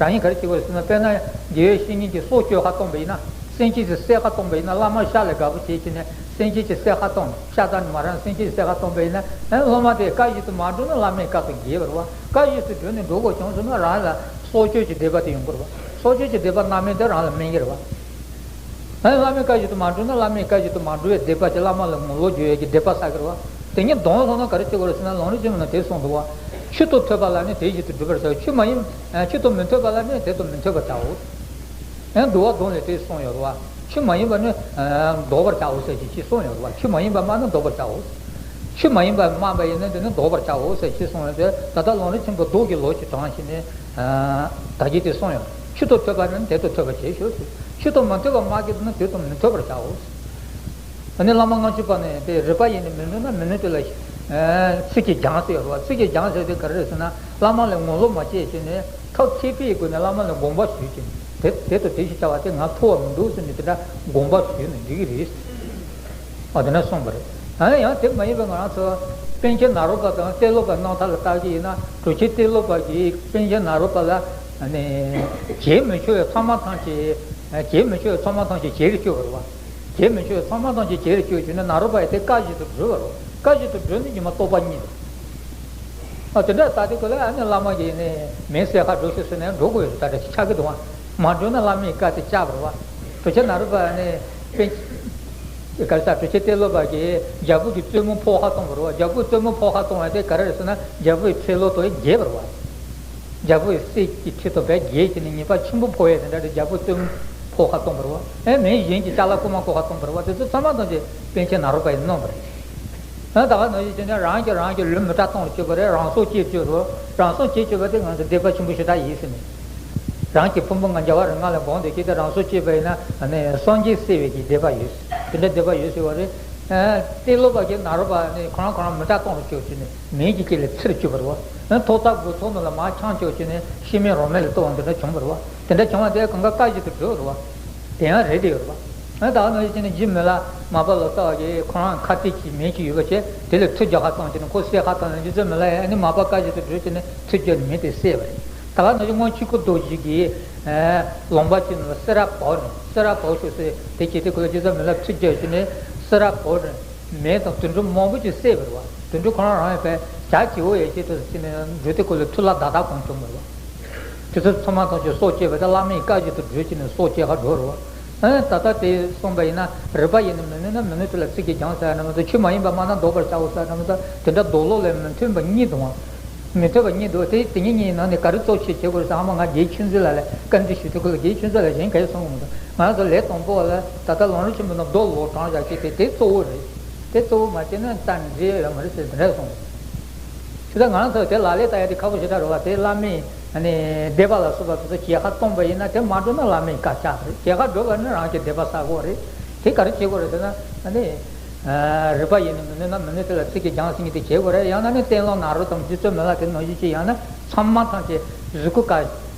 རང་ཉིད་ག་རེ་བྱེད་དགོས་རེད་ཟེར་ན། དཔེར་ན་དགེ་བའི་བཤེས་གཉེན་གྱིས་སྲོག་གཅོད་ཁ་གཏོང་པ་ཡིན་ན། སེམས་ཅན་གྱི་བསད་ཁ་གཏོང་པ་ཡིན་ན། བླ་མ་ཤ་ལས་དགའ་པོ་བྱེད་ཀྱི་ནས་སེམས་ཅན་གྱི་བསད་ཁ་གཏོང་། ཤ་ཙམ་མ་རེད། སེམས་ཅན་གྱི་བསད་ཁ་གཏོང་པ་ཡིན་ན། ཨ་སློབ་མ་དེ་བཀའ་བཞིན་དུ་མ་འགྲུབ་ན་བླ་མའི་བཀའ་དང་འགལ་བ་རེད་པ། བཀའ་བཞིན་དུ་འགྲུབ་ནས་འགྲོ་དགོས་བྱུང་ཟེར་ན་རང་ལ་སྲོག་གཅོད་ཀྱི་སྡིག་པ་དེ་ཡོང་གི་རེད་པ། སྲོག་གཅོད་ཀྱི་སྡིག་པ་རྣམ་སྨིན་དེ་རང་ལ་སྨིན་གྱི་རེད་པ། ཨ་བླ་མའི་བཀའ་བཞིན་དུ་མ་འགྲུབ་ན་བླ་མའི་བཀའ་བཞིན་དུ་མ་འགྲུབ་པའི་སྡིག་པ་དེ་བླ་མ་ལ་ངོ་ལོག་འགྱོ་ཡས་ཀྱི་སྡིག་པ་བསགས་ཀྱི་རེད་པ། དེ་ཉིད་གདོན་སོང་ན་ག་རེ་བྱེད་དགོས་རེད་ཟེར་ན། ལུང་རིགས་ཆེན་མོ་ན་དེ་གསུངས་འདུག་པ། མཆུ་ཏོ་ཐོད་པ་ལ་ནི་དེ་བཞིན་དུ་སྒྲུབ་པར་བྱའོ། མཆུ་མ་ཡིན། མཆུ་ཏོ་མི་ཐོད་པ་ལ་ནི་དེ་ཏོ་མི་ཐོད་པར་བྱའོ། ཨ་འདུལ་བ་སྡོམ་ལས་དེ་གསུངས་ཡོད་རེད་པ། མཆུ་མ་ཡིན་པ་ནི་ཨ་བཟློག་པར་བྱའོ་ཟེར་ཞེས་ཅིག་གསུངས་ཡོད་རེད་པ། མཆུ་མ་ཡིན་པ་སྨྲ་ན་བཟློག་པར་བྱའོ། མཆུ་མ་ཡིན་པ་སྨྲ་བ་ཡིན་ན་དེ་ནི་བཟློག་པར་བྱའོ་ཟེར་ཅིག་གསུངས་ཡོད་དེ། ད་ལྟ་ལུང་རིགས་ཆེན་པོ་བཟློག་གི་ལུགས་ཀྱི་དྲངས་ཤིག་ནི་ཨ་ད་གིན་དེ་གསུངས་ཡོད། མཆུ་ཏོ་ཐོད་པ་ནི་དེ་ཏོ་ཐོད་པར་བྱའོ་ཟེར། མཆུ་ཏོ་མ་ཐོད་པ་སྨྲ་གི་འདུག་ན་དེ་ཏོ་མི་ཐོད་པར་བྱའོ། ཨ་ནི་བླ་མ་ལྔ་བཅུ་པ་ནི་དེ་རིག་པ་ཡིས་ནི་མི་ནུས་ན་མི་ནུས་དེ་ལ་ཚིག་གིས་སྦྱང་ཟེར་ཡོད་རེད་པ། ཚིག་གིས་སྦྱང་ཟེར་དེ་ག་རེ་རེད་ཟེར་ན། བླ་མ་ལ་ངོ་ལོག་མ་བྱེད་ཅེས་ནས་ཐབས་མཁས་པའི་སྒོ་ནས་བླ་མ་ལ་དགོངས་པ་ཞུས་ཀྱིན་དེ་དེ་ཏོ་དེ་ཞིག་བྱ་བ་དེ་ང་ཐུབ་པ་མི་འདུག་ཟེར་ནས་དེ་འདྲ་དགོངས་པ་ཞུས་ནས་འགྲིག་གི་རེད། ཨ་དེ་འདྲ་གསུངས་པ་རེད། ཨ་ནི་ཡང་དེ་མ་ཡིན་པའི་ང་རང་ཚོ་པཎ་ཆེན་ནཱ་རོ་པ་དང་གཏེར་སློབ་པའི་རྣམ་ཐར་ལ་བལྟ་གི་ཡིན་ན། གྲུབ་ཆེན་གཏེར་སློབ་པ་གིས་པཎ་ཆེན་ནཱ་རོ་པ་ལ་ཨ་ནི་བྱེད་མི་ཆོག་པའི་ཚང་མ་ཐམས་ཅད། བྱེད་མི་ཆོག་པའི་ཚང་མ་ཐམས་ཅད་བྱེད་རེ་བཅོལ་བ་རེད་པ། བྱེད་མི་ཆོག་པའི་ཚང་མ་ཐམས་ཅད་བྱེད་རེ་བཅོལ་བྱས་ནས་ནཱ་རོ་པ་ཡིས་དེ་བཀའ་བཞིན་དུ་སྒྲུབ་པ་རེད། བཀའ་བཞིན་དུ་སྒྲུབ་ནས་ཉི་མ་རྟོགས་པ་རྙེད། ཨ་དེ་འདྲ་ད་དེ་ཀོ་ལ་ཨ་ནི་བླ་མ་གིས་ནི་མི་བསད་ཁ་འགྲོ་ཤོག་ཟེར་ནས་འགྲོ་དགོས་ཡོད་ད་འདྲ་ཆགས་ཀྱི་འདུག་ཨ། མ་འགྲོ་ན་བླ་མའི་བཀའ་དེ་བཅག་པ་རེད་པ། གྲུབ་ཆེན་ནཱ་རོ་པ་ནི་པཎ་ག་རེ་ཟ། གྲུབ་ཆེན་གཏེར་སློབ་པ་གིས་རྒྱལ་པོ་གི་བཙུན་མོ་ཕོ་ཁ་གཏོང་བ་རེད་པ། རྒྱལ་པོའི་བཙུན་མོ་ཕོ་ཁ་གཏོང་བ་དེ་ག་རེ་རེད་ཟེར་ན་རྒྱལ་པོའི་ཁྲི་ལོ་དང་འགལ་བ་རེད་པ། རྒྱལ་པོའི་སྲས་ཀྱི་ཁྲི་དང་བས་རྒྱལ་གྱི་ནི་ཉེས་པ་ཆེན་པོ་ཕོག་ཡས་དེ་འདྲ་དེ་རྒྱལ་པོའི་བཙུན་མོ་ཕོ་ཁ་གཏོང་བ་རེད་པ། ཨེ་མི་གཞན་གྱི་ཅ་ལག་རྐུ་མ་རྐུ་ཁ་གཏོང་བ་རེད་པ། དེ་ཚོ་ཚང་མ་ཐམས་ཅད་པཎ་ཆེན་ནཱ་རོ་པ་ཡིས་གནང་བ་རེད། ད་ག་ནང་བཞིན་བྱས་ན་རང་གིས་རང་གི་ལུས་མི་དྲག་གཏོང་རུ་བཅུག་པ་རེད། རང་སྲོག་བཅད་བཅུག་རོགས། རང་སྲོག་བཅད་བཅུག་པ་དེ་ང་ཚོ་སྡིག་པ་ཆེན་པོ་ཞེ་དྲག་ཡིན་ཟེར་ནས། རང་གི་ཕུང་པོ་ང་བྱ་བ་རིགས་ལྔ་ལ་སྦངས་ཏེ་ཁྱེད་དེ་རང་སྲོག་བཅད་པ་ཡིན་ན་ནི་སངས་རྒྱས་བསད་པའི་གི་སྡིག་པ་ཡོད། དེ་འདྲ་སྡིག་པ་ཡོད་ཟེར་བ་རེད། ཨ། ཏེ་ལོ་པ་གི་ནཱ་རོ་པ་ནི་ཁོ་རང་ཁོ་རང་མི་དྲག་གཏོང་རུ་བཅུག་བྱས་ནས་མེ་གི་དཀྱིལ་ལ་ཚིར་བཅུག་པ་རེད་བ། ཐོག་རྩེག་དགུ་ཐོག་ནང་ལ་མར་འཕྱང་བཅུག་བྱས་ནས་ཤི་རྨས་རོ་རྨས་ལ་གཏོགས་པ་འདི་འདྲ་བྱུང་བ་རེད་བ། དེ་འདྲ་བྱུང་བ་དེ་གང་ག་བཀའ་བཞིན་དུ་འགྲུབ་རེད་བ། དེ་ཡང་རེད་དེ་ཡོད་རེད་བ། ཨ། ད་ག་ནང་བཞིན་བྱས་ནས་རྗེ་མི་ལ་མར་པ་ལོ་ཙཱ་བ་གིས་ཁོ་རང་ཁ་གཏད་ཀྱི་མེ་གཅིག་ཡོད་པ་བྱས། དེ་ལ་མཐུ་རྒྱག་ཁ་བཏང་བྱས་ནས་ཁོ་བསད་ཁ་བཏང་ནས། རྗེ་བཙུན་མི་ལ་ཡང་ཨ་ནི་མར་པ་བཀའ་བཞིན་དུ་འགྲུབ་བྱས་ནས་མཐུ་རྒྱག་ནས་མེ་དེ་བསད་པ་རེད། ད་ག་ནང་བཞིན་སྔོན་ཆོས་སྐུ་རྡོ་རྗེ་གིས། ཨ། ལུང་པ་གཅིག་ནང་ལ་སེ་ར་བབས་ནས། སེ་ར་བབས་ཤོག་ཟེར། དེ་བྱས་དེ་ཁོ་ལ་རྗེ་བཙུན་མི་ལ་མཐུ་རྒྱག་བྱས་ནས་སེ་ར་བབས་ནས། མེ་དང་དུད་འགྲོ་མང་པོ་ཅིག་བསད་པ་རེད་བ། དུད་འགྲོ་ཁོ་རང་རང་ཡང་བས་བྱ་བྱིའུ་ཡང་བྱས་ཏེ་ཟེར་ནས་འགྲོ་དུས་སྐབས་ལ་མཐུ་ལ་བདག་བདག་གོང་བྱུང་བ་རེད་བ། དེ་ཚོ་ཚང་མ་ཐམས་ཅད་སྲོག་བཅད་པ་དེ་བླ་མའི་བཀའ་བཞིན་དུ་འགྲུབ་བྱས་ནས་སྲོག་བཅད་ཁ་འགྲོ་རེད་བ། ཨ། ད་ལྟ་དེ་གསུངས་པ་ཡིན་ན། རིག་པ་ཡིས་ནི་མི་ནུས་ན། མི་ནུས་དེ་ལ་ཚིག་གིས་ཀྱང་ཟེར་ཡ་ནི་མ་གཏོགས། ཆོས་མ་ཡིན་པ་སྨྲ་ན་བཟློག་པར་བྱའོ་ཟེར་ཡ་ནི་མ་གཏོགས། དེ་འདྲ་བཟློག་ལུགས་ལ་མི་མཐུན་པ་གཉིས་འདུག་བ། མི་མཐུན་པ་གཉིས་འདུག། དེ་དེ་གཉིས་གཉིས་ནང་ནས་ག་རེ་གཙོ་ཆེ་བྱེད་དགོས་རེད་ཟེར། ཨ་མ་ང་རྒྱའི་ཆོས་འཛིན་ལ་ལས་བཀའ་འདྲི་ཞུ་དུས་སྐབས་ལ་རྒྱའི་ཆོས་འཛིན་ལ་གཞན་ག་རེ་གསུང་གི་མི་འདུག། ང་ཚོ་ལས་དང་པོ་ལ་ད་ལྟ་ལམ་རིམ་ཆེན་མོ་ནང་མདོ་ལོག་དྲངས་བཞག་ཅིག་དེ་དེ་གཙོ་བོ་རེད། དེ་གཙོ་བོ་མ་བྱས་ན་རྩ་ནས་འགྲིག་ཡོད་མ་རེད་ཟེར་དེ་འདྲ་གསུངས། དེ་ལྟར་ང་རང་ཚོ་དེ་ལག་ལེན་བསྟར་ཡ་དེ་ཁག་པོ་ཞེ་དྲག་རེད་བ། དེ་བླ་མའི་ཨ་ནི་སྡིག་པ་ལ་སོགས་པ་དེ་ཚོ་བྱེད་ཁ་གཏོང་པ་ཡིན་ན་དེ་མ་འགྲུབ་ན་བླ་མའི་བཀའ་བཅག་རེད། བྱེད་ཁ་འགྲུབ་པ་ནི་རང་གི་སྡིག་པ་བསག་དགོས་རེད། དེ་ག་རེ་བྱེད་དགོས་རེད་ཟེར་ན། ཨ་ནི། ཨ། རིག་པ་ཡིས་ནི་མི་ནུས་ན། མི་ནུས་དེ་ལ་ཚིག་གིས་ཀྱང་ཟེར་མཁན་དེ་བྱེད་དགོས་རེད། ཡང་ན་ནི་སྟེང་ལོག་ནཱ་རོ་དང་རྗེ་བཙུན་མི་ལ་དེ་ནང་བཞིན་བྱེད། ཡང་ན་ཚང་མ་ཐམས་ཅད་གཟུགས་སྐུ་ག་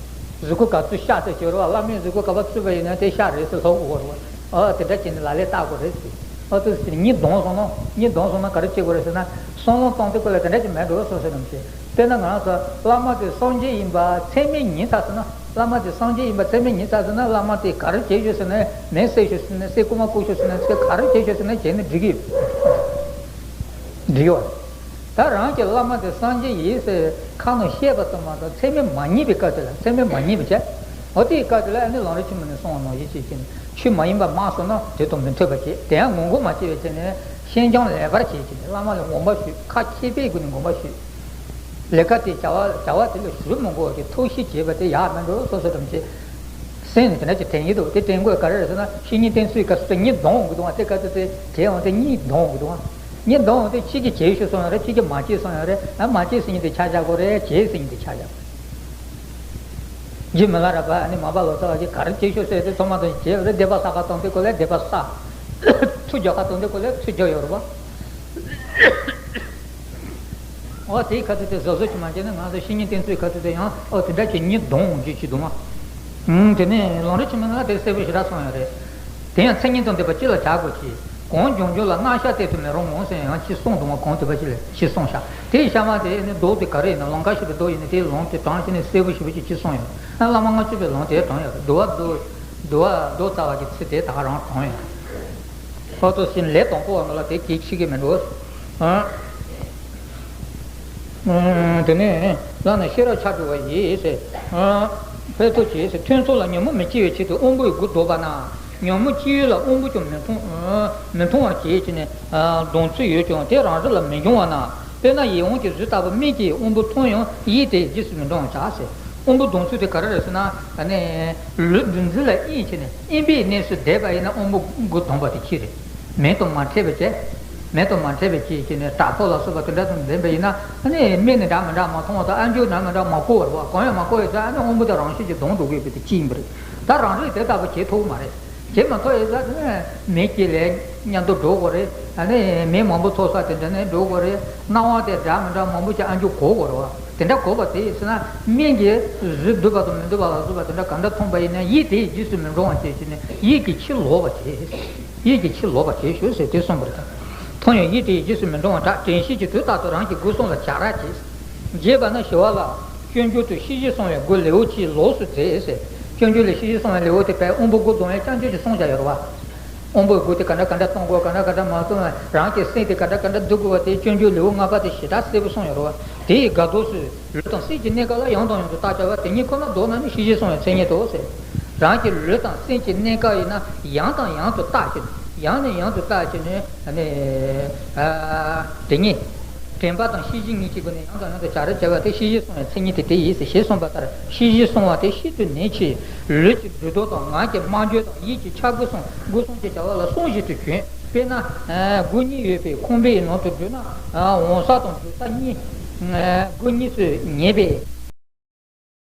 གཟུགས་སྐུ་ག་ཚོད་ཤ་ཚོད་བྱེད་རོགས། བླ་མའི་གཟུགས་སྐུ་ག་པར་ཚུད་པ་ཡིན་ན་དེ་ཤ་རེད་ཟེར་ལབ་དགོས་རེད་བ། ཨ། དེ་འདྲ་བྱས་ནས་ལག་ལེན་བསྟར་དགོས་རེད་ཟེར། ཨ། དེ་ཟེར་གཉིས་སྡོམ་སོང་ན། གཉིས་སྡོམ་སོང་ན་ག་རེ་བྱེད་དགོས་རེད་ཟེར་ན། བསམ་བློ་གཏོང་དུས་སྐབས་ལ་དེ་འདྲ་ཅིག་མེད་འགྲོ་སོང་ཟེར་ནམ་ཞེས། དཔེར་ན་ང་རང་ཚོ་བླ་མ་དེ་སངས་རྒྱས་ཡིན་པ་ཚད་མས་ངེས་ཚར་ཟེར་ན། བླ་མ་དེ་སངས་རྒྱས་ཡིན་པ་ཚད་མས་ངེས་ཚར་ཟེར་ན། བླ་མ་དེ་ག་རེ་བྱེད་ཤོག་ཟེར་ན། མེ་བསད་ཤོག་ཟེར་ན། སྲས་རྐུན་མ་བརྐུ་ཤོག་ཟེར་ན། ཚེ་ག་རེ་བྱེད་ཤོག་ཟེར་ན་བྱས་ན་འགྲིག་གི་ཡོད། འགྲིག་ཡོད། ད་རང་གི་བླ་མ་དེ་སངས་རྒྱས་ཡིན་ཟེར་ཁ་ནང་བཤད་པ་ཙམ་མ་གཏོགས་ཚད་མས་མ་ངེས་པའི་སྐབས་དེ་ལ། ཚད་མས་མ་ངེས་པ་བྱས། འོ། དེའི་སྐབས་དེ་ལ་ཨ་ནི་ལམ་རིམ་ཆེན་མོ་ནས་གསུངས་པ་ནང་བཞིན་བྱས་བྱས་ནས་ཆོས་མ་ཡིན་པ་སྨྲ་སོང་ན་དེ་དང་མི་མཐུན་པ་བྱས། དེ་ཡང་ངོ་རྒོལ་མ་བྱས་པའི་ཆ་ནས་ཤིན་སྦྱངས་ལེགས་པར་བྱས་བྱས་ནས་བླ་མ་ལ་དགོངས་པ་ཞུས། ཁ་ཁྱེར་པའི་སྒོ་ནས་དགོངས་པ་ཞུས། ལས་ཀ་དེ་བྱ་བ་བྱ་བ་དེ་ལ་ཞུགས་མི་དགོས་པ་གི་ཐུགས་གཤིས་བྱས་པ་དེ་ཡག་མིན་འགྲོ་སོ་སོ་དམ་བཅས་སེམས་ནས་དེ་འདྲ་ཅིག་དྲན་གྱི་འདུག། དེ་དྲན་དགོས་ག་རེ་རེད་ཟེར་ན། བཤེས་གཉེན་བསྟེན་ཚུལ་ག་ཚོད་གཉིས་སྡོམ་འོང་གི་འདུག་བ། དེ་ག་ཚོད་དེ་དྲན་འོང་། དེ་གཉིས་སྡོམ་འོང་གི་འདུག་བ། གཉིས་སྡོམ་འོང་དེ་གཅིག་གིས་བྱེད་ཤོག་གསུངས་ཡོད་རེད། གཅིག་གིས་མ་བྱེད་གསུངས་ཡོད་རེད། ཨ། མ་བྱེད་ཟེར་མཁན་དེ་ཆ་བཞག་དགོས་རེད། བྱེད་ཟེར་མཁན་དེ་ཆ་བཞག་དགོས་རེད། རྗེ་མི་ལ་རས་པ་ཨ་ནི་མར་པ་ལོ་ཙཱ་བ་གིས་ག་རེ་བྱེད་ཤོག་ཟེར་དེ་ཚང་མ་དང་བྱེད་པ་རེད། སྡིག་པ་བསག་ཁ་གཏོང་དུས་སྐབས་ལ་སྡིག་པ་བསགས། མཐུ་རྒྱག་ཁ་གཏོང་དུས་སྐབས་ལ་མཐུ་རྒྱག་ཡོད་རེད་པ། འོ། དེའི་ཁ་ཐུག་དེ་གཟབ་གཟབ་ཅིག་མ་བྱས་ན། ང་ཚོ་བཤེས་གཉེན་བསྟེན་ཚུལ་ཁ་ཐུག་དེ་ཡང་། འོ། དེ་འདྲ་ཅིག་གཉིས་སྡོམ་འོང་རྒྱུ་ཅིག་འདུག་མ། ཨུམ། དེ་ནས་ལམ་རིམ་ཆེན་མོའི་ནང་ལ་དེ་གསལ་པོ་ཞེ་དྲག་གསུངས་ཡོད་རེད། དེ་ཡང་མཚན་ཉིད་དང་ལྡན་པ་སྤྱི་ལ་བྱ་དགོས་ཀྱི། གང་བྱུང་བྱུང་ལ་སྣང་ཤས་གཏད་དུ་མི་རུང་ངོ་ཟེར་ཡང་ཅིག་གསུངས་འདུག་མ། གང་དུས་པ་ཅིག་ལ་ཅིག་གསུངས་ཤག། དེའི་གཤམ་དེ་ནི་མདོ་དེ་ག་རེ་ཡིན་ན། ལང་ཀ་ཞེས་པའི་མདོ་ཡིན་ན། དེའི་ལུང་དེ་དྲངས་བྱས་ནས་གསལ་པོ་ཞེ་པོ་ཅིག་ཅིག་གསུངས་ཡོད། ཨ། བླ་མ་ལྔ་བཅུ་པའི་ལུང་དེ་དྲངས་ཡོད་རེད། འདུལ་བ་མདོ། འདུལ་བ་མདོ་རྩ་བ་གི་ཚིག་དེ་ད་ག་རང་དྲངས་ཡོད། ཁོ་ཚོ་ཞིག་ལས་དང་པོ་བ་ལ་དེ་གིས་ཤེས་ཀྱི་མི་འདུག། ཨ། དེ་ནས་བླ་ན་ཤེས་རབ་ཆགས་འགྲོ་བ་ཡིས། ཨ། ཕན་ཐོགས་ཀྱིས། ཐོན་ཚོགས་ལ་ཉོན་མོངས་མི་སྐྱེ་བའི་ཆེད་དུ་དབང་པོའི་སྒོ་བཟློག་པ་ན། ཉོན་མོངས་སྐྱེ་ཡུལ་ལ་དབང་པོ་ཀྱང་མི་མཐོང་། མི་མཐོང་བར་བྱེད་ཅེས་ནས་གདོང་ཚུལ་ཡོད་ཀྱང་དེ་རང་རིག་ལ་མི་འབྱུང་བ་ན། དཔེར་ན་ཡིད་དབང་གི་གཟུགས་ལྟ་བུ་མིག་གིས་དབང་པོ་མཐོང་ཡང་ཡིད་དེ་རྗེས་སུ་མི་འབྲང་བར་བྱ་ཟེར། དབང་པོ་གདོང་ཚུལ་དེ་ག་རེ་རེད་ཟེར་ན། ཨ་ནི་ལུས་འདུ་འཛི་ལ་གཡེངས་བྱས་ནས། གཡེངས་པའི་གནས་སུ་བསྡད་པ་ཡིན་ན་དབང་པོ་སྒོ་བསྡམས་པ་དེ་ཅི་རེད། མེ་དང་མ་འཕྲད་པའི་ཚེ། མེ་དང་མ་འཕྲད་པའི་ཚེ་བྱས་ནས་དྲག་པོ་ལ་སོགས་པ་དེ་འདྲ་དང་ལྡན་པ་ཡིན་ན། ཨ་ནི་མིག་ནི་འདྲ་མི་འདྲ་མ་མཐོང་བ་དང་། ཨ་འཇུ་འདྲ་མི་འདྲ་མ་གོ་བར་བ། གང་ཡང་མ་གོ་བའི་ཚེ་ཨ་ནི་དབང་པོ་དེ་རང་བཞིན་གྱིས་ལྡང་འགྲོ་དགོས་པའི་དེ་ཅི་ཡིན་པ་རེད། ད་རང་རིག་དེ་ལྟ་བུ་བྱེད་ཐུབ་ཀྱི་མ་རེད། བྱེད་མ་ཐུབ་ཡོད་ཙང་དེ་ནས་མེ་དཀྱིལ་ལ་མཉམ་དུ་འགྲོ་དགོས་རེད། ཨ་ནི་མེ་མང་པོ་ཐོག་ས་དེ་འདྲ་ནས་འགྲོ་དགོས་རེད། སྣང་བ་དེ་འདྲ་མི་འདྲ་མང་པོ་ཅིག་ཨ་འཇུ་གོ་དགོས་རེད་བ། དེ་འདྲ་གོ་བ་དེ་ཡིན་ཟེར་ན། མིག་གིས་གཟུགས་སྡུག་པ་དང་མི་སྡུག་པ་ལ་སོགས་པ་དེ་འདྲ་ག་འདྲ་མཐོང་པ་ཡིན་ན། ཡིད་དེ་རྗེས་སུ་མི་འབྲང་བ་བྱས་བྱས་ནས་ཡིད་ཀྱི་ཕྱིར་ལོག་པར་བྱེད། ཡིད་ཀྱི་ཕྱིར་ལོག་པར་བྱེད་ཤོག་ཟེར་དེ་གསུངས་པ་རེད། མཐོང་ཡང་ཡིད་དེ་རྗེས་སུ་མི་འབྲང་བར་གྲགས། དྲན་ཤེས་ཀྱིས་དུས་རྟག་ཏུ་རང་གི་སྒོ་གསུམ་ལ་བྱ་ར་བྱེད། རྒྱས་པ་ན་ཞི་བ་ལྷ། སྤྱོད་འཇུག་ཏུ་ཤེས་བཞིན་སོང་བའི་སྒོ་ལེའུ་གཅིག་ལོགས་སུ་མཛད་ཟེར། སྤྱོད་འཇུག་ལ་ཤེས་བཞིན་སོང་བའི་ལེའུ་དེ་བས་དབང་པོ་སྒོ་བསྡམས་ཡ་རྐྱང་རྐྱང་ཅིག་གསུངས་བཞག་ཡོད་རེད་བ། དབང་པོའི་སྒོ་དེ་ག་འདྲ་ག་འདྲ་གཏོང་དགོས། ག་འདྲ་ག་འདྲ་མ་གཏོང་བ། རང་གི་སེམས་དེ་ག་འདྲ་ག་འདྲ་སྡུག་དགོས་པ་དེ་སྤྱོད་འཇུག་ལེའུ་ལྔ་པ་དེ་ཞེ་དྲག་གསལ་པོ་གསུངས་ཡོད་རེད་བ། དེ་ཡི་དགག་རྫོགས་སུ། ལུས་དང་སེམས་ཀྱི་གནས་སྐབས་ལ་ཡང་དང་ཡང་དུ་བརྟག་བྱ་བ་དེ་ཉིད་ཁོ་ན་བཟློག་ན་ནི་ཤེས་བཞིན་སོང་བའི་མཚན་ཉིད་དོ་ཟེར། རང་གི་ལུས་དང་སེམས་ཀྱི་གནས་སྐབས་ཡིན་ན་ཡང་དང་ཡང་དུ་བརྟག་བྱས། ཡང་ནས་ཡང་དུ་བརྟག་བྱས་ནས་ནི། ཨ། དེ་ཉིད་དྲན་པ་དང་ཤེས་བཞིན་གཉིས་ཀྱི་སྒོ་ནས་ཡང་དང་ཡང་དུ་བྱ་ར་བྱ་བ་དེ་ཤེས་བཞིན་སོང་བའི་མཚན་ཉིད་དེ་དེ་ཡིན་ཟེར། ཞེས་གསུངས་པ་ལྟར་ཤེས་བཞིན་སོང་བ་དེ་ཤིན་ཏུ་ནན་གྱིས། ལུས་ཀྱི་འགྲོ་ལྡོག་དང་ངག་གི་སྨྲ་བརྗོད་དང་ཡིད་ཀྱི་འཆར་སྒོ་གསུམ། སྒོ་གསུམ་གྱི་བྱ་བ་ལ་བསམ་བཞིན་དུ་བྱོན། དཔེར་ན། སྒོ་གཉིས་ཡོད་པའི་ཁང་པའི་ནང་དུ་འགྲོ་ན། འོང་ས་དང་འགྲོ་ས་གཉིས། སྒོ་གཉིས་སུ་ཉེ་བས།